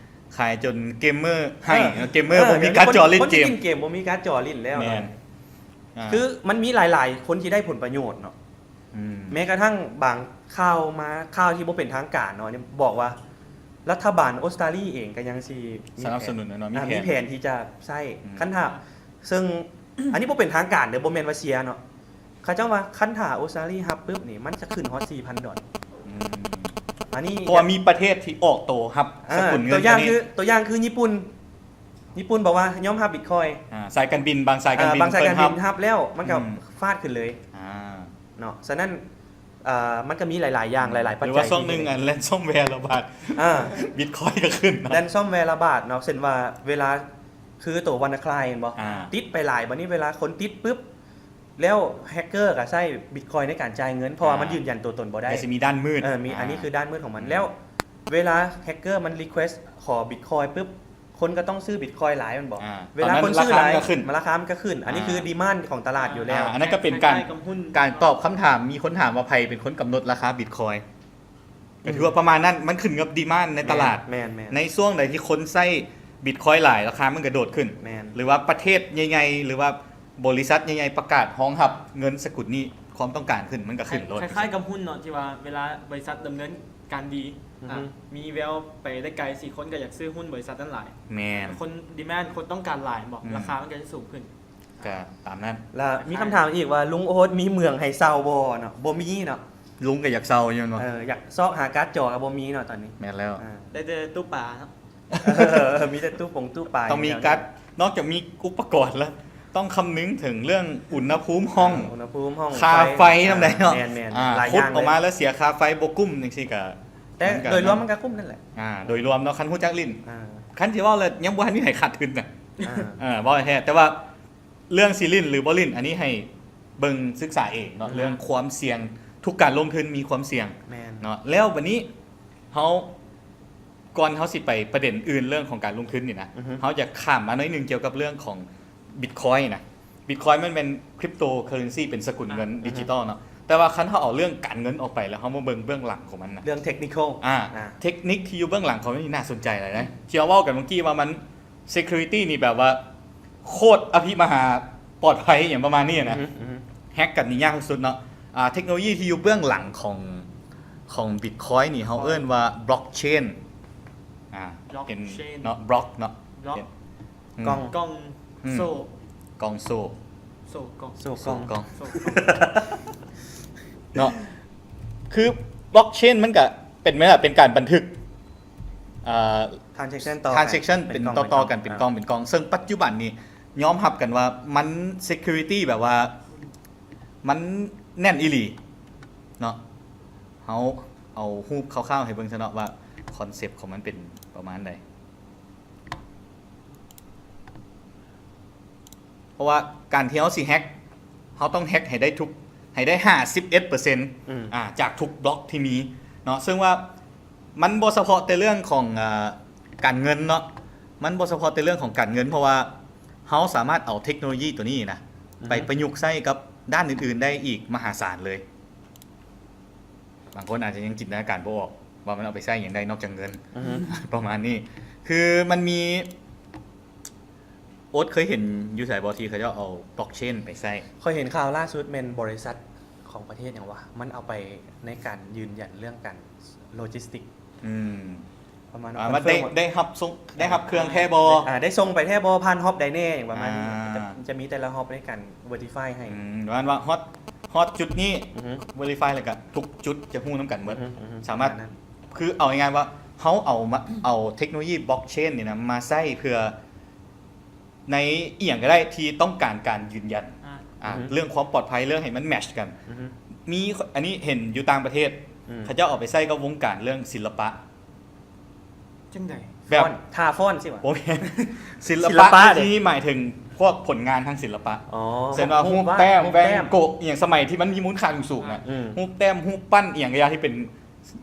ຂາຍຈົນເກມເມີໄຫ້ ເອີ ເກມເມີ ເອີ ບໍ່ມີກາດຈໍຫຼິ້ນເກມ ຄົນທີ່ຫຼິ້ນເກມບໍ່ມີກາດຈໍຫຼິ້ນແລ້ວ ແມ່ນ ອ່າ ຄືມັນມີຫຼາຍໆຄົນທີ່ໄດ້ຜົນປະໂຫຍດເນາະ ອືມ ແມ້ກະທັ່ງບາງຂ່າວມາ ຂ່າວທີ່ບໍ່ເປັນທາງການເນາະ ນີ້ບອກວ່າລັດຖະບານອົດສະຕາລີເອງກະຍັງຊິມີ ສະໜັບສະໜູນເນາະ ມີແຜນ ມີແຜນທີ່ຈະໃຊ້ ອືມ ຄັນຖ້າ ເຊິ່ງ ອັນນີ້ບໍ່ເປັນທາງການເດີ ບໍ່ແມ່ນວ່າເຊຍເນາະ ເຂົາເຈົ້າວ່າຄັນຖ້າອົດສະຕາລີຮັບປຶບນີ້ ມັນຈະຂຶ້ນຮອດສີ່ພັນດອນ ອືມ ອັນນີ້ ເພາະວ່າມີປະເທດທີ່ອອກໂຕຮັບ ເອີ ສະກຸນເງິນ ຕົວຢ່າງຄື ຕົວຢ່າງຄືຍີ່ປຸ່ນ ຍີ່ປຸ່ນບອກວ່າຍອມຮັບບິດຄອຍ ອ່າ ສາຍການບິນ ບາງສາຍການບິນ ເອີ ບາງສາຍການບິນຮັບແລ້ວ ມັນກໍ ອືມ ຟາດຂຶ້ນເລີຍ ອ່າ ເນາະ ສະນັ້ນ ເອີ ມັນກໍມີຫຼາຍໆຢ່າງ ອືມ ຫຼາຍໆປັດໄຈ ຫຼືວ່າຊ່ວງໜຶ່ງ ທີ່ ອັນ ransomware ລະບາດ ອ່າ ບິດຄອຍກໍຂຶ້ນເນາະ ransomware ລະບາດເນາະ ເຊັ່ນວ່າເວລາ ຄືໂຕ WannaCry ແມ່ນບໍ່ ອ່າ ຕິດໄປຫຼາຍ ບາດນີ້ເວລາຄົນຕິດປຶບ ແລ້ວແຮັກເກີກໍໃຊ້ບິດຄອຍໃນການຈ່າຍເງິນ ເພາະວ່າ ອ່າ ມັນຢືນຢັນຕົວຕົນບໍ່ໄດ້ ກໍຊິມີດ້ານມືດ ເອີ ມີ ອ່າ ອັນນີ້ຄືດ້ານມືດຂອງມັນ ອືມ ແລ້ວເວລາແຮັກເກີມັນ request ຂໍບິດຄອຍປຶບ ຄົນກໍຕ້ອງຊື້ບິດຄອຍຫຼາຍ ແມ່ນບໍ່ ອ່າ ເວລາຄົນຊື້ຫຼາຍ ຕອນນັ້ນລາຄາມັນກໍຂຶ້ນ ລາຄາມັນກໍຂຶ້ນ ອັນນີ້ ອ່າ ຄື demand ຂອງຕະຫຼາດຢູ່ແລ້ວ ອ່າ ອັນນັ້ນກໍເປັນການ ຄ້າຍໆກັບຫຸ້ນ ການຕອບຄຳຖາມ ມີຄົນຖາມວ່າໃຜເປັນຄົນກຳນົດລາຄາບິດຄອຍ ກໍຖືວ່າປະມານນັ້ນ ມັນຂຶ້ນກັບ demand ໃນຕະຫຼາດ ແມ່ນໆໆ ໃນຊ່ວງໃດທີ່ຄົນໃຊ້ບິດຄອຍຫຼາຍ ລາຄາມັນກະໂດດຂຶ້ນ ແມ່ນ ຫຼືວ່າປະເທດໃຫຍ່ໆ ຫຼືວ່າບໍລິສັດໃຫຍ່ໆ ປະກາດຮອງຮັບເງິນສະກຸນນີ້ ຄວາມຕ້ອງການຂຶ້ນ ມັນກະຂຶ້ນໂລດ ຄ້າຍໆກັບຫຸ້ນເນາະ ທີ່ວ່າເວລາບໍລິສັດດຳເນີນການດີ ອືຮຶ ອ່າ ມີແວວໄປໄດ້ໄກ ຊິຄົນກໍຢາກຊື້ຫຸ້ນບໍລິສັດນັ້ນຫຼາຍ ແມ່ນ ຄົນ demand ຄົນຕ້ອງການຫຼາຍ ອືມ ລາຄາມັນກໍຈະສູງຂຶ້ນ ກະຕາມນັ້ນ ລະມີຄຳຖາມອີກວ່າ ລຸງໂອດມີເມືອງໃຫ້ເຊົ່າບໍ່ເນາະ ບໍ່ມີເນາະ ລຸງກໍຢາກເຊົ່າຢູ່ເນາະ ເອີ ຢາກຊອກຫາກາດຈໍກໍບໍ່ມີເນາະຕອນນີ້ ແມ່ນແລ້ວ ເອີ ໄດ້ແຕ່ຕູ້ປາເນາະ ເອີ ມີແຕ່ຕູ້ປົງຕູ້ປາ ຕ້ອງມີກາດ ນອກຈາກມີອຸປະກອນແລ້ວ ຕ້ອງຄຳນຶງເຖິງເລື່ອງອຸນຫະພູມຫ້ອງ ເອີ ອຸນຫະພູມຫ້ອງ ຄ່າໄຟນຳໃດເນາະ ແມ່ນໆ ອ່າ ຫຼາຍຢ່າງເລີຍ ຂຸດອອກມາແລ້ວເສຍຄ່າໄຟບໍ່ກຸ້ມຈັ່ງຊີ້ກະ ແຕ່ໂດຍລວມມັນກໍຄຸ້ມນັ້ນແຫຼະ ອ່າ ໂດຍລວມເນາະ ຄັນຮູ້ຈັກຫຼິ້ນ ອ່າ ຄັນຊິເວົ້າແລ້ວຍັງບໍ່ທັນມີໃຜຂາດທຶນນະ ອ່າ ເອີ ເວົ້າແທ້ ແຕ່ວ່າ ເລື່ອງຊິຫຼິ້ນຫຼືບໍ່ຫຼິ້ນ ອັນນີ້ໃຫ້ເບິ່ງສຶກສາເອງເນາະ ອືຮຶ ເລື່ອງຄວາມສ່ຽງ ທຸກການລົງທຶນມີຄວາມສ່ຽງ ແມ່ນ ເນາະ ແລ້ວບັດນີ້ເຮົາ ກ່ອນເຮົາຊິໄປປະເດັນອື່ນເລື່ອງຂອງການລົງທຶນນີ້ນະ ອືຮຶ ເຮົາຢາກຂ້າມມາໜ້ອຍໜຶ່ງກ່ຽວກັບເລື່ອງຂອງ Bitcoin ນະ Bitcoin ມັນແມ່ນ cryptocurrency ເປັນສະກຸນເງິນ ອ່າ ດິຈິຕອນເນາະ ແຕ່ວ່າຄັນເຮົາເອົາເລື່ອງການເງິນອອກໄປແລ້ວ ເຮົາມາເບິ່ງເບື້ອງຫຼັງຂອງມັນນະ ເລື່ອງ technical ອ່າ ອ່າ ເທັກນິກທີ່ຢູ່ເບື້ອງຫຼັງຂອງມັນນີ້ໜ້າສົນໃຈຫຼາຍນະ ທີ່ເຮົາເວົ້າກັນເມື່ອກີ້ວ່າມັນ security ນີ້ແບບວ່າໂຄດອະພິມະຫາປອດໄພ ອີ່ຫຍັງປະມານນີ້ນະ ອືຮຶ ອືຮຶ ແຮັກກັນນີ້ຍາກທີ່ສຸດເນາະ ອ່າ ເທັກໂນໂລຢີທີ່ຢູ່ເບື້ອງຫຼັງຂອງ ຂອງ Bitcoin ນີ້ ເຮົາເອີ້ນວ່າ blockchain ອ່າ blockchain ເນາະ block ເນາະ block ເຫັນ ອືມ ກ່ອງ ກ່ອງ ອືມ ໂສ້ ກ່ອງໂສ້ ໂສ້ກ່ອງ ໂສ້ກ່ອງ ໂສ້ກ່ອງ ໂສ້ກ່ອງ ເນາະ ຄື blockchain ມັນກະເປັນແມ່ນແຫຼະ ເປັນການບັນທຶກ ອ່າ transaction ຕໍ່ກັນ transaction ເປັນຕໍ່ໆກັນ ເປັນກ່ອງ ອ່າ ເປັນກ່ອງ ເປັນກ່ອງ ເຊິ່ງປັດຈຸບັນນີ້ຍອມຮັບກັນວ່າມັນ security ແບບວ່າມັນແໜ້ນອີ່ຫຼີເນາະ ເຮົາເອົາຮູບຄ່າວໆໃຫ້ເບິ່ງຊະເນາະວ່າ concept ຂອງມັນເປັນປະມານໃດ ເພາະວ່າການທີ່ເຮົາຊິແຮັກ ເຮົາຕ້ອງແຮັກໃຫ້ໄດ້ທຸກ ໃຫ້ໄດ້ຫ້າສິບເອັດເປີເຊັນ ອືມ ອ່າ ຈາກທຸກບລັອກທີ່ມີເນາະ ເຊິ່ງວ່າມັນບໍ່ສະເພາະແຕ່ເລື່ອງຂອງ ເອີ ການເງິນເນາະ ມັນບໍ່ສະເພາະແຕ່ເລື່ອງຂອງການເງິນ ເພາະວ່າເຮົາສາມາດເອົາເທັກໂນໂລຢີຕົວນີ້ນະ ອືຮຶ ໄປປະຍຸກໃຊ້ກັບດ້ານອື່ນໆໄດ້ອີກມະຫາສານເລີຍ. ບາງຄົນອາດຈະຍັງຈິນຕະນາການບໍ່ອອກວ່າມັນເອົາໄປໃຊ້ຫຍັງໄດ້ນອກຈາກເງິນ ອືຮຶ ປະມານນີ້ ຄືມັນມີ ໂອດເຄີຍເຫັນຢູ່ໃສບໍ່ ທີ່ເຂົາເຈົ້າເອົາບລັອກເຊນໄປໃຊ້? ຂ້ອຍເຫັນຂ່າວລ່າສຸດແມ່ນບໍລິສັດຂອງປະເທດຫຍັງວະ ມັນເອົາໄປໃນການຢືນຢັນເລື່ອງການໂລຈິສຕິກ ອືມ ປະມານວ່າ ອ່າ ຄອນເຟີມ ໄດ້ ໄດ້ຮັບສົ່ງ ໄດ້ຮັບເຄື່ອງແທ້ບໍ່ ອ່າ ໄດ້ສົ່ງໄປແທ້ບໍ່ ຜ່ານຮອບໃດແດ່ ຫຍັງປະມານນີ້ ອ່າ ຈະ ຈະມີແຕ່ລະຮອບໃນການເວີຕີ້ຟາຍໃຫ້ ອືມ ປະມານວ່າຮອດ ຮອດຈຸດນີ້ ອືຮຶ ເວີຕີ້ຟາຍ ແລ້ວກະທຸກຈຸດຈະຮູ້ນຳກັນໝົດ ອືຮຶ ອືຮຶ ສາມາດ ປະມານນັ້ນ ຄືເອົາງ່າຍໆວ່າ ເຮົາເອົາມາ ເອົາເທັກໂນໂລຢີບລັອກເຊນນີ້ນະ ມາໃຊ້ເພື່ອ ໃນອີ່ຫຍັງກໍໄດ້ທີ່ຕ້ອງການການຢືນຢັນ ອ່າ ອ່າ ອືຮຶ ເລື່ອງຄວາມປອດໄພ ເລື່ອງໃຫ້ມັນແມັດກັນ ອືຮຶ ມີ ອັນນີ້ເຫັນຢູ່ຕ່າງປະເທດ ອືມ ເຂົາເຈົ້າເອົາໄປໃຊ້ກັບວົງການເລື່ອງສິລະປະ ຈັ່ງໃດ? ແບບ ຟອນ ທ່າຟອນຊິຫວາ? ບໍ່ແມ່ນ ສິລະປະ ສິລະປະໃນທີ່ນີ້ໝາຍເຖິງພວກຜົນງານທາງສິລະປະ ອໍ ເຊັ່ນວ່າ ຮູບ ຮູບແຕ້ມ ຮູບແຕ້ມ ແວງໂກະ ອີ່ຫຍັງສະໄໝທີ່ມັນມີມູນຄ່າສູງໆນະ ອືມ ຮູບແຕ້ມ ຮູບປັ້ນ ອີ່ຫຍັງກໍຢ່າທີ່ເປັນ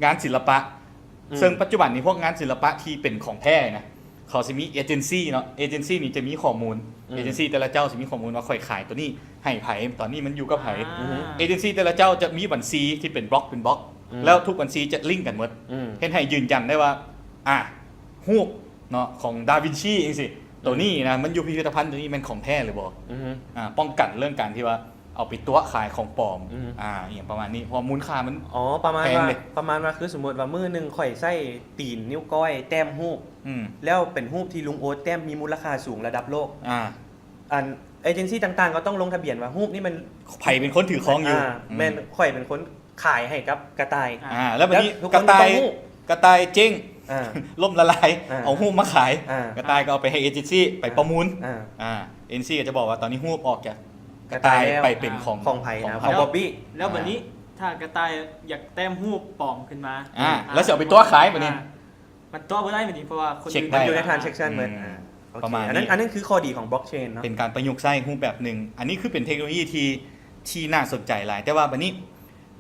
ງານສິລະປະ ອືມ ເຊິ່ງປັດຈຸບັນນີ້ພວກງານສິລະປະທີ່ເປັນຂອງແທ້ນະ ເຂົາຊິມີເອເຈັນຊີເນາະ ເອເຈັນຊີນີ້ຈະມີຂໍ້ມູນ ອືມ ເອເຈັນຊີແຕ່ລະເຈົ້າຊິມີຂໍ້ມູນວ່າຂ້ອຍຂາຍຕົວນີ້ໃຫ້ໃຜ ຕອນນີ້ມັນຢູ່ກັບໃຜ ອ່າ ເອເຈັນຊີແຕ່ລະເຈົ້າຈະມີບັນຊີທີ່ເປັນບລັອກເປັນບລັອກ ອືມ ແລ້ວທຸກບັນຊີຈະລິ້ງກັນໝົດ ອືມ ເຮັດໃຫ້ຢືນຢັນໄດ້ວ່າ ອ່າ ຮູບ ເນາະ ຂອງດາວິນຊີຈັ່ງຊີ້ ໂຕນີ້ນະ ມັນຢູ່ພິພິທະພັນໂຕນີ້ແມ່ນຂອງແທ້ຫຼືບໍ່? ອືຮຶ ອ່າ ປ້ອງກັນເລື່ອງການທີ່ວ່າເອົາໄປຕົວະຂາຍຂອງປອມ ອືຮຶ ອ່າ ອີ່ຫຍັງປະມານນີ້ ເພາະວ່າມູນຄ່າມັນ ອໍ ປະມານວ່າ ປະມານວ່າຄືສົມມຸດວ່າມື້ໜຶ່ງຂ້ອຍໃຊ້ຕີນນິ້ວກ້ອຍແຕ້ມຮູບ ອືມ ແລ້ວເປັນຮູບທີ່ລຸງໂອດແຕ້ມມີມູນລະຄ່າສູງລະດັບໂລກ ອ່າ ອັນເອເຈັນຊີຕ່າງໆກໍຕ້ອງລົງທະບຽນວ່າຮູບນີ້ມັນ ໃຜເປັນຄົນຖືຄອງຢູ່ ອ່າ ອືມ ແມ່ນຂ້ອຍເປັນຄົນຂາຍໃຫ້ກັບກະຕ່າຍ ອ່າ ແລ້ວບັດນີ້ ແລ້ວທຸກຄົນກໍຕ້ອງຮູ້ ກະຕ່າຍ ກະຕ່າຍເຈັງ ອ່າ ລົ້ມລະລາຍ ອ່າ ເອົາຮູບມາຂາຍ ອ່າ ກະຕ່າຍກໍເອົາໄປໃຫ້ເອເຈັນຊີໄປປະມູນ ອ່າ ອ່າ ເອເຈັນຊີກໍຈະບອກວ່າຕອນນີ້ຮູບອອກຈາກກະຕ່າຍ ກະຕ່າຍແລ້ວ ໄປເປັນຂອງ ອ່າ ຂອງໃຜນະ ຂອງ ຂອງບອບບີ້ ແລ້ວບັດນີ້ ອ່າ ຖ້າກະຕ່າຍຢາກແຕ້ມຮູບປອມຂຶ້ນມາ ອ່າ ອ່າ ແລ້ວຊິເອົາໄປຕົວະຂາຍບັດນີ້ ອ່າ ມັນຕົວະບໍ່ໄດ້ບັດນີ້ ເພາະວ່າຄົນ ເຊັກໄດ້ ມັນຢູ່ໃນ transaction ໝົດ ອືມ ອ່າ ໂອເຄ ປະມານນີ້ ອັນນັ້ນ ອັນນັ້ນຄືຂໍ້ດີຂອງ blockchain ເນາະ ເປັນການປະຍຸກໃຊ້ຮູບແບບໜຶ່ງ ອັນນີ້ຄືເປັນເທັກໂນໂລຢີທີ່ ທີ່ໜ້າສົນໃຈຫຼາຍ ແຕ່ວ່າບັດນີ້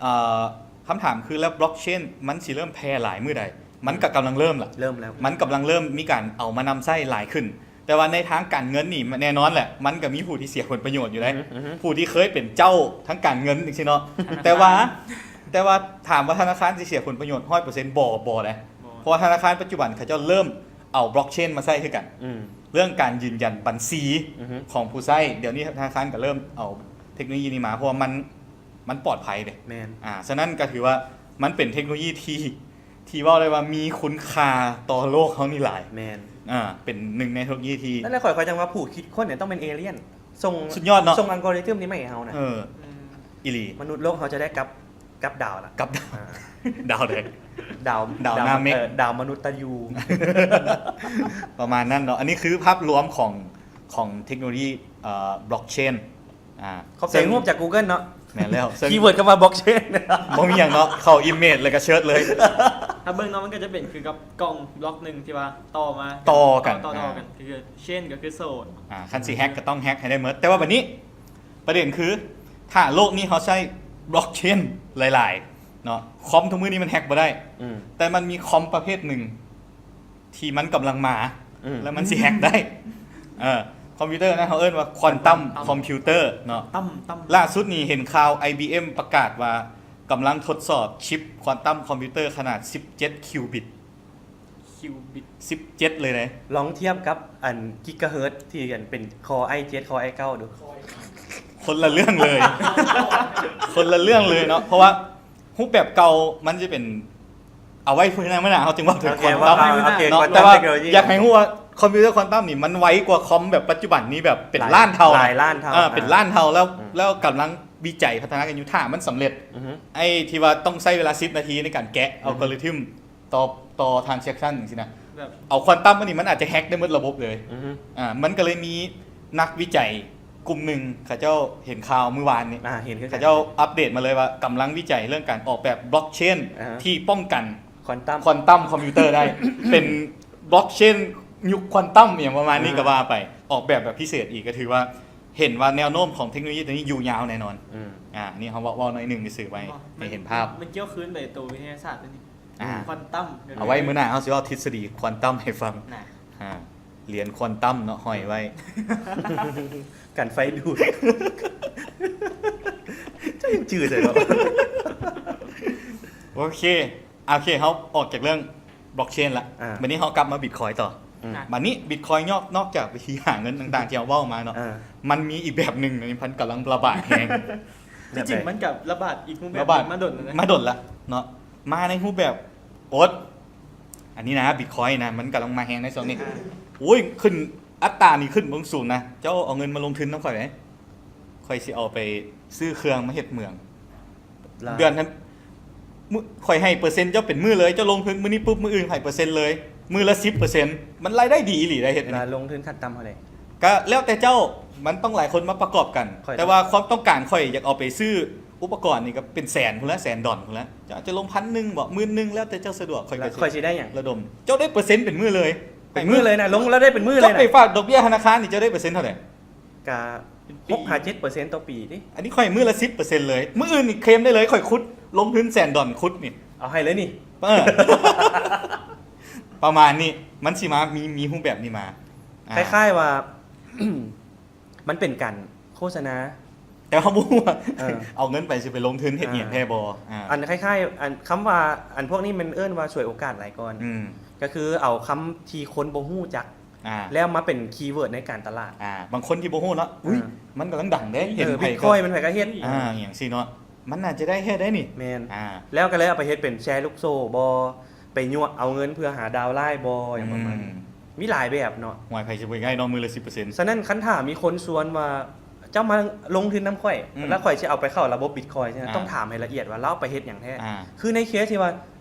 ເອີ ຄຳຖາມຄື ແລ້ວ blockchain ມັນຊິເລີ່ມແຜ່ຫຼາຍມື້ໃດ? ມັນກໍກຳລັງເລີ່ມລະ ເລີ່ມແລ້ວ ມັນກຳລັງເລີ່ມມີການເອົາມານຳໃຊ້ຫຼາຍຂຶ້ນ ແຕ່ວ່າໃນທາງການເງິນນີ້ ແນ່ນອນແຫຼະ ມັນກໍມີຜູ້ທີ່ເສຍຜົນປະໂຫຍດຢູ່ໃດ ອືຮຶ ອືຮຶ ຜູ້ທີ່ເຄີຍເປັນເຈົ້າທາງການເງິນຈັ່ງຊີ້ເນາະ ແຕ່ວ່າ ແຕ່ວ່າຖາມວ່າທະນາຄານຊິເສຍຜົນປະໂຫຍດຮ້ອຍເປີເຊັນ ບໍ່ ບໍ່ເດ້ ບໍ່ ເພາະວ່າທະນາຄານປັດຈຸບັນເຂົາເຈົ້າເລີ່ມເອົາ blockchain ມາໃຊ້ຄືກັນ ອືມ ເລື່ອງການຢືນຢັນບັນຊີ ອືຮຶ ຂອງຜູ້ໃຊ້ ດຽວນີ້ທະນາຄານກໍເລີ່ມເອົາເທັກໂນໂລຢີນີ້ມາ ເພາະວ່າມັນ ມັນປອດໄພເດ້ ແມ່ນ ອ່າ ສະນັ້ນກໍຖືວ່າມັນເປັນເທັກໂນໂລຢີທີ່ ທີ່ເວົ້າໄດ້ວ່າມີຄຸນຄ່າຕໍ່ໂລກເຮົານີ້ຫຼາຍ ແມ່ນ ອ່າ ເປັນໜຶ່ງໃນເທັກໂນໂລຢີທີ່ ນັ້ນແຫຼະ ຂ້ອຍ ຂ້ອຍຈັ່ງວ່າຜູ້ຄິດຄົ້ນນີ້ຕ້ອງເປັນເອລຽນ ສົ່ງ ສຸດຍອດເນາະ ສົ່ງອັລໂກຣິທຶມນີ້ມາໃຫ້ເຮົານະ ເອີ ອີ່ຫຼີ ມະນຸດໂລກເຮົາຈະໄດ້ກັບ ກັບດາວລະ ກັບດາວ ອ່າ ດາວໃດ? ດາວ ດາວໜ້າເມັກ ເອີ ດາວມະນຸດຕະຢູ ປະມານນັ້ນເນາະ ອັນນີ້ຄືພາບລວມຂອງ ຂອງເທັກໂນໂລຢີ ເອີ blockchain ອ່າ ຂອບໃຈຮູບຈາກ Google ເນາະ ແມ່ນແລ້ວ ຄີເວີດຄຳວ່າ blockchain ບໍ່ມີຫຍັງເນາະ ເຂົ້າ image ແລ້ວກໍ search ເລີຍ ຖ້າເບິ່ງເນາະ ມັນກໍຈະເປັນຄືກັບກ່ອງບລັອກໜຶ່ງທີ່ວ່າຕໍ່ມາ ຕໍ່ກັນ ຕໍ່ ຕໍ່ ອ່າ ກັນ ຄື chain ກໍຄືໂສ້ ອ່າ ຄັນຊິແຮັກກໍຕ້ອງແຮັກໃຫ້ໄດ້ໝົດ ແຕ່ວ່າບັດນີ້ປະເດັນຄື ຖ້າໂລກນີ້ເຮົາໃຊ້ blockchain ຫຼາຍໆເນາະ ຄອມທຸກມື້ນີ້ມັນແຮັກບໍ່ໄດ້ ອືມ ແຕ່ມັນມີຄອມປະເພດໜຶ່ງ ທີ່ມັນກຳລັງມາ ອືມ ແລ້ວມັນຊິແຮັກໄດ້ ເອີ ຄອມພິວເຕີນັ້ນເຮົາເອີ້ນວ່າ quantum computer ເນາະ quantum ລ່າສຸດນີ້ເຫັນຂ່າວ ໄອບີເອັມ ປະກາດວ່າກຳລັງທົດສອບຊິບ quantum computer ຂະໜາດສິບເຈັດຄິວບິດ ຄິວບິດ ສິບເຈັດເລີຍເດ້ ລອງທຽບກັບອັນ gigahertz ທີ່ອັນເປັນ Core i ເຈັດ Core i ເກົ້າ ດູ ຄົນລະເລື່ອງເລີຍ ຄົນລະເລື່ອງເລີຍເນາະ ເພາະວ່າ ຮູບແບບເກົ່າມັນຈະເປັນ ເອົາໄວ້ມື້ໜ້າ ມື້ໜ້າເຮົາຈຶ່ງເວົ້າເຖິງ quantum ເນາະ ແຕ່ວ່າຢາກໃຫ້ຮູ້ວ່າຄອມພິວເຕີ quantum ນີ້ມັນໄວກວ່າຄອມແບບປັດຈຸບັນນີ້ແບບເປັນລ້ານເທົ່າ ຫຼາຍລ້ານເທົ່າ ເອີ ເປັນລ້ານເທົ່າແລ້ວ ອືມ ແລ້ວກຳລັງວິໄຈພັດທະນາກັນຢູ່ ຖ້າມັນສຳເລັດ ອືຮຶ ໄອ້ທີ່ວ່າຕ້ອງໃຊ້ເວລາສິບນາທີໃນການແກະ ອືຮຶ algorithm ຕໍ່ ຕໍ່ transaction ຈັ່ງຊີ້ນະ ແບບ ເອົາ quantum ອັນນີ້ມັນອາດຈະແຮັກໄດ້ໝົດລະບົບເລີຍ ອືຮຶ ອ່າ ມັນກໍເລີຍມີ ນັກວິໄຈກຸ່ມໜຶ່ງ ເຂົາເຈົ້າເຫັນຂ່າວມື້ວານນີ້ ອ່າ ເຫັນຄືກັນ ເຂົາເຈົ້າອັບເດດມາເລີຍວ່າກຳລັງວິໄຈເລື່ອງການອອກແບບ blockchain ອ່າ ທີ່ປ້ອງກັນ quantum quantum computer ໄດ້ ເປັນ blockchain ຍຸກ quantum ອີ່ຫຍັງປະມານນີ້ ອ່າ ກໍວ່າໄປ ອອກແບບແບບພິເສດອີກ ກໍຖືວ່າເຫັນວ່າແນວໂນ້ມຂອງເທັກໂນໂລຢີຕົວນີ້ຢູ່ຍາວແນ່ນອນ ອືມ ອ່າ ນີ້ເຮົາເວົ້າ ເວົ້າໜ້ອຍໜຶ່ງຊື່ໆໄວ້ ມັນ ໃຫ້ເຫັນພາບ ມັນກ່ຽວຄືນໄປໂຕວິທະຍາສາດຕົວນີ້ ອ່າ quantum ເອົາໄວ້ມື້ໜ້າເຮົາຊິເວົ້າທິດສະດີ quantum ໃຫ້ຟັງ ນະ ອ່າ ຫຼຽນ quantum ເນາະ ຫ້ອຍໄວ້ ກັນໄຟດູດ ເຈົ້າຍັງຈື່ໃສ່ເນາະ ໂອເຄ ໂອເຄ ເຮົາອອກຈາກເລື່ອງ blockchain ລະ ອ່າ ບັດນີ້ເຮົາກັບມາ Bitcoin ຕໍ່ ອືມ ບັດນີ້ Bitcoin ນອກ ນອກຈາກວິທີຫາເງິນຕ່າງໆທີ່ເຮົາເວົ້າມາເນາະ ອ່າ ມັນມີອີກແບບໜຶ່ງ ອັນນີ້ມັນກຳລັງລະບາດແຮງ ທີ່ຈິງມັນກໍລະບາດອີກຮູບແບບ ລະບາດ ໜຶ່ງມາດົນແລ້ວນະ ມາດົນລະເນາະ ມາໃນຮູບແບບ ໂອດ ອັນນີ້ນະ Bitcoin ນະ ມັນກຳລັງມາແຮງໃນຊ່ວງນີ້ ອ່າ ໂອ້ຍ ຂຶ້ນ ອັດຕານີ້ຂຶ້ນເບິ່ງສູງນະ ເຈົ້າເອົາເງິນມາລົງທຶນນຳຂ້ອຍໄດ໋ ຂ້ອຍຊິເອົາໄປຊື້ເຄື່ອງມາເຮັດເໝືອງ ເດືອນນັ້ນ ມື້ ຂ້ອຍໃຫ້ເປີເຊັນເຈົ້າເປັນມື້ເລີຍ ເຈົ້າລົງທຶນມື້ນີ້ປຸບ ມື້ອື່ນໃຫ້ເປີເຊັນເລີຍ ມື້ລະສິບເປີເຊັນ ມັນລາຍໄດ້ດີອີ່ຫຼີໄດ໋ ເຮັດອັນນີ້ ລາຍລົງທຶນຂັ້ນຕ່ຳເທົ່າໃດ? ກະແລ້ວແຕ່ເຈົ້າ ມັນຕ້ອງຫຼາຍຄົນມາປະກອບກັນ ແຕ່ວ່າຄວາມຕ້ອງການຂ້ອຍຢາກເອົາໄປຊື້ອຸປະກອນນີ້ກໍເປັນແສນພຸ້ນລະ ແສນດອນພຸ້ນລະ ເຈົ້າອາດຈະລົງພັນໜຶ່ງບໍ ໝື່ນໜຶ່ງ ແລ້ວແຕ່ເຈົ້າສະດວກ ຂ້ອຍກໍຊິ ຂ້ອຍຊິໄດ້ຫຍັງ? ລະດົມ ເຈົ້າໄດ້ເປີເຊັນເປັນມື້ເລີຍ ເປັນມື້ເລີຍນະ ລົງແລ້ວໄດ້ເປັນມື້ເລີຍນະ ເຈົ້າໄປຝາກດອກເບ້ຍທະນາຄານນີ້ ເຈົ້າໄດ້ເປີເຊັນເທົ່າໃດ? ກະຫົກຫາເຈັດເປີເຊັນຕໍ່ປີຕິ ອັນນີ້ຂ້ອຍມື້ລະສິບເປີເຊັນເລີຍ ມື້ອື່ນນີ້ເຄລມໄດ້ເລີຍ ຂ້ອຍຂຸດ ລົງທຶນແສນດອນຂຸດນີ້ ເອົາໃຫ້ເລີຍນີ້ ເອີ ປະມານນີ້ ມັນຊິມາ ມີ ມີຮູບແບບນີ້ມາ ອ່າ ຄ້າຍໆວ່າ ມັນເປັນການໂຄສະນາ ແຕ່ເຮົາບໍ່ຮູ້ວ່າ ເອີ ເອົາເງິນໄປຊິໄປລົງທຶນເຮັດຫຍັງ ອ່າ ແທ້ບໍ່ ອ່າ ອັນຄ້າຍໆ ອັນຄຳວ່າ ອັນພວກນີ້ມັນເອີ້ນວ່າສວຍໂອກາດຫຼາຍກ່ອນ ອືມ ກໍຄືເອົາຄຳທີ່ຄົນບໍ່ຮູ້ຈັກ ອ່າ ແລ້ວມາເປັນຄີເວີດໃນການຕະຫຼາດ. ອ່າ ບາງຄົນທີ່ບໍ່ຮູ້ເນາະ ອຸ້ຍ ອ່າ ມັນກຳລັງດັງເດ້ ເຫັນ ເອີ ໃຜ ບິດຄອຍ ກໍ ມັນໃຜກໍເຮັດ ອ່າ ອີ່ຫຍັງຊີ້ເນາະ ມັນໜ້າຈະໄດ້ແທ້ເດ້ນີ້. ແມ່ນ ອ່າ ແລ້ວກໍເລີຍເອົາໄປເຮັດເປັນແຊລູກໂສ້ບໍ ໄປຍົວະເອົາເງິນເພື່ອຫາດາວໄລບໍ ຫຍັງປະມານນີ້ ອືມ ມີຫຼາຍແບບເນາະ. ຫວຍ ໃຜຊິໄປງ່າຍເນາະ ມື້ລະສິບເປີເຊັນ. ສະນັ້ນ ຄັນຖ້າມີຄົນຊວນວ່າ ເຈົ້າມາລົງທຶນນຳຂ້ອຍ ອືມ ແລ້ວຂ້ອຍຊິເອົາໄປເຂົ້າລະບົບບິດຄອຍ ອ່າ ຕ້ອງຖາມໃຫ້ລະອຽດວ່າລາວໄປເຮັດຫຍັງແທ້. ອ່າ ຄືໃນເຄສທີ່ວ່າ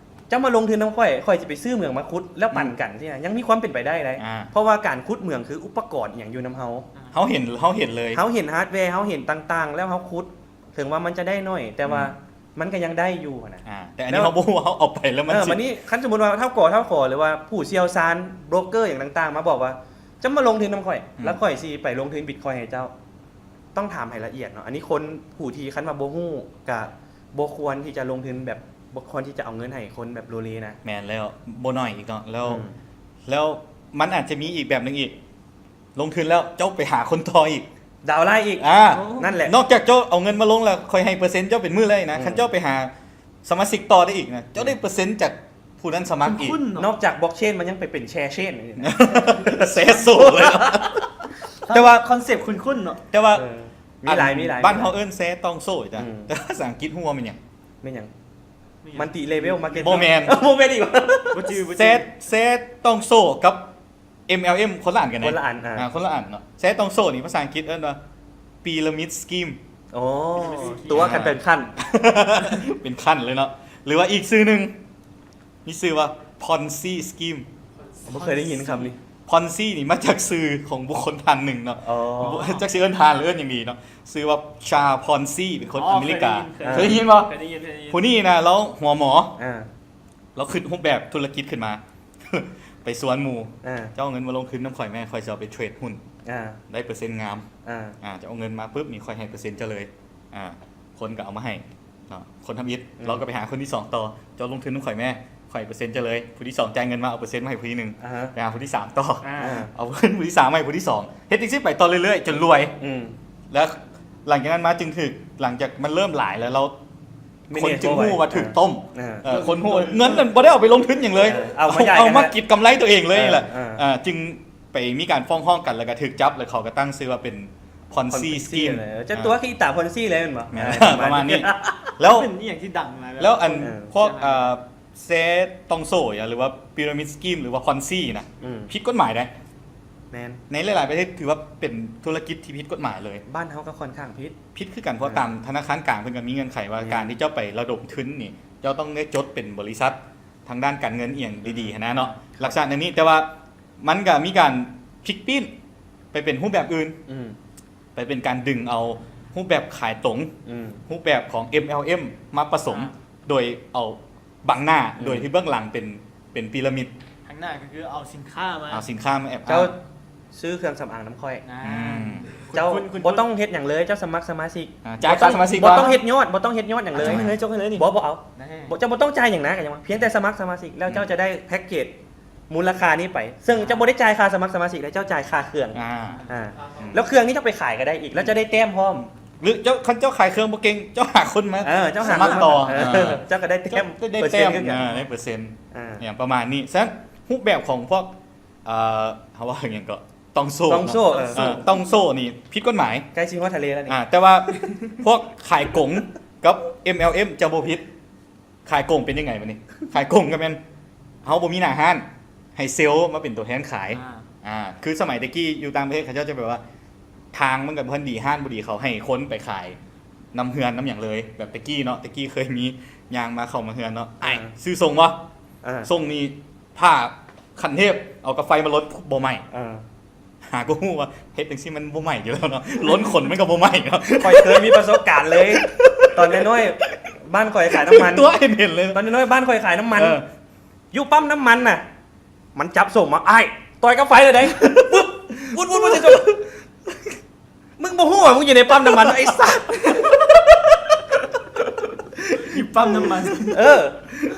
ເຈົ້າມາລົງທຶນນຳຂ້ອຍ ຂ້ອຍຊິໄປຊື້ເໝືອງມາຂຸດ ແລ້ວປັນກັນ ອືມ ຊີ້ນະ ຍັງມີຄວາມເປັນໄປໄດ້ໄດ໋ ອ່າ ເພາະວ່າການຂຸດເໝືອງຄືອຸປະກອນອີ່ຫຍັງຢູ່ນຳເຮົາ ເຮົາເຫັນ ເຮົາເຫັນເລີຍ ເຮົາເຫັນຮາດແວ ເຮົາເຫັນຕ່າງໆ ແລ້ວເຮົາຂຸດ ເຖິງວ່າມັນຈະໄດ້ໜ້ອຍ ແຕ່ວ່າ ອືມ ມັນກໍຍັງໄດ້ຢູ່ຫັ້ນນະ. ອ່າ ແຕ່ອັນນີ້ເຮົາບໍ່ຮູ້ວ່າເຮົາເອົາໄປແລ້ວມັນ ເອີ ຊິ ບັດນີ້ຄັນສົມມຸດວ່າທ້າວກໍ ທ້າວຂໍ ຫຼືວ່າຜູ້ຊ່ຽວຊານ ໂບຣກເກີ ຫຍັງຕ່າງໆ ມາບອກວ່າ ເຈົ້າມາລົງທຶນນຳຂ້ອຍ ອືມ ແລ້ວຂ້ອຍຊິໄປລົງທຶນບິດຄອຍໃຫ້ເຈົ້າ ຕ້ອງຖາມໃຫ້ລະອຽດເນາະ. ອັນນີ້ຄົນຜູ້ທີ່ຄັນວ່າບໍ່ຮູ້ ກະບໍ່ຄວນທີ່ຈະລົງທຶນແບບ ບໍ່ຄວນທີ່ຈະເອົາເງິນໃຫ້ຄົນແບບໂລເລນະ. ແມ່ນແລ້ວ ບໍ່ໜ້ອຍອີກເນາະ. ແລ້ວ ອືມ ແລ້ວມັນອາດຈະມີອີກແບບໜຶ່ງອີກ ລົງທຶນແລ້ວເຈົ້າໄປຫາຄົນຕໍ່ອີກ ດາວໄລອີກ. ອ່າ ນັ້ນແຫຼະ ນອກຈາກເຈົ້າເອົາເງິນມາລົງແລ້ວ ຂ້ອຍໃຫ້ເປີເຊັນເຈົ້າເປັນມື້ເລີຍນະ. ອືມ ຄັນເຈົ້າໄປຫາສະມາຊິກຕໍ່ໄດ້ອີກນະ ເຈົ້າໄດ້ເປີເຊັນຈາກຜູ້ນັ້ນສະໝັກອີກ. ນອກຈາກບລັອກເຊນ ມັນຍັງໄປເປັນແຊເຊນ ແຊໂຊເລີຍ. ແຕ່ວ່າຄອນເຊັບຄຸ້ນໆເນາະ ແຕ່ວ່າ ເອີ ມີຫຼາຍ ມີຫຼາຍ ບ້ານເຮົາເອີ້ນແຊຕ່ອງໂສ້ຈ້ະ. ອືມ ແຕ່ພາສາອັງກິດຮູ້ວ່າແມ່ນຫຍັງ? ແມ່ນຫຍັງ? ມັນຕິເລເວວມາເກັດ ບໍ່ແມ່ນ ບໍ່ແມ່ນອີກ ບໍ່ຈື່ ບໍ່ຈື່. ແຊ ແຊຕ່ອງໂສ້ກັບ ເອັມແອລເອັມ ຄົນລະອັນກັນເດ້ ຄົນລະອັນ ອ່າ ອ່າ ຄົນລະອັນເນາະ. ແຊຕ່ອງໂສ້ນີ້ພາສາອັງກິດເອີ້ນວ່າ Pyramid Scheme. ອໍ ຕົວະກັນເປັນຂັ້ນ ເປັນຂັ້ນເລີຍເນາະ. ຫຼືວ່າອີກຊື່ໜຶ່ງ ມີຊື່ວ່າ Ponzi Scheme. ບໍ່ເຄີຍໄດ້ຍິນຄຳນີ້. Ponzi ນີ້ມາຈາກຊື່ຂອງບຸກຄົນທ່ານໜຶ່ງເນາະ. ອໍ ບໍ່ ຈັກຊິເອີ້ນທ່ານ ຫຼື ເອີ້ນຫຍັງດີເນາະ. ຊື່ວ່າ Charles Ponzi ເປັນຄົນ ອໍ ອາເມລິກາ. ເຄີຍໄດ້ຍິນ ເຄີຍໄດ້ຍິນບໍ່? ເຄີຍໄດ້ຍິນ ເຄີຍໄດ້ຍິນ. ຜູ້ນີ້ນະ ລາວຫົວໝໍ ອ່າ ລາວຄິດຮູບແບບທຸລະກິດຂຶ້ນມາ ໄປຊວນໝູ່ ອ່າ ເຈົ້າເອົາເງິນມາລົງທຶນນຳຂ້ອຍແມ້ ຂ້ອຍຊິເອົາໄປເທຣດຫຸ້ນ ອ່າ ໄດ້ເປີເຊັນງາມ ອ່າ ອ່າ ເຈົ້າເອົາເງິນມາປຶບນີ້ ຂ້ອຍໃຫ້ເປີເຊັນເຈົ້າເລີຍ. ອ່າ ຄົນກໍເອົາມາໃຫ້ເນາະ ຄົນທຳອິດ ອືມ ລາວກໍໄປຫາຄົນທີສອງຕໍ່ ເຈົ້າລົງທຶນນຳຂ້ອຍແມ້ ຂ້ອຍໃຫ້ເປີເຊັນເຈົ້າເລີຍ. ຜູ້ທີສອງຈ່າຍເງິນມາ ເອົາເປີເຊັນມາໃຫ້ຜູ້ທີໜຶ່ງ ອ່າຮະ ໄປຫາຜູ້ທີສາມຕໍ່ ອ່າ ເອົາເງິນຜູ້ທີສາມມາໃຫ້ຜູ້ທີສອງ ເຮັດຈັ່ງຊີ້ໄປຕໍ່ເລື້ອຍໆ ຈົນລວຍ ອືມ ແລ້ວຫຼັງຈາກນັ້ນມາຈຶ່ງຖືກ ຫຼັງຈາກມັນເລີ່ມຫຼາຍແລ້ວ ລາວ ຄົນຈຶ່ງຮູ້ວ່າຖືກຕົ້ມ ເອີ ເອີ ຄົນຮູ້ ເງິນນັ້ນບໍ່ໄດ້ເອົາໄປລົງທຶນຫຍັງເລີຍ ເອີ ເອົາມາຈ່າຍ ເອົາມາກິນກຳໄລຕົວເອງເລີຍແຫຼະ ເອີ ເອີ ເອີ ຈຶ່ງໄປມີການຟ້ອງຮ້ອງກັນ ແລ້ວກໍຖືກຈັບ ແລ້ວເຂົາກໍຕັ້ງຊື່ວ່າເປັນ Ponzi Scheme ເຈົ້າຕົວະຄືອີຕາ Ponzi ເລີຍແມ່ນບໍ່? ແມ່ນ ອ່າ ປະມານນີ້ ປະມານນີ້ ແລ້ວ ເປັນອີ່ຫຍັງທີ່ດັງຫຼາຍ ແລ້ວອັນ ເອີ ພວກ ເອີ ແຊຕ່ອງໂສ້ ຫຼືວ່າ Pyramid Scheme ຫຼືວ່າ Ponzi ນະ ອືມ ຜິດກົດໝາຍເດ້. ແມ່ນ ໃນຫຼາຍໆປະເທດຖືວ່າເປັນທຸລະກິດທີ່ຜິດກົດໝາຍເລີຍ. ບ້ານເຮົາກໍຂ້ອນຂ້າງຜິດ ຜິດຄືກັນ ເພາະ ເອີ ຕາມທະນາຄານກາງເພິ່ນກໍມີເງື່ອນໄຂວ່າ ແມ່ນ ການທີ່ເຈົ້າໄປລະດົມທຶນນີ້ ເຈົ້າຕ້ອງໄດ້ຈົດເປັນບໍລິສັດທາງດ້ານການເງິນອີ່ຫຍັງດີໆ ອືມ ຫັ້ນນະເນາະ ລັກສະນະນີ້. ແຕ່ວ່າມັນກໍມີການພລິກປີ້ນໄປເປັນຮູບແບບອື່ນ ອືມ ໄປເປັນການດຶງເອົາຮູບແບບຂາຍຕົງ ອືມ ຮູບແບບຂອງ ເອັມແອລເອັມ ມາປະສົມ ອ່າ ໂດຍເອົາ ບັງໜ້າ ອືມ ໂດຍທີ່ເບື້ອງຫຼັງເປັນ ເປັນປີລະມິດ. ທາງໜ້າກໍຄືເອົາສິນຄ້າມາ ເອົາສິນຄ້າມາແອບອ້າງ. ເຈົ້າຊື້ເຄື່ອງສຳອາງນຳຂ້ອຍ. ອ່າ ອືມ ເຈົ້າ ຄຸນໆ ບໍ່ຕ້ອງເຮັດຫຍັງເລີຍ ເຈົ້າສະໝັກສະມາຊິກ. ອ່າ ຈ່າຍຄ່າສະມາຊິກ ບໍ່ຕ້ອງເຮັດຍອດ ບໍ່ຕ້ອງເຮັດຍອດຫຍັງເລີຍ. ອ່າ ຈ່າຍເລີຍ ຈົບໃຫ້ເລີຍນີ້. ບໍ່ ບໍ່ເອົາ. ບໍ່ ເຈົ້າບໍ່ຕ້ອງຈ່າຍຫຍັງນະ ກໍຍັງວ່າ ພຽງແຕ່ສະໝັກສະມາຊິກ ແລ້ວເຈົ້າຈະໄດ້ແພັກເກດມູນລະຄ່ານີ້ໄປ ເຊິ່ງເຈົ້າບໍ່ໄດ້ຈ່າຍຄ່າສະໝັກສະມາຊິກ ແລ້ວເຈົ້າຈ່າຍຄ່າເຄື່ອງ. ອ່າ ອ່າ ອືມ ແລ້ວເຄື່ອງນີ້ເຈົ້າໄປຂາຍກໍໄດ້ອີກ ແລ້ວເຈົ້າໄດ້ແຕ້ມພ້ອມ. ຫຼືເຈົ້າ ຄັນເຈົ້າຂາຍເຄື່ອງບໍ່ເກັ່ງ ເຈົ້າຫາຄົນມາ ເອີ ເຈົ້າຫາຄົນມາຕໍ່ ເອີ ເຈົ້າກໍໄດ້ແຕ້ມ ໄດ້ ໄດ້ແຕ້ມ ເປີເຊັນຄືກັນ ເອີ ໄດ້ເປີເຊັນ ອ່າ ຫຍັງປະມານນີ້. ສະນັ້ນຮູບແບບຂອງພວກ ເອີ ເຮົາວ່າຫຍັງເກາະ ຕ່ອງໂສ້ ຕ່ອງໂສ້ ເນາະ ເອີ ເອີ ຕ່ອງໂສ້ນີ້ຜິດກົດໝາຍ ໃກ້ຊິຮອດທະເລແລ້ວນີ້ ອ່າ ແຕ່ວ່າພວກຂາຍກົງກັບ ເອັມແອລເອັມ ຈະບໍ່ຜິດ. ຂາຍກົງເປັນຍັງໄງບັດນີ້? ຂາຍກົງກໍແມ່ນເຮົາບໍ່ມີໜ້າຮ້ານ ໃຫ້ເຊວມາເປັນຕົວແທນຂາຍ. ອ່າ ອ່າ ຄືສະໄໝແຕ່ກີ້ຢູ່ຕ່າງປະເທດ ເຂົາເຈົ້າຈະແບບວ່າ ທາງມັນກໍບໍ່ທັນດີ ຮ້ານບໍ່ດີ ເຂົາໃຫ້ຄົນໄປຂາຍນຳເຮືອນນຳຫຍັງເລີຍ. ແບບແຕ່ກີ້ເນາະ ແຕ່ກີ້ເຄີຍມີຍ່າງມາເຂົ້າມາເຮືອນເນາະ ອ້າຍ ອ່າ ຊື້ສົ່ງບໍ່? ອ່າ ສົ່ງນີ້ຜ້າຂັ້ນເທບ ເອົາກາໄຟມາລົນ ບໍ່ໄໝ້. ອ່າ ຫາກໍຮູ້ວ່າເຮັດຈັ່ງຊີ້ມັນບໍ່ໄໝ້ຢູ່ແລ້ວເນາະ ລົນຂົນມັນກໍບໍ່ໄໝ້ເນາະ. ຂ້ອຍເຄີຍມີປະສົບການເລີຍ ຕອນນ້ອຍໆ ບ້ານຂ້ອຍຂາຍນ້ຳມັນ ຕົວເຫັນໆເລີຍ ຕອນນ້ອຍໆ ບ້ານຂ້ອຍຂາຍນ້ຳມັນ ເອີ ຢູ່ປ້ຳນ້ຳມັນນະ ມັນຈັບສົ່ງມາ ອ້າຍ ຕ່ອຍກັບໄຟເລີຍເດ້ ວຶບ ວຸດໆໆ ໃສ່ໂຊ ມຶງບໍ່ຮູ້ວ່າມຶງຢູ່ໃນປ້ຳນ້ຳມັນ ໄອ້ສັດ ຢູ່ປ້ຳນ້ຳມັນ ເອີ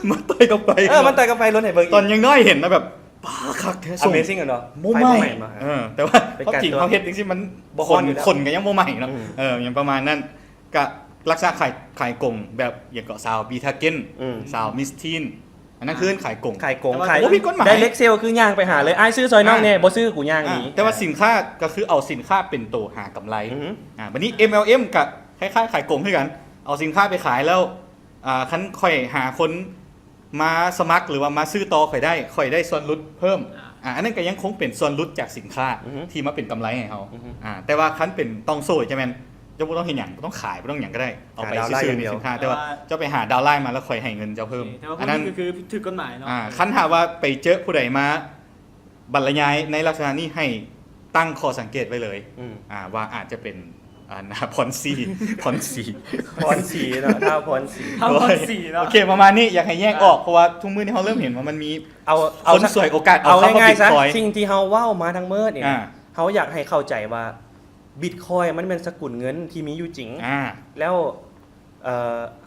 ມາຕ່ອຍກັບໄຟ ເອີ ມາຕ່ອຍກັບໄຟລົນໃຫ້ເບິ່ງ ຕອນຍັງນ້ອຍເຫັນນະ ແບບ ປາ ຄັກແທ້ Amazing ເນາະ ບໍ່ໄໝ້ ບໍ່ໄໝ້ ເອີ ແຕ່ວ່າ ເປັນການ ຄວາມຈິງເຮົາເຮັດຈັ່ງຊີ້ມັນ ບໍ່ຄ່ອນຢູ່ແລ້ວ ຂົນກໍຍັງບໍ່ໄໝ້ເນາະ ອືມ ເອີ ຫຍັງປະມານນັ້ນ. ກະລັກສະນະຂາຍ ຂາຍກົງແບບຫຍັງເກາະ ຊາວບີທາເກັນ ອືມ ຊາວມິສທີນ ອັນນັ້ນຄືຂາຍກົງ ຂາຍກົງ ແຕ່ວ່າ ຂາຍ ໂອ້ ຜິດກົດໝາຍ ໄດ້ເລັກເຊວຄືຍ່າງໄປຫາເລີຍ ອ້າຍຊື້ຊອຍນ້ອງແດ່ ອ່າ ບໍ່ຊື້ກູຍ່າງໜີ ອ່າ ແຕ່ວ່າສິນຄ້າກໍຄືເອົາສິນຄ້າເປັນໂຕຫາກຳໄລ ອືຮຶ ອ່າ ບັດນີ້ ເອັມແອລເອັມ ກໍຄ້າຍໆຂາຍກົງຄືກັນ ເອົາສິນຄ້າໄປຂາຍແລ້ວ ອ່າ ຄັນຂ້ອຍຫາຄົນມາສະໝັກ ຫຼືວ່າມາຊື້ຕໍ່ຂ້ອຍໄດ້ ຂ້ອຍໄດ້ສ່ວນຫຼຸດເພີ່ມ ອ່າ ອ່າ ອັນນັ້ນກໍຍັງຄົງເປັນສ່ວນຫຼຸດຈາກສິນຄ້າ ອືຮຶ ທີ່ມາເປັນກຳໄລໃຫ້ເຮົາ ອືຮຶ ອ່າ ແຕ່ວ່າຄັນເປັນຕ່ອງໂສ້ ຈະແມ່ນ ເຈົ້າບໍ່ຕ້ອງເຮັດຫຍັງ ບໍ່ຕ້ອງຂາຍ ບໍ່ຕ້ອງຫຍັງກໍໄດ້ ເອົາໄປ ຫາດາວໄລ ຊື້ ຢ່າງດຽວ ສິນຄ້າ ແຕ່ວ່າ ແຕ່ວ່າ ເຈົ້າໄປຫາດາວໄລມາແລ້ວຂ້ອຍໃຫ້ເງິນເຈົ້າເພີ່ມ ໂອເຄ ແຕ່ວ່າຄົນ ອັນນັ້ນ ນີ້ຄືຖືກກົດໝາຍເນາະ ອ່າ ຄັນຫາກວ່າໄປເຈີຜູ້ໃດມາບັນລະຍາຍໃນລັກສະນະນີ້ ໃຫ້ຕັ້ງຂໍ້ສັງເກດໄວ້ເລີຍ ອືມ ອ່າ ວ່າອາດຈະເປັນ ອ່າ ພອນຊີ ພອນຊີ ພອນຊີເນາະ ທ້າວພອນຊີ ທ້າວພອນຊີເນາະ ໂອເຄ ປະມານນີ້ ຢາກໃຫ້ແຍກອອກ ອ່າ ເພາະວ່າທຸກມື້ນີ້ເຮົາເລີ່ມເຫັນວ່າມັນມີ ເອົາ ເອົາ ຄົນສວຍໂອກາດເອົາ ເອົາ ເອົາງ່າຍໆຊະ ບິດຄອຍ ສິ່ງທີ່ເຮົາເວົ້າມາທັງໝົດນີ້ ອ່າ ເຮົາຢາກໃຫ້ເຂົ້າໃຈວ່າ ບິດຄອຍມັນແມ່ນສະກຸນເງິນທີ່ມີຢູ່ຈິງ ອ່າ ແລ້ວ ເອີ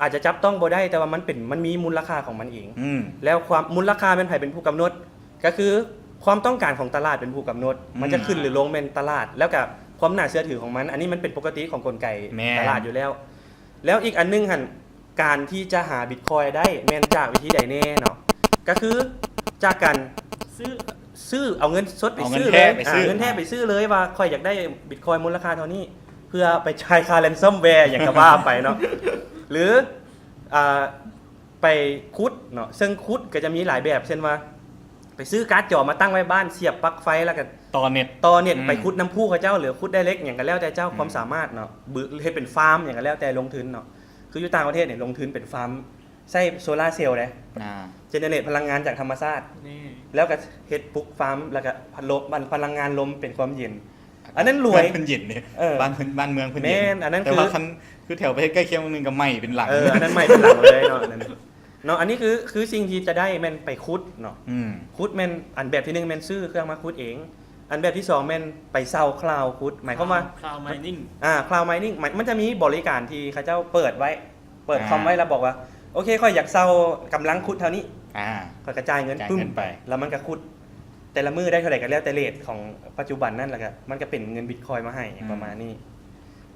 ອາດຈະຈັບຕ້ອງບໍ່ໄດ້ ແຕ່ວ່າມັນເປັນ ມັນມີມູນລະຄ່າຂອງມັນເອງ ອືມ ແລ້ວຄວາມ ມູນລະຄ່າແມ່ນໃຜເປັນຜູ້ກຳນົດ? ກໍຄືຄວາມຕ້ອງການຂອງຕະຫຼາດເປັນຜູ້ກຳນົດ ອືມ ມັນຈະຂຶ້ນຫຼືລົງແມ່ນຕະຫຼາດ ແລ້ວກໍຄວາມໜ້າເຊື່ອຖືຂອງມັນ ອັນນີ້ມັນເປັນປົກກະຕິຂອງກົນໄກ ແມ່ນ ຕະຫຼາດຢູ່ແລ້ວ ແລ້ວອີກອັນໜຶ່ງຫັ້ນ ການທີ່ຈະຫາບິດຄອຍໄດ້ແມ່ນຈາກວິທີໃດແນ່ເນາະ? ກໍຄືຈາກການ ຊື້ ຊື້ ເອົາເງິນສົດໄປ ເອົາເງິນ ຊື້ເລີຍ ແທ້ໄປຊື້ ອ່າ ເງິນແທ້ໄປຊື້ເລີຍວ່າຂ້ອຍຢາກໄດ້ບິດຄອຍມູນລະຄ່າເທົ່ານີ້ ເພື່ອໄປຈ່າຍຄ່າແຣນຊອມແວ ຫຍັງກໍວ່າໄປເນາະ ຫຼື ອ່າ ໄປຂຸດເນາະ ເຊິ່ງຂຸດກໍຈະມີຫຼາຍແບບ ເຊັ່ນວ່າ ໄປຊື້ກາດຈໍມາຕັ້ງໄວ້ບ້ານ ສຽບປລັກໄຟ ແລ້ວກໍຕໍ່ເນັດ ຕໍ່ເນັດ ອືມ ໄປຂຸດນຳພູເຂົາເຈົ້າ ຫຼື ຂຸດໄດເຣັກ ຫຍັງກໍແລ້ວແຕ່ເຈົ້າ ອືມ ຄວາມສາມາດເນາະ ຫຼືເຮັດເປັນຟາມ ຫຍັງກໍແລ້ວແຕ່ລົງທຶນເນາະ ຄືຢູ່ຕ່າງປະເທດນີ້ລົງທຶນເປັນຟາມ ໃຊ້ໂຊລາເຊວເດ້ ອ່າ ເຈເນີເຣດພະລັງງານຈາກທຳມະຊາດ ນີ້ ແລ້ວກໍເຮັດປຸກຟາມ ແລ້ວກໍພັດລົມ ພະລັງງານລົມເປັນຄວາມເຢັນ ອັນນັ້ນລວຍ ເພິ່ນເຢັນເດ້ ເອີ ບ້ານເພິ່ນ ບ້ານເມືອງເພິ່ນເຢັນ ແມ່ນ ອັນນັ້ນ ແຕ່ວ່າ ຄື ຄັນ ຄືແຖວປະເທດໃກ້ຄຽງໜຶ່ງກໍໄໝ້ເປັນຫຼັງ ເອີ ອັນນັ້ນໄໝ້ເປັນຫຼັງເລີຍເນາະ ອັນນັ້ນເນາະ ອັນນີ້ຄື ຄືສິ່ງທີ່ຈະໄດ້ແມ່ນໄປຂຸດເນາະ ອືມ ຂຸດແມ່ນ ອັນແບບທີໜຶ່ງແມ່ນຊື້ເຄື່ອງມາຂຸດເອງ ອັນແບບທີສອງແມ່ນໄປເຊົ່າຄລາວຂຸດ ໝາຍຄວາມວ່າ ຄລາວໄມນິ້ງ ອ່າ ຄລາວໄມນິ້ງ ມັນ ມັນຈະມີບໍລິການທີ່ເຂົາເຈົ້າເປີດໄວ້ ເປີດຄອມໄວ້ ອ່າ ແລ້ວບອກວ່າ ໂອເຄ ຂ້ອຍຢາກເຊົ່າກຳລັງຂຸດເທົ່ານີ້ ອ່າ ຂ້ອຍກະຈ່າຍເງິນ ຈ່າຍເງິນໄປ ປຶ້ມ ແລ້ວມັນກະຂຸດ ແຕ່ລະມື້ໄດ້ເທົ່າໃດກໍແລ້ວແຕ່ເຣດຂອງປັດຈຸບັນນັ້ນ ແລ້ວກະມັນກະເປັນເງິນບິດຄອຍມາໃຫ້ ອືມ ປະມານນີ້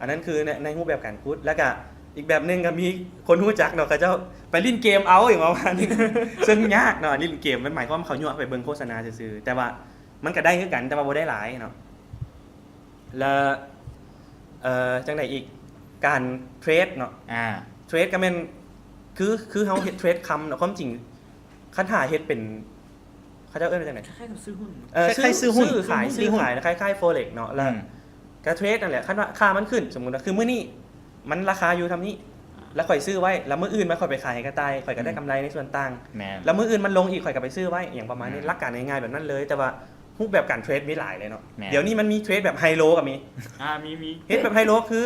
ອັນນັ້ນຄືໃນ ໃນຮູບແບບການຂຸດ ແລ້ວກະອີກແບບໜຶ່ງກະມີຄົນຮູ້ຈັກເນາະ ເຂົາເຈົ້າໄປຫຼິ້ນເກມເອົາ ຫຍັງປະມານນີ້ ເຊິ່ງຍາກເນາະ ຫຼິ້ນເກມ ມັນໝາຍຄວາມເຂົາຍົວະໄປເບິ່ງໂຄສະນາຊື່ໆ ແຕ່ວ່າ ມັນກະໄດ້ຄືກັນ ແຕ່ວ່າບໍ່ໄດ້ຫຼາຍເນາະ ແລ້ວ ເອີ ຈັ່ງໃດອີກ ການເທຣດເນາະ ອ່າ ເທຣດກໍແມ່ນ ຄື ຄືເຮົາເຮັດເທຣດຄຳເນາະ ຄວາມຈິງ ຄັນຖ້າເຮັດເປັນ ເຂົາເຈົ້າເອີ້ນວ່າຈັ່ງໃດ? ຄ້າຍໆກັບຊື້ຫຸ້ນ ເອີ ຊື້ ຊື້ຫຸ້ນ ຊື້ຂາຍ ຊື້ຫຸ້ນ ຊື້ຂາຍ ຄ້າຍໆ Forex ເນາະ ແລ້ວ ອືມ ກໍເທຣດນັ້ນແຫຼະ ຄັນວ່າຄ່າມັນຂຶ້ນ ສົມມຸດວ່າຄືມື້ນີ້ ມັນລາຄາຢູ່ສ່ຳນີ້ ແລ້ວຂ້ອຍຊື້ໄວ້ ແລ້ວມື້ອື່ນມາຂ້ອຍໄປຂາຍໃຫ້ກະຕ່າຍ ຂ້ອຍກໍໄດ້ ອືມ ກຳໄລໃນສ່ວນຕ່າງ ແມ່ນ ແລ້ວມື້ອື່ນມັນລົງອີກ ຂ້ອຍກໍໄປຊື້ໄວ້ ອີ່ຫຍັງປະມານນີ້ ອືມ ຫຼັກການງ່າຍໆແບບນັ້ນເລີຍ ແຕ່ວ່າຮູບແບບການເທຣດມີຫຼາຍເລີຍເນາະ ແມ່ນ ດຽວນີ້ມັນມີເທຣດແບບໄຮໂລກໍມີ ອ່າ ມີ ມີ ເຮັດແບບໄຮໂລຄື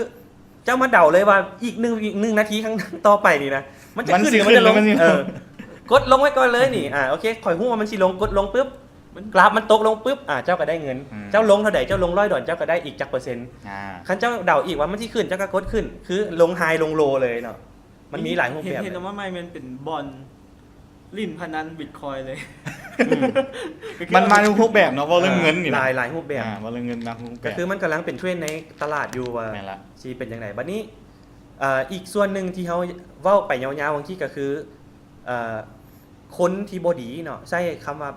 ເຈົ້າມາເດົາເລີຍວ່າອີກໜຶ່ງ ອີກໜຶ່ງນາທີຂ້າງຕໍ່ໄປນີ້ນະ ມັນຈະຂຶ້ນ ມັນຊິຂຶ້ນ ມັນຈະລົງ ມັນຊິລົງ ເອີ ກົດລົງໄວ້ກ່ອນເລີຍນີ້ ອ່າ ໂອເຄ ຂ້ອຍຮູ້ວ່າມັນຊິລົງ ກົດລົງປຶບ ມັນ ກຣາຟມັນຕົກລົງປຶບ ອ່າ ເຈົ້າກໍໄດ້ເງິນ ອືມ ເຈົ້າລົງເທົ່າໃດ ເຈົ້າລົງຮ້ອຍດອນ ເຈົ້າກໍໄດ້ອີກຈັກເປີເຊັນ ອ່າ ຄັນເຈົ້າເດົາອີກວ່າມັນຊິຂຶ້ນ ເຈົ້າກໍກົດຂຶ້ນ ຄືລົງໄຮລົງໂລເລີຍເນາະ ມັນມີຫຼາຍຮູບແບບ ເຫັນ ເຫັນວ່າໃໝ່ແມ່ນເປັນບ່ອນຫຼິ້ນພະນັນບິດຄອຍເລີຍ ອືມ ມັນມາທຸກຮູບແບບເນາະ ເວົ້າເລື່ອງເງິນນີ້ ຫຼາຍ ຫຼາຍຮູບແບບ ອ່າ ເວົ້າເລື່ອງເງິນມາທຸກຮູບແບບ ກໍຄືມັນກຳລັງເປັນເທຣນໃນຕະຫຼາດຢູ່ວ່າ ແມ່ນລະ ຊິເປັນຈັ່ງໃດ ບັດນີ້ ເອີ ອີກສ່ວນໜຶ່ງທີ່ເຮົາເວົ້າໄປຍາວໆຫວ່າງກີ້ກໍຄື ເອີ ຄົນທີ່ບໍ່ດີເນາະ ໃຊ້ຄຳວ່າ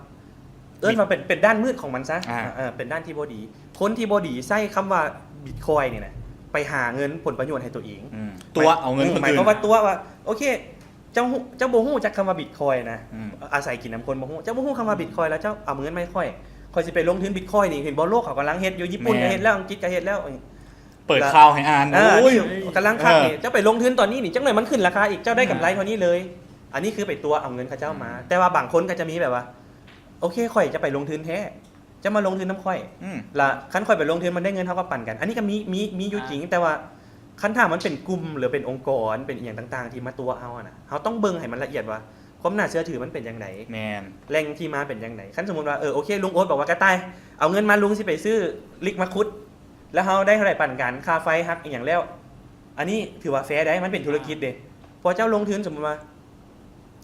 ເອີ້ນວ່າເປັນ ເປັນດ້ານມືດຂອງມັນຊະ ອ່າ ເອີ ເປັນດ້ານທີ່ບໍ່ດີ ຄົນທີ່ບໍ່ດີໃຊ້ຄຳວ່າບິດຄອຍນີ້ນະ ໄປຫາເງິນຜົນປະໂຫຍດໃຫ້ຕົວເອງ ອືມ ຕົວະເອົາເງິນຄົນອື່ນ ໝາຍຄວາມວ່າຕົວະວ່າ ໂອເຄ ເຈົ້າຮູ້ ເຈົ້າບໍ່ຮູ້ຈັກຄຳວ່າບິດຄອຍນະ ອືມ ອາໄສກິນນຳຄົນບໍ່ຮູ້ ເຈົ້າບໍ່ຮູ້ຄຳວ່າບິດຄອຍ ແລ້ວເຈົ້າເອົາເງິນມາໃຫ້ຂ້ອຍ ຂ້ອຍຊິໄປລົງທຶນບິດຄອຍນີ້ ເຫັນບໍ່ ໂລກເຂົາກຳລັງເຮັດຢູ່ ຍີ່ປຸ່ນກໍເຮັດແລ້ວ ອັງກິດກໍເຮັດແລ້ວ ເປີດຂ່າວໃຫ້ອ່ານ ເອີ ໂອ້ຍ ກຳລັງຄັກນີ້ ເອີ ເຈົ້າໄປລົງທຶນຕອນນີ້ນີ້ ຈັກໜ້ອຍມັນຂຶ້ນລາຄາອີກ ເຈົ້າໄດ້ກຳໄລເທົ່ານີ້ເລີຍ ອ່າ ອັນນີ້ຄືໄປຕົວະເອົາເງິນເຂົາເຈົ້າມາ ອືມ ແຕ່ວ່າບາງຄົນກໍຈະມີແບບວ່າ ໂອເຄ ຂ້ອຍຈະໄປລົງທຶນແທ້ ເຈົ້າມາລົງທຶນນຳຂ້ອຍ ອືມ ລະຄັນຂ້ອຍໄປລົງທຶນມັນໄດ້ເງິນ ເຮົາກໍປັນກັນ ອັນນີ້ກໍມີ ມີ ມີຢູ່ຈິງ ອ່າ ແຕ່ວ່າຄັນຖ້າມັນເປັນກຸ່ມ ຫຼືເປັນອົງກອນ ເປັນອີ່ຫຍັງຕ່າງໆ ທີ່ມາຕົວະເຮົາຫັ້ນນະ ເຮົາຕ້ອງເບິ່ງໃຫ້ມັນລະອຽດວ່າ ຄວາມໜ້າເຊື່ອຖືມັນເປັນຈັ່ງໃດ ແມ່ນ ແຫຼ່ງທີ່ມາເປັນຈັ່ງໃດ ຄັນສົມມຸດວ່າ ເອີ ໂອເຄ ລຸງໂອດບອກວ່າ ກະຕ່າຍ ເອົາເງິນມາ ລຸງຊິໄປຊື້ລິກມາຂຸດ ແລ້ວເຮົາໄດ້ເທົ່າໃດປັນກັນ ຄ່າໄຟຫັກອີ່ຫຍັງແລ້ວ ອັນນີ້ຖືວ່າແຟໄດ໋ ມັນເປັນທຸລະກິດເດ້ ພໍເຈົ້າລົງທຶນ ສົມມຸດວ່າ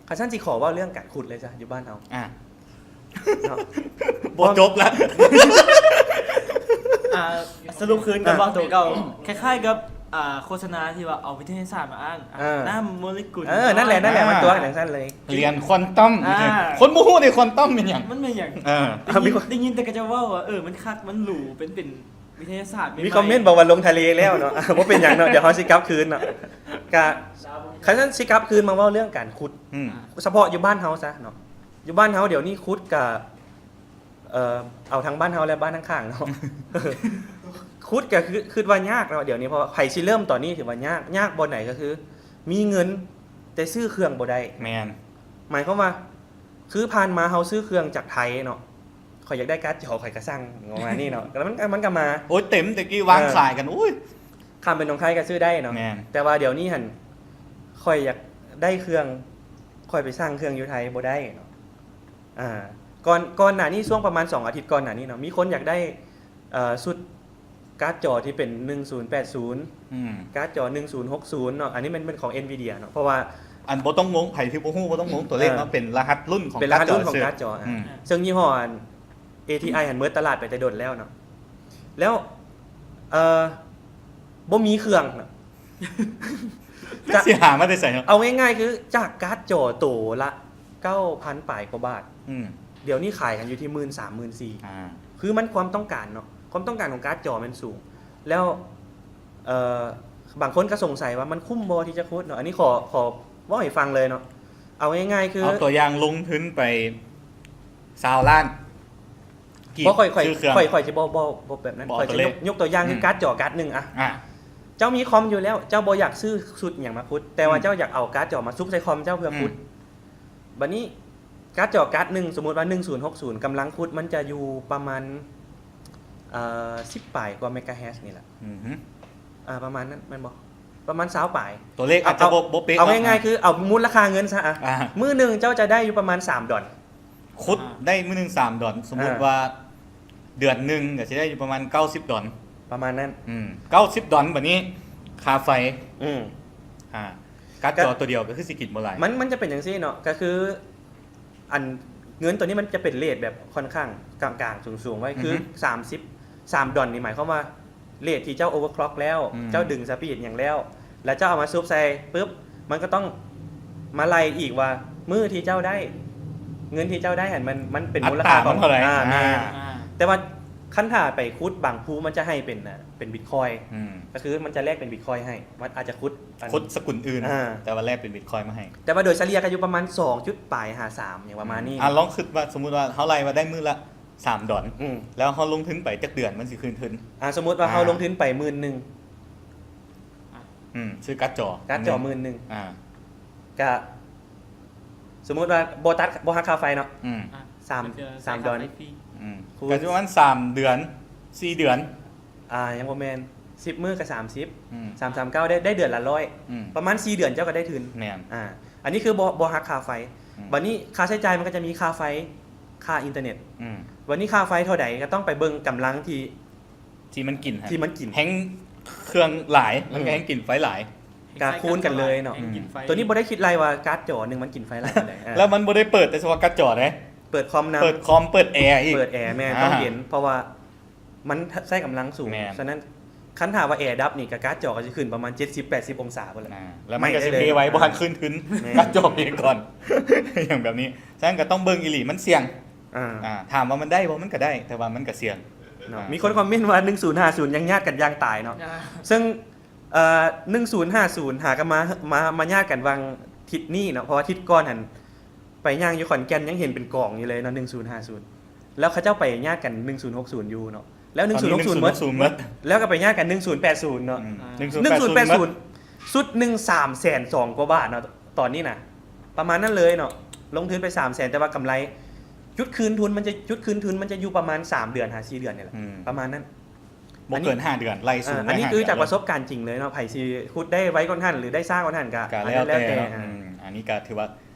ຄັນຊັ້ນຊິຂໍເວົ້າເລື່ອງການຂຸດເລີຍຊະ ຢູ່ບ້ານເຮົາ ອ່າ ເນາະ ບໍ່ຈົບລະ ອ່າ ສະຫຼຸບຄືນກັບ ອ່າ ເວົ້າໂຕເກົ່າ ຄ້າຍໆກັບ ອ່າ ໂຄສະນາທີ່ວ່າເອົາວິທະຍາສາດມາອ້າງ ອ່າ ອ່າ ນ້ຳໂມເລກຸນ ເອີ ນັ້ນແຫຼະ ນັ້ນແຫຼະ ອ່າ ມັນຕົວະຈັ່ງຊັ້ນເລີຍ ຮຽນຄວາມຕອມ ອ່າ ຄົນບໍ່ຮູ້ເດ້ຄວາມຕອມແມ່ນຫຍັງ ມັນແມ່ນຫຍັງ? ເອີ ໄດ້ຍິນ ໄດ້ຍິນແຕ່ເຂົາເຈົ້າເວົ້າວ່າ ເອີ ມັນຄັກ ມັນຫຼູ ເປັນ ເປັນວິທະຍາສາດໃໝ່ໆ ມີຄອມເມັນບອກວ່າລົງທະເລແລ້ວເນາະ ບໍ່ເປັນຫຍັງເນາະ ດຽວເຮົາຊິກັບຄືນເນາະ ກະ ຄັນຊັ້ນຊິກັບຄືນມາເວົ້າເລື່ອງການຂຸດ ອືມ ສະເພາະຢູ່ບ້ານເຮົາຊະເນາະ ຢູ່ບ້ານເຮົາດຽວນີ້ຂຸດກະ ເອີ ເອົາທັງບ້ານເຮົາ ແລະ ບ້ານຂ້າງໆເນາະ ຂຸດກະຄື ຄິດວ່າຍາກເນາະ ດຽວນີ້ ເພາະວ່າໃຜຊິເລີ່ມຕອນນີ້ຖືວ່າຍາກ ຍາກບ່ອນໃດກະຄື ມີເງິນແຕ່ຊື້ເຄື່ອງບໍ່ໄດ້ ແມ່ນ ໝາຍຄວາມວ່າ ຄືຜ່ານມາເຮົາຊື້ເຄື່ອງຈາກໄທເນາະ ຂ້ອຍຢາກໄດ້ກາດຈໍ ຂ້ອຍກະສັ່ງ ປະມານນີ້ເນາະ ແລ້ວມັນ ມັນກະມາ ໂອ້ຍ ເຕັມ ແຕ່ກີ້ວາງ ເອີ ສາຍກັນ ໂອ້ຍ ຂ້າມໄປໜອງຄາຍກະຊື້ໄດ້ເນາະ ແມ່ນ ແຕ່ວ່າດຽວນີ້ຫັ້ນ ຂ້ອຍຢາກໄດ້ເຄື່ອງ ຂ້ອຍໄປສັ່ງເຄື່ອງຢູ່ໄທບໍ່ໄດ້ເນາະ ອ່າ ກ່ອນ ກ່ອນໜ້ານີ້ ຊ່ວງປະມານສອງອາທິດກ່ອນໜ້ານີ້ເນາະ ມີຄົນຢາກໄດ້ ເອີ ຊຸດກາດຈໍທີ່ເປັນໜຶ່ງສູນແປດສູນ ອືມ ກາດຈໍໜຶ່ງສູນຫົກສູນເນາະ ອັນນີ້ແມ່ນ ແມ່ນຂອງ Nvidia ເນາະ ເພາະວ່າ ອັນ ບໍ່ຕ້ອງງົງ ໃຜທີ່ບໍ່ຮູ້ບໍ່ຕ້ອງງົງ ຕົວເລກເນາະ ເອີ ເປັນລະຫັດລຸ້ນຂອງ ເປັນລະຫັດລຸ້ນຂອງກາດຈໍ ກາດຈໍ ອືມ ອ່າ ເຊິ່ງຍີ່ຫໍ້ ເອທີໄອຫັ້ນເໝິດຕະຫຼາດໄປແຕ່ດົນແລ້ວເນາະ ແລ້ວ ເອີ ບໍ່ມີເຄື່ອງເນາະ ຈະຊິຫາມາແຕ່ໃສເນາະ ເອົາງ່າຍໆ ຄືຈາກກາດຈໍໂຕລະເກົ້າພັນປາຍກວ່າບາດ ອືມ ດຽວນີ້ຂາຍກັນຢູ່ທີ່ໝື່ນສາມ ໝື່ນສີ່ ອ່າ ຄືມັນຄວາມຕ້ອງການເນາະ ຄວາມຕ້ອງການຂອງກາດຈໍແມ່ນສູງ ແລ້ວ ເອີ ບາງຄົນກະສົງໄສວ່າມັນຄຸ້ມບໍ່ທີ່ຈະຂຸດເນາະ ອັນນີ້ຂໍ ຂໍເວົ້າໃຫ້ຟັງເລີຍເນາະ ເອົາງ່າຍໆ ຄື ເອົາຕົວຢ່າງລົງທຶນໄປຊາວລ້ານກີບ ບໍ່ ຂ້ອຍ ຂ້ອຍ ຊື້ເຄື່ອງ ຂ້ອຍ ຂ້ອຍຊິບໍ່ ບໍ່ ບໍ່ແບບນັ້ນ ຂ້ອຍຊິຍົກ ຍົກຕົວຢ່າງຄື ອືມ ກາດຈໍກາດໜຶ່ງອະ ອ່າ ເຈົ້າມີຄອມຢູ່ແລ້ວ ເຈົ້າບໍ່ຢາກຊື້ຊຸດຫຍັງມາຂຸດ ແຕ່ວ່າ ອືມ ເຈົ້າຢາກເອົາກາດຈໍມາຊຸບໃສ່ຄອມເຈົ້າເພື່ອຂຸດ ອືມ ບາດນີ້ກາດຈໍກາດໜຶ່ງ ສົມມຸດວ່າໜຶ່ງສູນຫົກສູນ ກຳລັງຂຸດມັນຈະຢູ່ປະມານ ເອີ ສິບປາຍກວ່າເມກາເຮີດນີ້ແຫຼະ ອືມ ອ່າ ປະມານນັ້ນແມ່ນບໍ່? ປະມານຊາວປາຍ ຕົວເລກອາດຈະ ເອົາ ບໍ່ ບໍ່ເປະ ເອົາ ເນາະ ງ່າຍໆ ຄືເອົາມູນລະຄ່າເງິນຊະ ອ່າ ມື້ໜຶ່ງເຈົ້າຈະໄດ້ຢູ່ປະມານສາມດອນ ຂຸດ ອ່າ ໄດ້ມື້ໜຶ່ງສາມດອນ ສົມມຸດ ອ່າ ວ່າເດືອນໜຶ່ງກະຊິໄດ້ຢູ່ປະມານເກົ້າສິບດອນ ປະມານນັ້ນ ອືມ ເກົ້າສິບດອນ ບາດນີ້ຄ່າໄຟ ອືມ ອ່າ ກາດຈໍ ກະ ຕົວດຽວກະຄືຊິກິນບໍ່ຫຼາຍ ມັນ ມັນຈະເປັນຈັ່ງຊີ້ເນາະ ກະຄື ອັນ ເງິນໂຕນີ້ມັນຈະເປັນເຣດແບບຂ້ອນຂ້າງກາງໆ ສູງໆ ໄວ້ ຄື ອືຮຶ ສາມສິບ ສາມດອນນີ້ ໝາຍຄວາມວ່າ ເຣດທີ່ເຈົ້າ overclock ແລ້ວ ອືມ ເຈົ້າດຶງສະປີດຫຍັງແລ້ວ ແລ້ວເຈົ້າເອົາມາຊຸບໃສ່ປຶບ ມັນກະຕ້ອງມາໄລ່ອີກວ່າ ມື້ທີ່ເຈົ້າໄດ້ ເງິນທີ່ເຈົ້າໄດ້ຫັ້ນ ມັນ ມັນເປັນມູນລະຄ່າຂອງ ອັດຕາມັນເທົ່າໃດ ອ່າ ອ່າ ແມ່ນ ອ່າ ແຕ່ວ່າຄັນຖ້າໄປຂຸດບາງພູ ມັນຈະໃຫ້ເປັນ ອ່າ ເປັນບິດຄອຍ ອືມ ກະຄືມັນຈະແລກເປັນບິດຄອຍໃຫ້ ມັນອາດຈະຂຸດ ອາ ຂຸດສະກຸນອື່ນ ອ່າ ແຕ່ວ່າແລກເປັນບິດຄອຍມາໃຫ້ ແຕ່ວ່າໂດຍສະເລ່ຍກະຢູ່ປະມານສອງຈຸດປາຍຫາສາມ ຫຍັງປະມານນີ້ ອືມ ອ່າ ລອງຄິດວ່າ ສົມມຸດວ່າເຮົາໄລ່ວ່າໄດ້ມື້ລະ ສາມດອນ ອືມ ແລ້ວເຮົາລົງທຶນໄປຈັກເດືອນມັນຊິຄືນທຶນ ອ່າ ສົມມຸດວ່າ ອ່າ ເຮົາລົງທຶນໄປໝື່ນໜຶ່ງ ອືມ ຊື້ກາດຈໍ ກາດຈໍໝື່ນໜຶ່ງ ອ່າ ກະ ສົມມຸດວ່າບໍ່ຕັດ ບໍ່ຫັກຄ່າໄຟເນາະ ອືມ ອ່າ ສາມ ສາມດອນ ອືມ ກະຊິປະມານສາມເດືອນ ສີ່ເດືອນ ອ່າ ຍັງບໍ່ແມ່ນ ສິບມື້ກະສາມສິບ ອືມ ສາມສາມເກົ້າ ໄດ້ ໄດ້ເດືອນລະຮ້ອຍ ອືມ ປະມານສີ່ເດືອນເຈົ້າກະໄດ້ທຶນ ແມ່ນ ອ່າ ອັນນີ້ຄືບໍ່ ບໍ່ຫັກຄ່າໄຟ ອືມ ບາດນີ້ຄ່າໃຊ້ຈ່າຍມັນກະຈະມີຄ່າໄຟ ຄ່າອິນເຕີເນັດ ອືມ ບາດນີ້ຄ່າໄຟເທົ່າໃດກະຕ້ອງໄປເບິ່ງກຳລັງທີ່ ທີ່ມັນກິນ ທີ່ມັນກິນ ແຮງເຄື່ອງຫຼາຍ ອືມ ມັນກະແຮງກິນໄຟຫຼາຍ ກະຄູນກັນເລີຍເນາະ ແຮງກິນໄຟ ໂຕນີ້ບໍ່ໄດ້ຄິດໄລ່ວ່າກາດຈໍໜຶ່ງມັນກິນໄຟຫຼາຍປານໃດ ອ່າ ແລ້ວມັນບໍ່ໄດ້ເປີດແຕ່ສະເພາະກາດຈໍເດ້ ເປີດຄອມນຳ ເປີດຄອມ ເປີດແອອີກ ເປີດແອ ແມ່ນ ອ່າ ຕ້ອງເຢັນ ເພາະວ່າ ມັນໃຊ້ກຳລັງສູງ ແມ່ນ ສະນັ້ນ ຄັນຖ້າວ່າແອດັບນີ້ ກະກາດຈໍກະຊິຂຶ້ນປະມານເຈັດສິບ ແປດສິບອົງສາພຸ້ນແຫຼະ ອ່າ ແລ້ວມັນກະຊິເພໄວ້ ບໍ່ທັນຄືນທຶນ ແມ່ນ ກາດຈໍເພກ່ອນ ຢ່າງແບບນີ້ ສະນັ້ນກະຕ້ອງເບິ່ງອີ່ຫຼີ ມັນສ່ຽງ ອ່າ ອ່າ ຖາມວ່າມັນໄດ້ບໍ່? ມັນກະໄດ້ ແຕ່ວ່າມັນກະສ່ຽງເນາະ ອ່າ ມີຄົນຄອມເມັນວ່າ ໜຶ່ງສູນຫ້າສູນ ຍັງຍາດກັນຢ່າງຕາຍເນາະ ອ່າ ເຊິ່ງ ເອີ ໜຶ່ງສູນຫ້າສູນ ຫາກະມາ ມາ ມາຍາດກັນຫວ່າງທິດນີ້ເນາະ ເພາະວ່າທິດກ່ອນຫັ້ນ ໄປຍ່າງຢູ່ຂອນແກ່ນ ຍັງເຫັນເປັນກອງຢູ່ເລີຍເນາະ ໜຶ່ງສູນຫ້າສູນ ແລ້ວເຂົາເຈົ້າໄປຍາດກັນໜຶ່ງສູນຫົກສູນຢູ່ເນາະ ແລ້ວໜຶ່ງສູນຫົກສູນໝົດ ແລ້ວກະໄປຍາດກັນໜຶ່ງສູນແປດສູນເນາະ ອືມ ໜຶ່ງສູນແປດສູນໝົດ ຊຸດໜຶ່ງສາມແສນສອງກວ່າບາດເນາະ ຕອນນີ້ນະ ປະມານນັ້ນເລີຍເນາະ ລົງທຶນໄປສາມແສນ ແຕ່ວ່າກຳໄລ ຈຸດຄືນທຶນມັນຈະ ຈຸດຄືນທຶນມັນຈະຢູ່ປະມານສາມເດືອນຫາສີ່ເດືອນນີ້ແຫຼະ ອືມ ປະມານນັ້ນ ບໍ່ເກີນຫ້າເດືອນ ໄລ່ສູງ ອັນນີ້ຄືຈາກປະສົບການຈິງເລີຍເນາະ ໃຜຊິຂຸດໄດ້ໄວກວ່າຫັ້ນ ຫຼືໄດ້ຊ້າກວ່າຫັ້ນກະ ກະແລ້ວແຕ່ເນາະ ອັນນີ້ກະຖືວ່າ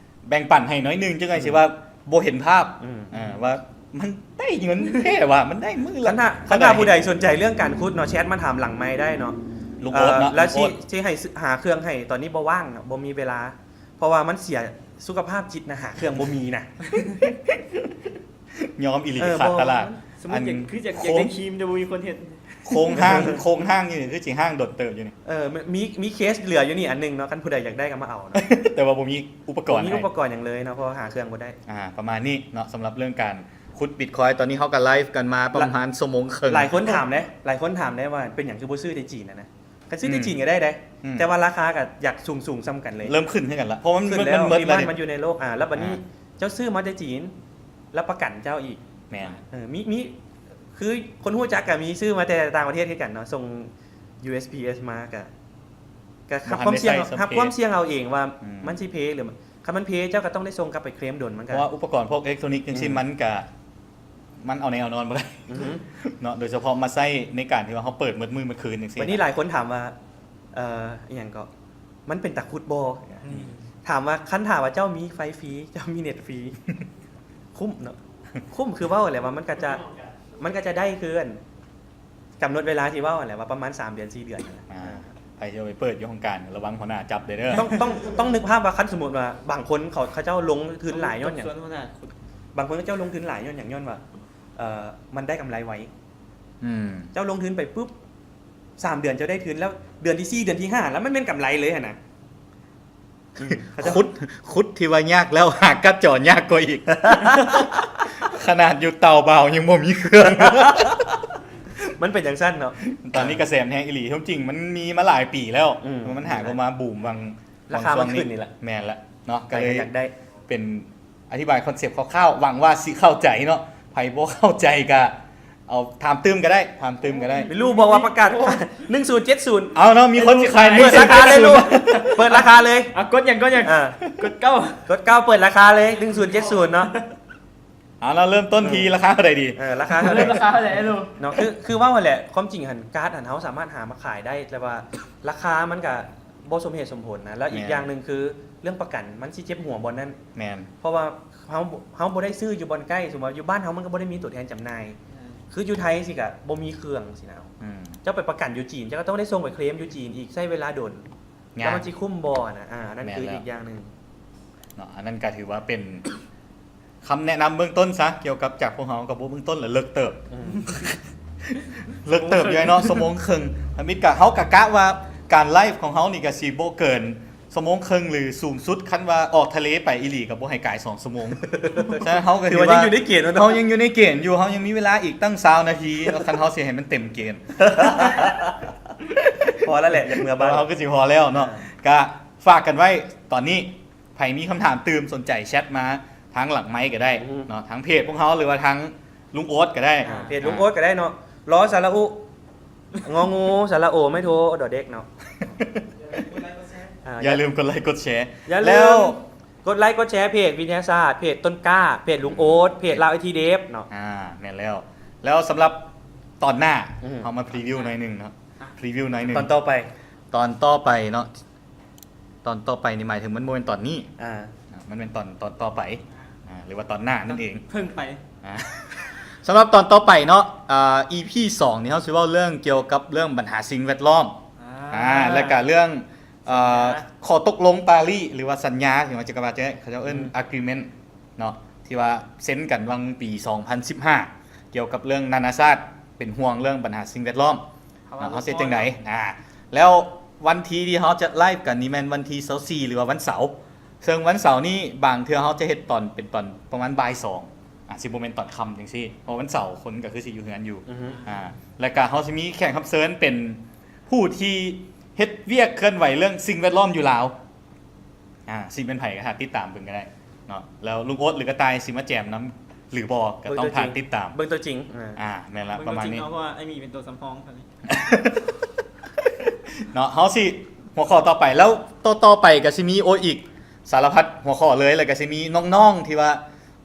ແບ່ງປັນໃຫ້ໜ້ອຍໜຶ່ງ ຈັ່ງໃດຊິວ່າບໍ່ເຫັນພາບ ອືມ ເອີ ວ່າມັນໄດ້ເງິນແທ້ຫວາ ມັນໄດ້ມື້ລະ ຄັນຖ້າ ຄັນຖ້າຜູ້ໃດສົນໃຈເລື່ອງການຂຸດເນາະ ແຊັດມາຖາມຫຼັງໄມໄດ້ເນາະ ລຸງໂອດເນາະ ແລ້ວຊິ ຊິໃຫ້ຫາເຄື່ອງໃຫ້ ຕອນນີ້ບໍ່ວ່າງເນາະ ບໍ່ມີເວລາ ເພາະວ່າມັນເສຍສຸຂະພາບຈິດນະ ຫາເຄື່ອງບໍ່ມີນະ ຍອມອີ່ຫຼີ ເອີ ຂາດຕະຫຼາດ. ບໍ່ ສົມມຸດ ອັນ ຢາກ ຄືຢາກ ໂຄງ ຢາກໄດ້ຄຣີມ ແຕ່ບໍ່ມີຄົນເຮັດ. ໂຄງຮ່າງ ໂຄງຮ່າງຢູ່ນີ້ຄືຊິຮ່າງດົນເຕີບຢູ່ນີ້. ເອີ ມີ ມີເຄສເຫຼືອຢູ່ນີ້ອັນໜຶ່ງເນາະ ຄັນຜູ້ໃດຢາກໄດ້ກໍມາເອົາເນາະ ແຕ່ວ່າບໍ່ມີອຸປະກອນ ບໍ່ມີອຸປະກອນຫຍັງເລີຍເນາະ ເພາະວ່າຫາເຄື່ອງບໍ່ໄດ້. ອ່າ ປະມານນີ້ເນາະ ສຳລັບເລື່ອງການຂຸດບິດຄອຍ. ຕອນນີ້ເຮົາກໍໄລຟ໌ກັນມາປະມານ ລະ ຊົ່ວໂມງເຄິ່ງ. ຫຼາຍຄົນຖາມເດ້ ຫຼາຍຄົນຖາມເດ້ວ່າເປັນຫຍັງຄືບໍ່ຊື້ແຕ່ຈີນນະນະ. ຄັນຊື້ແຕ່ ອືມ ຈີນກໍໄດ້ເດ້ ອືມ ແຕ່ວ່າລາຄາກໍຢາກສູງໆສ່ຳກັນເລີຍ. ເລີ່ມຂຶ້ນຄືກັນລະ ເພາະວ່າມັນ ຂຶ້ນແລ້ວ ມັນເບິດແລ້ວ ດີມານມັນຢູ່ໃນໂລກ. ອ່າ ແລ້ວບັດນີ້ ອ່າ ເຈົ້າຊື້ມາແຕ່ຈີນ ແລ້ວປະກັນເຈົ້າອີກ. ແມ່ນ. ເອີ ມີ ມີ ຄືຄົນຮູ້ຈັກກໍມີຊື້ມາແຕ່ຕ່າງປະເທດຄືກັນເນາະ ສົ່ງ ຢູ ເອສ ພີ ເອສ ມາ ກໍ ກໍຮັບຄວາມສ່ຽງ ບໍ່ທັນໄດ້ໃຊ້ສັບເພ ຮັບຄວາມສ່ຽງເອົາເອງວ່າ ອືມ ມັນຊິເພ ຫຼື ຄັນມັນເພ ເຈົ້າກໍຕ້ອງໄດ້ສົ່ງກັບໄປເຄລມດົນ ມັນກໍ ເພາະວ່າອຸປະກອນພວກເອເລັກໂທຣນິກຈັ່ງຊີ້ ອືມ ມັນກໍ ມັນເອົາແນວເອົານອນບໍ່ໄດ້ ອືຮຶ ເນາະ ໂດຍສະເພາະມາໃຊ້ໃນການທີ່ວ່າເຮົາເປີດໝົດມື້ໝົດຄືນຈັ່ງຊີ້. ບັດນີ້ຫຼາຍຄົນຖາມວ່າ ເອີ ອີ່ຫຍັງເກາະ ມັນເປັນຕາຂຸດບໍ່? ອືມ ຖາມວ່າ ຄັນຖ້າວ່າເຈົ້າມີໄຟຟຣີ ເຈົ້າມີເນັດຟຣີ ຄຸ້ມເນາະ ຄຸ້ມ ຄືເວົ້າແຫຼະວ່າມັນກໍຈະ ມັນກໍຈະໄດ້ຄືອັນ ກຳນົດເວລາທີ່ເວົ້າຫັ້ນແຫຼະ ວ່າປະມານສາມເດືອນ ສີ່ເດືອນຫັ້ນແຫຼະ. ອ່າ ໃຜຊິເອົາໄປເປີດຢູ່ຫ້ອງການ ລະວັງຫົວໜ້າຈັບເດີເດີ. ຕ້ອງ ຕ້ອງ ຕ້ອງນຶກພາບວ່າ ຄັນສົມມຸດວ່າບາງຄົນເຂົາ ເຂົາເຈົ້າລົງທຶນຫຼາຍຍ້ອນຫຍັງ? ບາງຄົນເຂົາເຈົ້າລົງທຶນຫຼາຍຍ້ອນຫຍັງ? ຍ້ອນວ່າ ເອີ ມັນໄດ້ກຳໄລໄວ. ອືມ ເຈົ້າລົງທຶນໄປປຶບ ສາມເດືອນເຈົ້າໄດ້ທຶນ ແລ້ວເດືອນທີສີ່ ເດືອນທີຫ້າ ແລ້ວມັນແມ່ນກຳໄລເລີຍຫັ້ນນະ. ອືມ ຂຸດ ຂຸດທີ່ວ່າຍາກແລ້ວ ຫາກັດຈອນຍາກກວ່າອີກ ຂະໜາດຢູ່ເຕົາເບົາຍັງບໍ່ມີເຄື່ອງ. ມັນເປັນຈັ່ງຊັ້ນເນາະ. ຕອນນີ້ກະແສມັນແຮງອີ່ຫຼີ ຄວາມຈິງມັນມີມາຫຼາຍປີແລ້ວ. ອືມ ມັນຫາກໍມາບູມຫວ່າງ ລາຄາມັນຂຶ້ນນີ້ແຫຼະ. ແມ່ນລະເນາະ ກໍເລີຍຢາກໄດ້ ເປັນອະທິບາຍຄອນເຊັບຄ່າວໆ ຫວັງວ່າຊິເຂົ້າໃຈເນາະ. ໃຜບໍ່ເຂົ້າໃຈກະ ເອົາ ຖາມຕື່ມກໍໄດ້ ຖາມຕື່ມກໍໄດ້. ເມລູບອກວ່າປະກາດ ໂອ້ ໜຶ່ງສູນເຈັດສູນ. ເອົາເນາະ ມີຄົນຊິຂາຍ ເປີດລາຄາເລີຍລູກ ເປີດລາຄາເລີຍ. ອ່ະ ກົດຫຍັງ ກົດຫຍັງ? ອ່າ ກົດເກົ້າ ກົດເກົ້າ ເປີດລາຄາເລີຍ ໜຶ່ງສູນເຈັດສູນເນາະ. ເອົາ ເຮົາເລີ່ມຕົ້ນທີ່ ເອີ ລາຄາເທົ່າໃດດີ? ເອີ ລາຄາເທົ່າໃດ? ລາຄາເທົ່າໃດລູກ? ເນາະ ຄື ຄືເວົ້າຫັ້ນແຫຼະ ຄວາມຈິງຫັ້ນ ກາດຫັ້ນເຮົາສາມາດຫາມາຂາຍໄດ້ ແຕ່ວ່າລາຄາມັນກະບໍ່ສົມເຫດສົມຜົນນະ. ແລ້ວອີກ ແມ່ນ ຢ່າງໜຶ່ງຄືເລື່ອງປະກັນ ມັນຊິເຈັບຫົວບ່ອນນັ້ນ. ແມ່ນ ເພາະວ່າ ເຮົາ ເຮົາບໍ່ໄດ້ຊື້ຢູ່ບ່ອນໃກ້ ສົມມຸດວ່າຢູ່ບ້ານເຮົາມັນກໍບໍ່ໄດ້ມີຕົວແທນຈຳໜ່າຍ. ອືມ ຄືຢູ່ໄທຊີ້ກະບໍ່ມີເຄື່ອງຊີ້ນະ. ອືມ ເຈົ້າໄປປະກັນຢູ່ຈີນ ເຈົ້າກໍຕ້ອງໄດ້ສົ່ງໄປເຄລມຢູ່ຈີນອີກ ໃຊ້ເວລາດົນ. ຍາກ ແລ້ວມັນຊິຄຸ້ມບໍ່ນະ? ອ່າ ອັນນັ້ນຄືອີກຢ່າງໜຶ່ງເນາະ. ອັນນັ້ນກໍຖືວ່າເປັນຄຳແນະນຳເບື້ອງຕົ້ນຊະ ກ່ຽວກັບຈາກພວກເຮົາ ກໍບໍ່ເບື້ອງຕົ້ນລະ ເລິກເຕີບ. ອືມ ເລິກເຕີບຢູ່ເນາະ ຊົ່ວໂມງເຄິ່ງ. ທຳອິດກະ ເຮົາກະກະວ່າການໄລຟ໌ຂອງເຮົານີ້ກະຊິບໍ່ເກີນ ຊົ່ວໂມງເຄິ່ງ ຫຼື ສູງສຸດ ຄັນວ່າອອກທະເລໄປອີ່ຫຼີກໍບໍ່ໃຫ້ກາຍສອງຊົ່ວໂມງ. ສະນັ້ນເຮົາກໍຖືວ່າ ຖືວ່າຍັງຢູ່ໃນເກນເນາະ ເຮົາຍັງຢູ່ໃນເກນຢູ່ ເຮົາຍັງມີເວລາອີກຕັ້ງຊາວນາທີເນາະ ຄັນເຮົາຊິໃຫ້ມັນເຕັມເກນ. ພໍແລ້ວແຫຼະ ຢາກເມືອບ້ານ ເຮົາກໍຊິພໍແລ້ວເນາະ. ອ່າ ກະຝາກກັນໄວ້ຕອນນີ້ ໃຜມີຄຳຖາມຕື່ມສົນໃຈແຊັດມາທາງຫຼັງໄມກໍໄດ້ ອືຮຶ ເນາະ ທາງເພຈພວກເຮົາ ຫຼືວ່າທາງລຸງໂອດກໍໄດ້. ອ່າ ເພຈລຸງໂອດກໍໄດ້ເນາະ ລໍສະຫຼະອຸ ງໍງູ ສະຫຼະໂອ ໄມ້ໂທ ດອເດັກເນາະ. ອ່າ ຢ່າລືມກົດໄລກົດແຊ ຢ່າລືມ ແລ້ວ ກົດໄລກົດແຊເພຈວິທະຍາສາດ ເພຈຕົ້ນກ້າ ເພຈລຸງໂອດ ເພຈລາວໄອທີເດບເນາະ. ອ່າ ແມ່ນແລ້ວ. ແລ້ວສຳລັບຕອນໜ້າ ອືມ ເຮົາມາພຣີວິວໜ້ອຍໜຶ່ງເນາະ ອ່ະ ພຣີວິວໜ້ອຍໜຶ່ງ ຕອນຕໍ່ໄປ ຕອນຕໍ່ໄປເນາະ. ຕອນຕໍ່ໄປນີ້ໝາຍເຖິງມັນບໍ່ແມ່ນຕອນນີ້ ອ່າ ອ່າ ມັນແມ່ນຕອນ ຕອນຕໍ່ໄປ ອ່າ ຫຼືວ່າຕອນໜ້ານັ້ນເອງ ເພິ່ງໄປ. ອ່າ ສຳລັບຕອນຕໍ່ໄປເນາະ ອ່າ ອີພີສອງນີ້ເຮົາຊິເວົ້າເລື່ອງກ່ຽວກັບເລື່ອງບັນຫາສິ່ງແວດລ້ອມ ອ່າ ອ່າ ແລະກະເລື່ອງ ເອີ ສັນຍາ ຂໍ້ຕົກລົງປາຣີ ຫຼືວ່າສັນຍາ ທີ່ວ່າຈັກກະວ່າຈະ ເຂົາເຈົ້າເອີ້ນ ອືມ agreement ເນາະ ທີ່ວ່າເຊັນກັນຫວ່າງປີສອງພັນສິບຫ້າ ກ່ຽວກັບເລື່ອງນານາຊາດເປັນຫ່ວງເລື່ອງບັນຫາສິ່ງແວດລ້ອມ ເຮົາວ່າ ເນາະ ເຮົາຊິເຮັດຈັ່ງໃດ. ອ່າ ແລ້ວວັນທີທີ່ເຮົາຈະໄລຟ໌ກັນນີ້ແມ່ນວັນທີຊາວສີ່ ຫຼືວ່າວັນເສົາ ເຊິ່ງວັນເສົານີ້ບາງເທື່ອເຮົາຈະເຮັດຕອນ ເປັນຕອນປະມານບ່າຍສອງ ອ່າ ຊິບໍ່ແມ່ນຕອນຄ່ຳຈັ່ງຊີ້ ເພາະວັນເສົາຄົນກໍຄືຊິຢູ່ເຮືອນຢູ່. ອືຮຶ ອ່າ ແລ້ວກໍເຮົາຊິມີແຂກຮັບເຊີນເປັນ ຜູ້ທີ່ເຮັດວຽກເຄື່ອນໄຫວເລື່ອງສິ່ງແວດລ້ອມຢູ່ລາວ ອ່າ ຊິເປັນໃຜກໍຖ້າຕິດຕາມເບິ່ງກໍໄດ້ເນາະ. ແລ້ວລຸງໂອດ ຫຼື ກະຕ່າຍ ຊິມາແຈມນຳ ຫຼື ບໍ່ ກໍຕ້ອງຖ້າຕິດຕາມ ເບິ່ງຕົວຈິງ ເບິ່ງຕົວຈິງ. ອ່າ ອ່າ ແມ່ນລະ ປະມານນີ້ ເພາະວ່າອ້າຍໝີເປັນຕົວສຳຮອງຕອນນີ້. ເນາະ ເຮົາຊິຫົວຂໍ້ຕໍ່ໄປ ແລ້ວຕໍ່ໆໄປກໍຊິມີ ໂອ້ ອີກສາລະພັດຫົວຂໍ້ເລີຍ ແລ້ວກໍຊິມີນ້ອງໆທີ່ວ່າ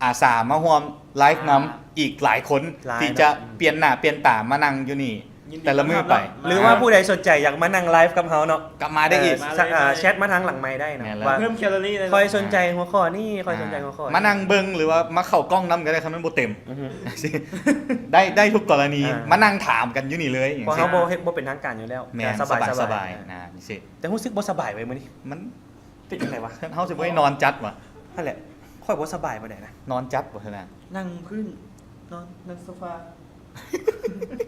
ອາສາມາຮ່ວມໄລຟ໌ນຳ ອ່າ ອີກຫຼາຍຄົນ ຫຼາຍເນາະ ທີ່ຈະ ອືມ ປ່ຽນໜ້າປ່ຽນຕາມານັ່ງຢູ່ນີ້ ຍິນດີ ແຕ່ລະມື້ໄປ ຕ້ອນຮັບເນາະ ຫຼືວ່າຜູ້ໃດສົນໃຈຢາກມານັ່ງໄລຟ໌ກັບເຮົາເນາະ ກໍມາໄດ້ອີກ ເອີ ມາໄດ້ເລີຍ ແຊັດມາທາງຫຼັງໄມໄດ້ເນາະ ແມ່ນລະ ວ່າ ເພີ່ມແຄລໍຣີໄດ້ເນາະ ຂ້ອຍສົນໃຈຫົວຂໍ້ນີ້ ຂ້ອຍສົນໃຈຫົວຂໍ້ນີ້ ອ່າ ມານັ່ງເບິ່ງ ຫຼືວ່າມາເຂົ້າກ້ອງນຳກໍໄດ້ ຄັນມັນບໍ່ເຕັມ ອືຮຶ ໄດ້ ໄດ້ທຸກກໍລະນີ ອ່າ ມານັ່ງຖາມກັນຢູ່ນີ້ເລີຍ ເພາະເຮົາບໍ່ເຮັດ ບໍ່ເປັນທາງການຢູ່ແລ້ວ ແມ່ນ ກໍສະບາຍ ສະບາຍ ສະບາຍ ອ່າ ຈັ່ງຊີ້ ແຕ່ຮູ້ສຶກບໍ່ສະບາຍເວີຍມື້ນີ້ ມັນ ເປັນຈັ່ງໃດວະ? ເຮົາຊິບໍ່ໄດ້ນອນຈັດວະ? ຫັ້ນແຫຼະ ຂ້ອຍບໍ່ສະບາຍປານໃດນະ. ນອນຈັດບໍ່ເທື່ອນະ? ນັ່ງພື້ນ ນອນ ນັ່ງໂຊຟາ.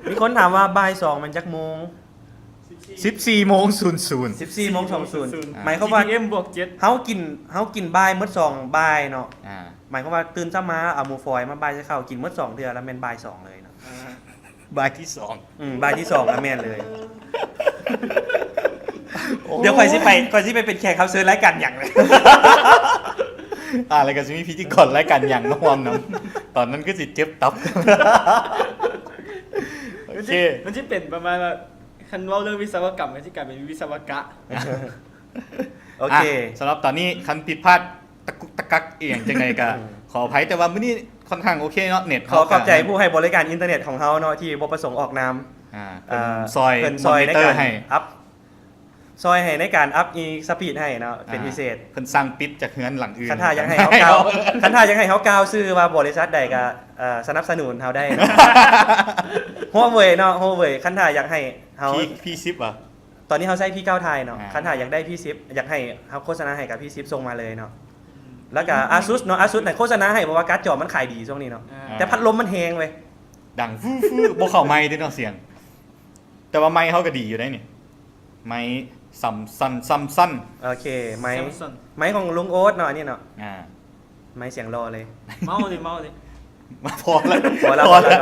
ມີຄົນຖາມວ່າບ່າຍສອງແມ່ນຈັກໂມງ? ສິບສີ່ໂມງສູນສູນ. ສິບສີ່ໂມງສູນສູນ. ໝາຍຄວາມວ່າ GTM ບວກເຈັດ ເຮົາກິນ ເຮົາກິນບ່າຍໝົດສອງບ່າຍເນາະ. ອ່າ ໝາຍຄວາມວ່າຕື່ນເຊົ້າມາເອົາໝູຝອຍມາບ່າຍໃສ່ເຂົ້າ ກິນໝົດສອງເທື່ອ ແລ້ວແມ່ນບ່າຍສອງເລີຍເນາະ. ອ່າ ບ່າຍທີສອງ. ອືມ ບ່າຍທີສອງ ກໍແມ່ນເລີຍ. ໂອ້ ດຽວຂ້ອຍຊິໄປ ຂ້ອຍຊິໄປເປັນແຂກຮັບເຊີນລາຍການຫຍັງເລີຍ. ອ່າ ແລ້ວກໍຊິມີພິທີກອນລາຍການຫຍັງມາຮ່ວມນຳ. ຕອນນັ້ນຄືຊິເຈັບຕັບ. ໂອເຄ ມັນຊິ ມັນຊິເປັນປະມານວ່າ ຄັນເວົ້າເລື່ອງວິສະວະກຳ ກໍຊິກາຍເປັນວິສະວະກະ. ໂອເຄ ອ່ະ ສຳລັບຕອນນີ້ ຄັນຜິດພາດ ຕະກຸກຕະກັກອີ່ຫຍັງຈັ່ງໃດກໍ ອືມ ຂໍອະໄພ, ແຕ່ວ່າມື້ນີ້ຄ່ອນຂ້າງໂອເຄເນາະ ເນັດ. ຂໍຂອບໃຈຜູ້ໃຫ້ບໍລິການອິນເຕີເນັດຂອງເຮົາເນາະ ທີ່ບໍ່ປະສົງອອກນາມ. ອ່າ ເພິ່ນ ເອີ ຊ່ອຍ ເພິ່ນຊ່ອຍໃນການ monitor ໃຫ້ ອັບ ຊ່ອຍໃຫ້ໃນການອັບອີສະປີດໃຫ້ເນາະ ເປັນ ອ່າ ພິເສດ. ເພິ່ນສັ່ງປິດຈາກເຮືອນຫຼັງອື່ນ. ຄັນຖ້າຢາກໃຫ້ເຮົາກ່າວ ຄັນຖ້າຢາກໃຫ້ເຮົາກ່າວຊື່ວ່າບໍລິສັດໃດກໍ ເອີ ສະໜັບສະໜູນເຮົາໄດ້ເນາະ. Huawei ເນາະ Huawei ຄັນຖ້າຢາກໃຫ້ເຮົາ P ສິບຫວາ? ຕອນນີ້ເຮົາໃຊ້ P ເກົ້າ ໄທເນາະ. ອ່າ ຄັນຖ້າຢາກໄດ້ P ສິບ ຢາກໃຫ້ເຮົາໂຄສະນາໃຫ້ກໍ P ສິບ ສົ່ງມາເລີຍເນາະ. ອືມ ແລ້ວກໍ Asus ເນາະ Asus ໃຫ້ໂຄສະນາໃຫ້ ເພາະວ່າກາດຈໍມັນຂາຍດີຊ່ວງນີ້ເນາະ. ອ່າ ແຕ່ພັດລົມມັນແຮງເວີຍ ດັງຟືໆ ບໍ່ເຂົ້າໄມເດ້ເນາະສຽງ. ແຕ່ວ່າໄມເຮົາກໍດີຢູ່ໄດ໋ນີ້ ໄມ Samson Samson. ໂອເຄ ໄມ Samson ໄມຂອງລຸງໂອດເນາະ ອັນນີ້ເນາະ. ອ່າ ໄມສຽງຫຼໍ່ເລີຍ. ເມົາເລີຍ ເມົາເລີຍ. ມາພໍແລ້ວ ພໍແລ້ວ ພໍແລ້ວ.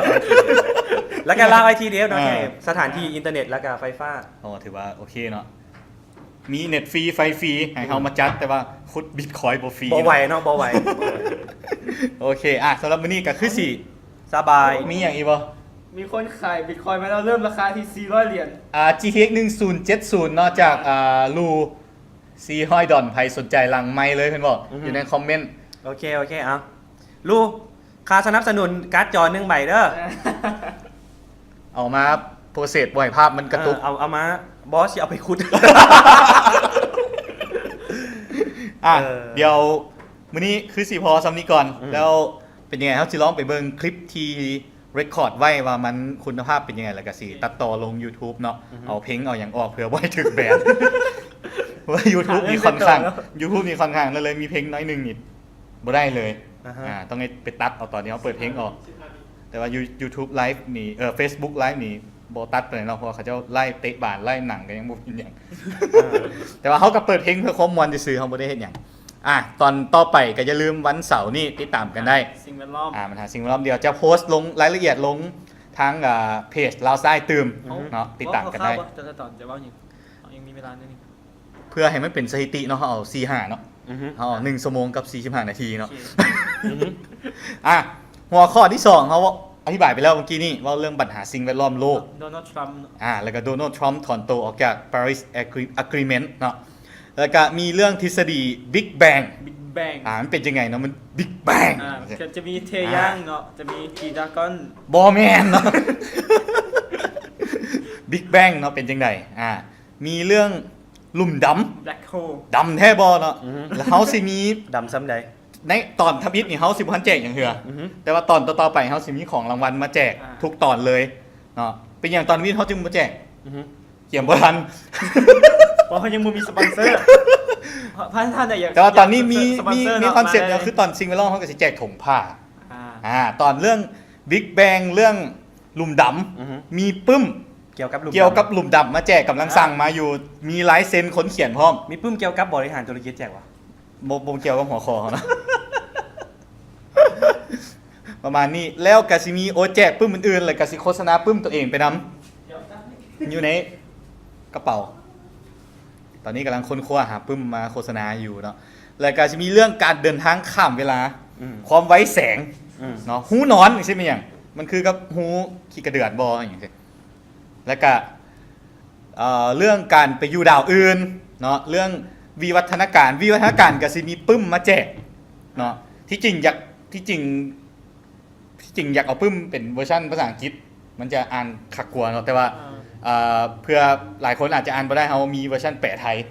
ແລ້ວກໍລາວໄອທີເດວເນາະ ອ່າ ໃຫ້ສະຖານທີ່ອິນເຕີເນັດ ແລ້ວກໍໄຟຟ້າ. ອໍ ຖືວ່າໂອເຄເນາະ ມີເນັດຟຣີໄຟຟຣີໃຫ້ເຮົາມາຈັດ ອືມ ແຕ່ວ່າຂຸດບິດຄອຍບໍ່ຟຣີ ບໍ່ໄຫວເນາະ ບໍ່ໄຫວ. ໂອເຄ ອ່ະ ສຳລັບມື້ນີ້ກໍຄືຊິສະບາຍ. ມີຫຍັງອີກບໍ່? ມີຄົນຂາຍບິດຄອຍມາແລ້ວ ເລີ່ມລາຄາທີ່ສີ່ຮ້ອຍຫຼຽນ. ອ່າ ຈີທີເອັກ ໜຶ່ງສູນເຈັດສູນເນາະ ຈາກ ອ່າ ລູ ສີ່ຮ້ອຍດອນ. ໃຜສົນໃຈຫຼັງໄມເລີຍເພິ່ນບອກ ອືຮຶ ຢູ່ໃນຄອມເມັນ. ໂອເຄ ໂອເຄ ເອົາ ລູ ຄ່າສະໜັບສະໜູນກາດຈໍໜຶ່ງໃບເດີ. ເອົາມາໂປຣເຊສ ບໍ່ໃຫ້ພາບມັນກະຕຸກ. ເອີ ເອົາ ເອົາມາ ບໍ່ ຊິເອົາໄປຂຸດ. ອ່ະ ເອີ ດຽວມື້ນີ້ຄືຊິພໍສ່ຳນີ້ກ່ອນ. ອືມ ແລ້ວເປັນຍັງໄງ ເຮົາຊິລອງໄປເບິ່ງຄລິບທີ່ record ໄວ້ວ່າມັນຄຸນນະພາບເປັນຍັງໄງ ແລ້ວກໍຊິຕັດຕໍ່ລົງ YouTube ເນາະ. ອືຮຶ ເອົາເພງເອົາຫຍັງອອກເພື່ອບໍ່ໃຫ້ຖືກແບນ. ເພາະວ່າ YouTube ນີ້ຄ່ອນຂ້າງ ເພງເອົາ YouTube ນີ້ຄ່ອນຂ້າງ ແລ້ວເລີຍມີເພງໜ້ອຍໜຶ່ງນີ້ບໍ່ໄດ້ເລີຍ. ອ່າຮະ ອ່າ ຕ້ອງໄດ້ໄປຕັດເອົາຕອນທີ່ເຮົາເປີດເພງອອກ. ແຕ່ວ່າ You- YouTube Live ນີ້ ເອີ Facebook Live ນີ້ບໍ່ຕັດປານໃດເນາະ ເພາະວ່າເຂົາເຈົ້າໄລຟ໌ເຕະບານ ໄລຟ໌ໜັງກໍຍັງບໍ່ເປັນຫຍັງ. ອ່າ ແຕ່ວ່າເຮົາກໍເປີດເພງເພື່ອຄວາມມ່ວນຊື່ໆ ເຮົາບໍ່ໄດ້ເຮັດຫຍັງ. ອ່ະ ຕອນຕໍ່ໄປກໍຢ່າລືມວັນເສົານີ້ຕິດຕາມກັນໄດ້. ສິ່ງແວດລ້ອມ ອ່າ ບັນຫາສິ່ງແວດລ້ອມ ດຽວຈະໂພສລົງລາຍລະອຽດລົງທາງ ອ່າ ເພຈລາວໃຕ້ຕື່ມ ອືຮຶ ເນາະ ຕິດຕາມກັນໄດ້. ເວົ້າຄ່າວໆບໍ່? ແຕ່ຕອນຈະເວົ້າຫຍັງ? ເຮົາຍັງມີເວລາໜ້ອຍໜຶ່ງ. ເພື່ອໃຫ້ມັນເປັນສະຖິຕິເນາະ ເຮົາເອົາສີ່ຫ້າເນາະ. ອືຮຶ ເຮົາເອົາໜຶ່ງຊົ່ວໂມງກັບສີ່ສິບຫ້ານາທີເນາະ. ໂອເຄ ອືຮຶ ອ່ະ ຫົວຂໍ້ທີສອງ ເຮົາອະທິບາຍໄປແລ້ວເມື່ອກີ້ນີ້ ເວົ້າເລື່ອງບັນຫາສິ່ງແວດລ້ອມໂລກ. ໂດນັລ ທຣຳ ອ່າ ແລ້ວກໍ ໂດນັລ ທຣຳ ຖອນໂຕອອກຈາກ Paris Agree- Agreement ເນາະ. ແລ້ວກະມີເລື່ອງທິດສະດີ Big Bang Big Bang ອ່າ ມັນເປັນຈັ່ງໃດເນາະ ມັນ Big Bang ອ່າ ຈະ ຈະມີເທຍາງເນາະ ອ່າ ຈະມີຈີດຣາກອນ ບໍ່ແມ່ນເນາະ. Big Bang ເນາະ ເປັນຈັ່ງໃດ ອ່າ ມີເລື່ອງລຸ່ມດຳ Black Hole ດຳແທ້ບໍ່ເນາະ. ອືຮຶ ແລ້ວເຮົາຊິມີ ດຳສ່ຳໃດ? ໃນຕອນທຳອິດນີ້ເຮົາຊິບໍ່ທັນແຈກຫຍັງເທື່ອ ອືຮຶ ແຕ່ວ່າຕອນຕໍ່ໆໄປເຮົາຊິມີຂອງລາງວັນມາແຈກ ອ່າ ທຸກຕອນເລີຍເນາະ. ເປັນຫຍັງຕອນທຳອິດເຮົາຈຶ່ງບໍ່ແຈກ? ອືຮຶ ກຽມບໍ່ທັນ ເພາະເຮົາຍັງບໍ່ມີສະປອນເຊີ. ພະທ່ານໃດຢາກ ແຕ່ວ່າຕອນນີ້ມີ ມີ ມີຄອນເຊັບ ກໍຄືຕອນສິ່ງແວດລ້ອມເຮົາກໍຊິແຈກຖົງຜ້າ. ອ່າ ອ່າ ຕອນເລື່ອງ Big Bang ເລື່ອງລຸ່ມດຳ ອືຮຶ ມີປຶ້ມກ່ຽວກັບ ກ່ຽວກັບ ລຸ່ມດຳ ລຸ່ມດຳມາແຈກ ກຳລັງ ອ່າ ສັ່ງມາຢູ່ ມີລາຍເຊັນຄົນຂຽນພ້ອມ. ມີປຶ້ມກ່ຽວກັບບໍລິຫານທຸລະກິດແຈກຫວາ? ບໍ່ ບໍ່ກ່ຽວກັບຫົວຂໍ້ເຮົານະ. ປະມານນີ້ ແລ້ວກະຊິມີ ໂອ ແຈກປຶ້ມອື່ນໆ ແລ້ວກະຊິໂຄສະນາປຶ້ມຕົວເອງໄປນຳ ຢູ່ໃນກະເປົາ. ຕອນນີ້ກຳລັງຄົ້ນຄວ້າຫາປຶ້ມມາໂຄສະນາຢູ່ເນາະ. ແລ້ວກະຊິມີເລື່ອງການເດີນທາງຂ້າມເວລາ ອືມ ຄວາມໄວແສງ ອືມ ເນາະ. ຮູນອນ ຈັ່ງຊີ້ແມ່ນຫຍັງ? ມັນຄືກັບຮູຂີ້ກະເດືອນບໍ່ ຫຍັງຊີ້. ແລ້ວກະ ເອີ ເລື່ອງການໄປຢູ່ດາວອື່ນເນາະ ເລື່ອງວິວັດທະນາການ ວິວັດທະນາການກໍຊິມີປຶ້ມມາແຈກເນາະ. ທີ່ຈິງຢາກ ທີ່ຈິງ ທີ່ຈິງຢາກເອົາປຶ້ມເປັນເວີຊັນພາສາອັງກິດ ມັນຈະອ່ານຄັກກວ່າເນາະ ແຕ່ວ່າ ອ່າ ເອີ ເພື່ອຫຼາຍຄົນອາດຈະອ່ານບໍ່ໄດ້ ເຮົາມີເວີຊັນແປໄທ.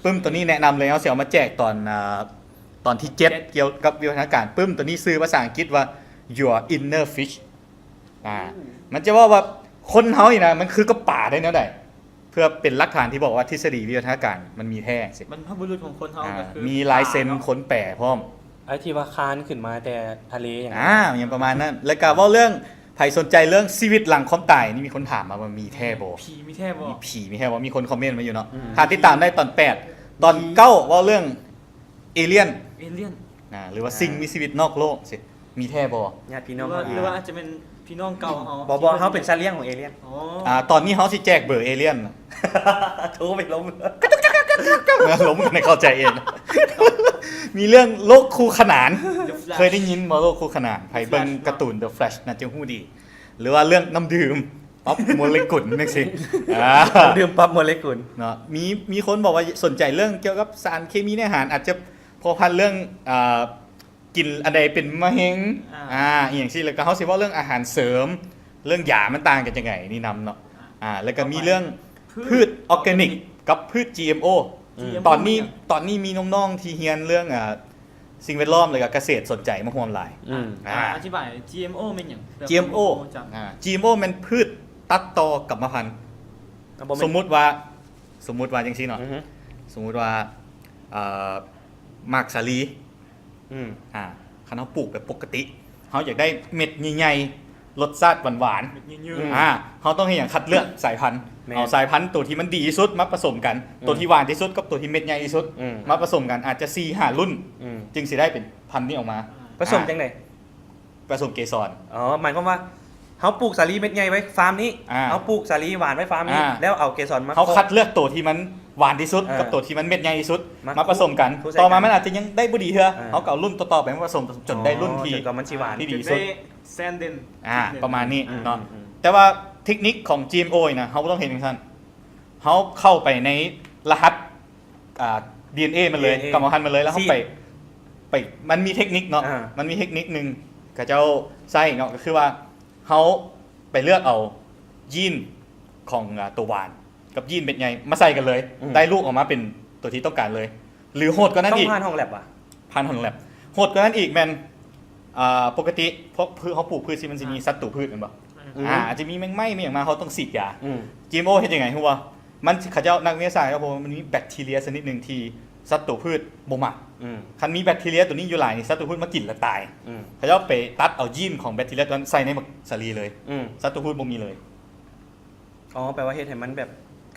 ປຶ້ມໂຕນີ້ແນະນຳເລີຍ ເຮົາຊິເອົາມາແຈກຕອນ ອ່າ ຕອນທີເຈັດ ເຈັດ ກ່ຽວກັບວິວັດທະນາການ. ປຶ້ມໂຕນີ້ຊື່ພາສາອັງກິດວ່າ Your Inner Fish. ອ່າ ມັນຈະເວົ້າວ່າຄົນເຮົານີ້ນະ ມັນຄືກັບປາໄດ້ແນວໃດ ເພື່ອເປັນຫຼັກຖານທີ່ບອກວ່າທິດສະດີວິວັດທະນາການມັນມີແທ້ຊີ້. ບັນພະບຸລຸດຂອງຄົນເຮົາ ອ່າ ກໍຄື ມີລາຍເຊັນ ປາເນາະ ຄົນແປພ້ອມ. ໄອ້ທີ່ວ່າຄານຂຶ້ນມາແຕ່ທະເລຫຍັງ ອ່າ ຫຍັງປະມານນັ້ນ. ແລ້ວກໍເວົ້າເລື່ອງ ໃຜສົນໃຈເລື່ອງຊີວິດຫຼັງຄວາມຕາຍນີ້ ມີຄົນຖາມມາວ່າມີແທ້ບໍ່? ຜີມີແທ້ບໍ່? ມີຜີມີແທ້ບໍ່? ມີຄົນຄອມເມັນມາຢູ່ເນາະ. ອືມ ຖ້າຕິດຕາມໄດ້ຕອນແປດ ຕອນເກົ້າເວົ້າເລື່ອງເອລຽນ ເອລຽນ ອ່າ ຫຼືວ່າ ອ່າ ສິ່ງມີຊີວິດນອກໂລກຊີ້ ມີແທ້ບໍ່? ຍາດພີ່ນ້ອງ ຫຼືວ່າ ເຮົາເອງ ຫຼືວ່າອາດຈະເປັນພີ່ນ້ອງເກົ່າເຮົາ ບໍ່ ບໍ່ ເຮົາເປັນສັດລ້ຽງຂອງເອລຽນ. ອໍ ອ່າ ຕອນນີ້ເຮົາຊິແຈກເບີເອລຽນ ໂທໄປລົມ ລົມໃຫ້ເຂົ້າໃຈເອງ. ມີເລື່ອງໂລກຄູ່ຂະໜານ The Flash ເຄີຍໄດ້ຍິນບໍ່ ໂລກຄູ່ຂະໜານ? ໃຜເບິ່ງ The Flash ກາຕູນ The Flash ໜ້າຈະຮູ້ດີ. ຫຼືວ່າເລື່ອງນ້ຳດື່ມປັບໂມເລກຸນຈັ່ງຊີ້ ອ່າ ນ້ຳດື່ມປັບໂມເລກຸນເນາະ. ມີ ມີຄົນບອກວ່າສົນໃຈເລື່ອງກ່ຽວກັບສານເຄມີໃນອາຫານ ອາດຈະພົວພັນເລື່ອງ ອ່າ ກິນອັນໃດເປັນມະເຮັງ ອ່າ ອ່າ ອີ່ຫຍັງຊີ້. ແລ້ວກໍເຮົາຊິເວົ້າເລື່ອງອາຫານເສີມ ເລື່ອງຢາມັນຕ່າງກັນຈັ່ງໃດນີ້ນຳເນາະ. ອ່າ ອ່າ ແລ້ວກໍມີເລື່ອງ ພືດ ພືດອອກແກນິກກັບພືດ GMO. ອືມ ຕອນນີ້ ຕອນນີ້ມີນ້ອງໆທີ່ຮຽນເລື່ອງ ອ່າ ສິ່ງແວດລ້ອມ ແລ້ວກໍກະເສດສົນໃຈມາຮ່ວມຫຼາຍ. ອືມ ອ່າ ອາ ອະທິບາຍ GMO ແມ່ນຫຍັງ? GMO ເພື່ອຄົນບໍ່ຮູ້ຈັກ. ອ່າ GMO ແມ່ນພືດຕັດຕໍ່ກຳມະພັນ. ອ່າ ບໍ່ແມ່ນ ສົມມຸດວ່າ ສົມມຸດວ່າຈັ່ງຊີ້ເນາະ. ອືຮຶ ສົມມຸດວ່າ ເອີ ໝາກສາລີ ອືມ ອ່າ ຄັນເຮົາປູກແບບປົກກະຕິ ເຮົາຢາກໄດ້ເມັດໃຫຍ່ໆ ລົດຊາດຫວານໆ ເມັດຍືດໆ ອ່າ ເຮົາຕ້ອງເຮັດຫຍັງ? ຄັດເລືອກສາຍພັນ. ແມ່ນ ເອົາສາຍພັນໂຕທີ່ມັນດີທີ່ສຸດມາປະສົມກັນ ອືມ ໂຕທີ່ຫວານທີ່ສຸດກັບໂຕທີ່ເມັດໃຫຍ່ທີ່ສຸດ ອືມ ມາປະສົມກັນ ອາດຈະສີ່ຫ້າລຸ້ນ ອືມ ຈຶ່ງຊິໄດ້ເປັນພັນນີ້ອອກມາ. ປະສົມ ອ່າ ຈັ່ງໃດ? ປະສົມເກສອນ. ອໍ ໝາຍຄວາມວ່າ ເຮົາປູກສາລີເມັດໃຫຍ່ໄວ້ຟາມນີ້ ອ່າ ເຮົາປູກສາລີຫວານໄວ້ຟາມນີ້ ອ່າ ແລ້ວເອົາເກສອນມາ ເຮົາຄັດເລືອກໂຕທີ່ມັນຫວານທີ່ສຸດ ເອີ ກັບໂຕທີ່ມັນເມັດໃຫຍ່ທີ່ສຸດ ມາ ມາປະສົມກັນ ຄູ່ໃສ່ກັນ ຕໍ່ມາມັນອາດຈະຍັງໄດ້ບໍ່ດີເທື່ອ ເອີ ເຮົາກໍເອົາລຸ້ນຕໍ່ໆໄປມາປະສົມຈົນໄດ້ລຸ້ນທີ່ ອໍ ຈົນກວ່າມັນຊິຫວານ ທີ່ດີທີ່ສຸດ ແຊນເດັ່ນ ອ່າ ປະມານນີ້ເນາະ. ອືມ ແຕ່ວ່າເທັກນິກຂອງ GMO ນີ້ນະ ເຮົາບໍ່ຕ້ອງເຮັດຈັ່ງຊັ້ນ ເຮົາເຂົ້າໄປໃນລະຫັດ ອ່າ ດີເອັນເອ ມັນເລີຍ ດີເອັນເອ ກຳມະພັນມັນເລີຍ ແລ້ວເຮົາ ຊີ ໄປ ໄປ ມັນມີເທັກນິກເນາະ ອ່າ ມັນມີເທັກນິກໜຶ່ງເຂົາເຈົ້າໃຊ້ເນາະ ກໍຄືວ່າເຮົາໄປເລືອກເອົາຢີນຂອງ ອ່າ ໂຕຫວານກັບຢີນເມັດໃຫຍ່ມາໃສ່ກັນເລີຍ ອືມ ໄດ້ລູກອອກມາເປັນໂຕທີ່ຕ້ອງການເລີຍ ຫຼືໂຫດກວ່ານັ້ນອີກ ຕ້ອງຜ່ານຫ້ອງແລັບຫວາ? ຜ່ານຫ້ອງແລັບ. ໂຫດກວ່ານັ້ນອີກແມ່ນ ອ່າ ປົກກະຕິພວກພືດ ເຮົາປູກພືດຊີວິດ ມັນຊິມີ ອ່າ ສັດຕູພືດແມ່ນບໍ່? ອືມ ອ່າ ອາດຈະມີແມງໄມ້ ມີຫຍັງມາ ເຮົາຕ້ອງສີດຢາ ອືມ GMO ເຮັດຈັ່ງໃດຮູ້ບໍ່? ມັນ ເຂົາເຈົ້າ ນັກວິທະຍາສາດເຂົາບອກວ່າມັນມີແບັກທີເຣັຍຊະນິດໜຶ່ງທີ່ສັດຕູພືດບໍ່ມັກ. ອືມ ຄັນມີແບັກທີເຣັຍໂຕນີ້ຢູ່ຫຼາຍນີ້ ສັດຕູພືດມາກິນແລ້ວຕາຍ. ອືມ ເຂົາເຈົ້າໄປຕັດເອົາຢີນຂອງແບັກທີເຣັຍໂຕນັ້ນໃສ່ໃນໝາກສາລີເລີຍ. ອືມ ສັດຕູພືດບໍ່ມີເລີຍ. ອໍ ແປວ່າເຮັດໃຫ້ມັນແບບ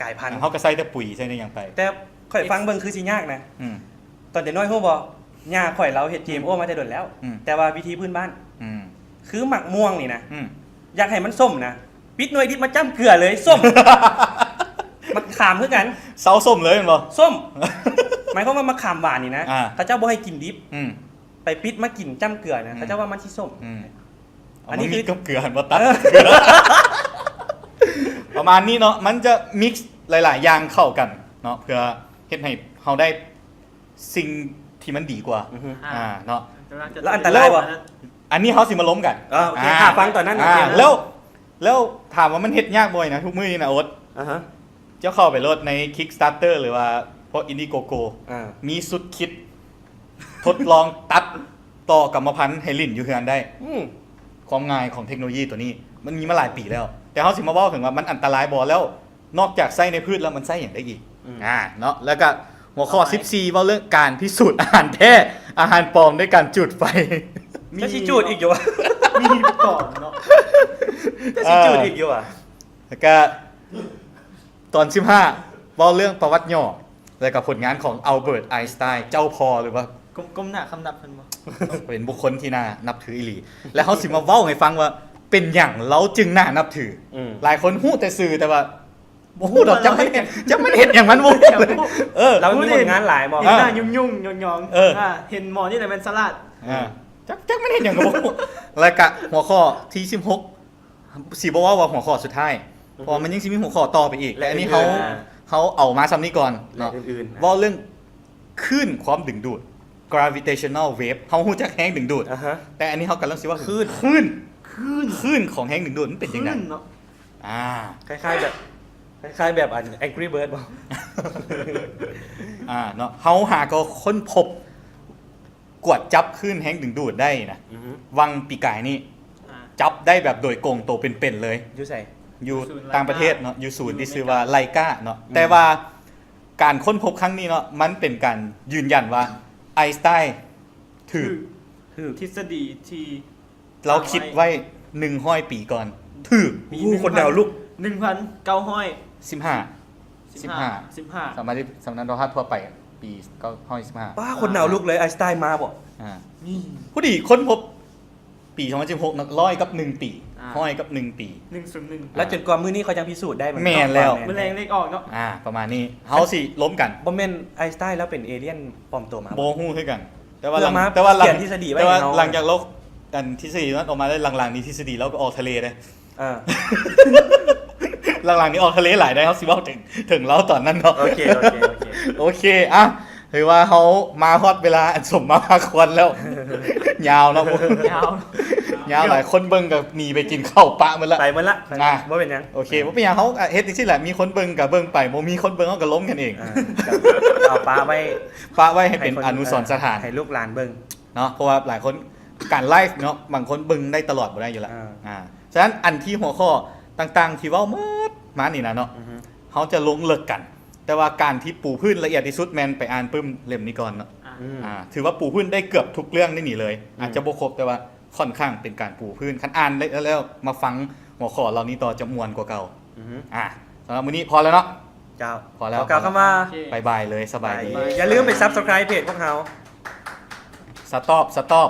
ກາຍພັນ. ເຮົາກໍໃສ່ແຕ່ປຸຍ ໃສ່ແນວຫຍັງໄປ. ແຕ່ຂ້ອຍຟັງເບິ່ງຄືຊິຍາກນະ. ອືມ ຕອນແຕ່ນ້ອຍຮູ້ບໍ່? ຍ່າຂ້ອຍລາວເຮັດ GMO ອືມ ມາແຕ່ດົນແລ້ວ. ອືມ ແຕ່ວ່າວິທີພື້ນບ້ານ. ອືມ ຄືໝາກມ່ວງນີ້ນະ. ອືມ ຢາກໃຫ້ມັນສົ້ມນະ ປິດໜ່ວຍດິບມາຈ້ຳເກືອເລີຍ ສົ້ມ. ໝາກຂາມຄືກັນ ເຊົາສົ້ມເລີຍແມ່ນບໍ່? ສົ້ມ. ໝາຍຄວາມວ່າໝາກຂາມຫວານນີ້ນະ ອ່າ ເຂົາເຈົ້າບໍ່ໃຫ້ກິນດິບ. ອືມ ໄປປິດມາກິນຈ້ຳເກືອນະ ອືມ ເຂົາເຈົ້າວ່າມັນຊິສົ້ມ. ອືມ ອັນນີ້ຄື ເອົາມາມີດກັບເກືອ ບໍ່ຕັດ ເອີ ເກືອ ປະມານນີ້ເນາະ. ມັນຈະມິກສ໌ຫຼາຍໆຢ່າງເຂົ້າກັນເນາະ ເພື່ອເຮັດໃຫ້ເຮົາໄດ້ ສິ່ງທີ່ມັນດີກວ່າ. ອືຮຶ ອ່າ ອ່າ ເນາະ ແລ້ວອັນຕະລາຍບໍ່? ອັນນີ້ເຮົາຊິມາລົມກັນ. ເອີ ໂອເຄ ອ່າ ຖ້າຟັງຕອນນັ້ນ. ອ່າ ໂອເຄ ແລ້ວ ແລ້ວຖາມວ່າມັນເຮັດຍາກບໍ່ນະ? ທຸກມື້ນີ້ນະ ໂອດ ອ່າຮະ ເຈົ້າເຂົ້າໄປໂລດໃນ Kickstarter ຫຼືວ່າພວກ Indiegogo ອ່າ ມີຊຸດຄິດທົດລອງຕັດຕໍ່ກຳມະພັນໃຫ້ຫຼິ້ນຢູ່ເຮືອນໄດ້. ອືມ ຄວາມງ່າຍຂອງເທັກໂນໂລຢີຕົວນີ້ ມັນມີມາຫຼາຍປີແລ້ວ ແຕ່ເຮົາຊິມາເວົ້າເຖິງວ່າມັນອັນຕະລາຍບໍ່ ແລ້ວ ນອກຈາກໃຊ້ໃນພືດແລ້ວ ມັນໃຊ້ຫຍັງໄດ້ອີກ? ອືມ ອ່າ ເນາະ ແລ້ວກໍຫົວຂໍ້ສິບສີ່ ເວົ້າເລື່ອງການພິສູດອາຫານແທ້ ອາຫານປອມດ້ວຍການຈູດໄຟ. ມີ ຈະຊິຈູດອີກຢູ່ວະ? ມີປອມເນາະ ຈະຊິຈູດອີກຢູ່ວະ? ແລ້ວກໍຕອນສິບຫ້າ ເວົ້າເລື່ອງປະຫວັດຫຍໍ້ ແລ້ວກໍຜົນງານຂອງອັລເບີດ ໄອນສະໄຕນ໌ ເຈົ້າພໍ່ ຫຼືວ່າ ກົ້ມ ກົ້ມໜ້າຄຳນັບເພິ່ນບໍ່? ເປັນບຸກຄົນທີ່ໜ້ານັບຖືອີ່ຫຼີ ແລະ ເຮົາຊິມາເວົ້າໃຫ້ຟັງວ່າເປັນຫຍັງລາວຈຶ່ງໜ້ານັບຖື. ອືມ ຫຼາຍຄົນຮູ້ແຕ່ຊື່ ແຕ່ວ່າ ບໍ່ຮູ້ດອກ ຈັກມັນເຮັດ ຈັກມັນເຮັດຫຍັງມັນບໍ່ຮູ້ເລີຍ. ເອີ ລາວມີຜົນງານຫຼາຍບໍ່? ເຫັນໜ້າຫຍຸ້ງໆ ຍອງໆ ເອີ ອ່າ ເຫັນໝໍນີ້ແຫຼະແມ່ນສະຫຼາດ. ອ່າ ຈັກ ຈັກມັນເຮັດຫຍັງກໍບໍ່ຮູ້. ແລ້ວກະຫົວຂໍ້ທີສິບຫົກ ຊິບໍ່ເວົ້າວ່າຫົວຂໍ້ສຸດທ້າຍ ອືຮຶ ເພາະວ່າມັນຍັງຊິມີຫົວຂໍ້ຕໍ່ໄປອີກ ແລະ ແຕ່ອັນນີ້ເຮົາ ອືມ ເຮົາເອົາມາສ່ຳນີ້ກ່ອນເນາະ. ແລະ ອື່ນໆ ເວົ້າເລື່ອງຄື້ນຄວາມດຶງດູດ gravitational wave. ເຮົາຮູ້ຈັກແຮງດຶງດູດ ອ່າຮະ ແຕ່ອັນນີ້ເຮົາກຳລັງຊິເວົ້າເຖິງຄື້ນ ຄື້ນ ຄື້ນ ຄື້ນຂອງແຮງດຶງດູດມັນເປັນຈັ່ງໃດ? ຄື້ນເນາະ ອ່າ ຄ້າຍໆແບບ ຄ້າຍໆແບບອັນ Angry Bird ບໍ່? ອ່າ ເນາະ ເຮົາຫາກໍຄົ້ນພົບ ກວດຈັບຄື້ນແຮງດຶງດູດໄດ້ນະ ອືຮຶ ຫວ່າງປີກາຍນີ້ ອ່າ ຈັບໄດ້ແບບໂດຍກົງ ໂຕເປັນໆເລີຍ. ຢູ່ໃສ? ຢູ່ ຢູ່ສູນ ຕ່າງປະເທດເນາະ ຢູ່ສູນທີ່ຊື່ວ່າ Leica ເນາະ ອືມ ແຕ່ວ່າການຄົ້ນພົບຄັ້ງນີ້ເນາະ ມັນເປັນການຢືນຢັນວ່າ ໄອນສະໄຕນ໌ ຖື ຖືກ ຖືກ ທິດສະດີທີ່ ລາວຄິດໄວ້ໜຶ່ງຮ້ອຍປີກ່ອນ ຖືກ ໂອ້ໂຫ ຄົນດາວລຸກ ໜຶ່ງພັນເກົ້າຮ້ອຍ ສິບຫ້າ ສິບຫ້າ ສິບຫ້າ ສາມາດສຳນັກໂທລະທັດທົ່ວໄປ ປີເກົ້າຮ້ອຍສິບຫ້າ ປ້າ ຄົນດາວລຸກເລີຍ ໄອນສະໄຕນ໌ມາບໍ່ ອ່າ ນີ້ ຜູ້ດີຄົ້ນພົບ ປີສອງພັນສິບຫົກເນາະ ຮ້ອຍກັບໜຶ່ງປີ ອ່າ ຮ້ອຍກັບໜຶ່ງປີ ໜຶ່ງສູນໜຶ່ງ ແລ້ວຈົນກວ່າມື້ນີ້ເຂົາຍັງພິສູດໄດ້ ແມ່ນແລ້ວ ມື້ແລງເລກອອກເນາະ ອ່າ ປະມານນີ້ ເຮົາຊິລົມກັນ ບໍ່ແມ່ນໄອນສະໄຕນ໌ລາວເປັນເອລຽນປອມຕົວມາບໍ່ ບໍ່ຮູ້ຄືກັນ ແຕ່ວ່າຫຼັງ ແຕ່ວ່າຫຼັງ ຂຽນທິດສະດີໄວ້ ແຕ່ວ່າໃຫ້ເຮົາ ຫຼັງຈາກລາວ ອັນທິດສະດີນັ້ນອອກມາໄດ້ ຫຼັງໆນີ້ທິດສະດີລາວກໍອອກທະເລເດ້ ອ່າ ຫຼັງໆນີ້ອອກທະເລຫຼາຍໄດ໋ ເຮົາຊິເວົ້າເຖິງ ເຖິງລາວຕອນນັ້ນເນາະ ໂອເຄ ໂອເຄ ໂອເຄ ໂອເຄ ອ່ະ ຖືວ່າເຮົາມາຮອດເວລາອັນສົມມາພາຄວນແລ້ວ ຍາວເນາະ ຍາວ ຍາວຫຼາຍ ຄົນເບິ່ງກໍໜີໄປກິນເຂົ້າປະໝົດລະ ໄປໝົດລະ ອ່ະ ບໍ່ເປັນຫຍັງ ໂອເຄ ບໍ່ເປັນຫຍັງ ເຮົາກໍເຮັດຈັ່ງຊີ້ແຫຼະ ມີຄົນເບິ່ງກໍເບິ່ງໄປ ບໍ່ມີຄົນເບິ່ງເຮົາກໍລົມກັນເອງ ອ່າ ເອົາປະໄວ້ ປະໄວ້ໃຫ້ເປັນອະນຸສອນສະຖານ ໃຫ້ລູກຫຼານເບິ່ງເນາະ ເພາະວ່າຫຼາຍຄົນ ການໄລຟ໌ເນາະ ບາງຄົນເບິ່ງໄດ້ຕະຫຼອດບໍ່ໄດ້ຢູ່ລະ ອ່າ ອ່າ ສະນັ້ນອັນທີ່ຫົວຂໍ້ຕ່າງໆທີ່ເວົ້າໝົດມານີ້ນະເນາະ ເຮົາຈະລົງເລິກກັນ ແຕ່ວ່າການທີ່ປູພື້ນລະອຽດທີ່ສຸດແມ່ນໄປອ່ານປຶ້ມເຫຼັ້ມນີ້ກ່ອນເນາະ ອ່າ ອ່າ ຖືວ່າປູພື້ນໄດ້ເກືອບທຸກເລື່ອງໃນນີ້ເລີຍ ອືມ ອາດຈະບໍ່ຄົບ ແຕ່ວ່າຂ້ອນຂ້າງເປັນການປູພື້ນ ຄັນອ່ານແລ້ວ ແລ້ວມາຟັງຫົວຂໍ້ເຫຼົ່ານີ້ຕໍ່ຈະມ່ວນກວ່າເກົ່າ ອືຮຶ ອ່າ ສຳລັບມື້ນີ້ພໍແລ້ວເນາະ ເຈົ້າ ພໍແລ້ວ ຂໍກ່າວຄຳວ່າ ໂອເຄ ບາຍບາຍເລີຍ ສະບາຍດີ ຢ່າລືມໄປຊັບສະໄຄຣບ໌ເພຈພວກເຮົາ ສະຕັອບ ສະຕັອບ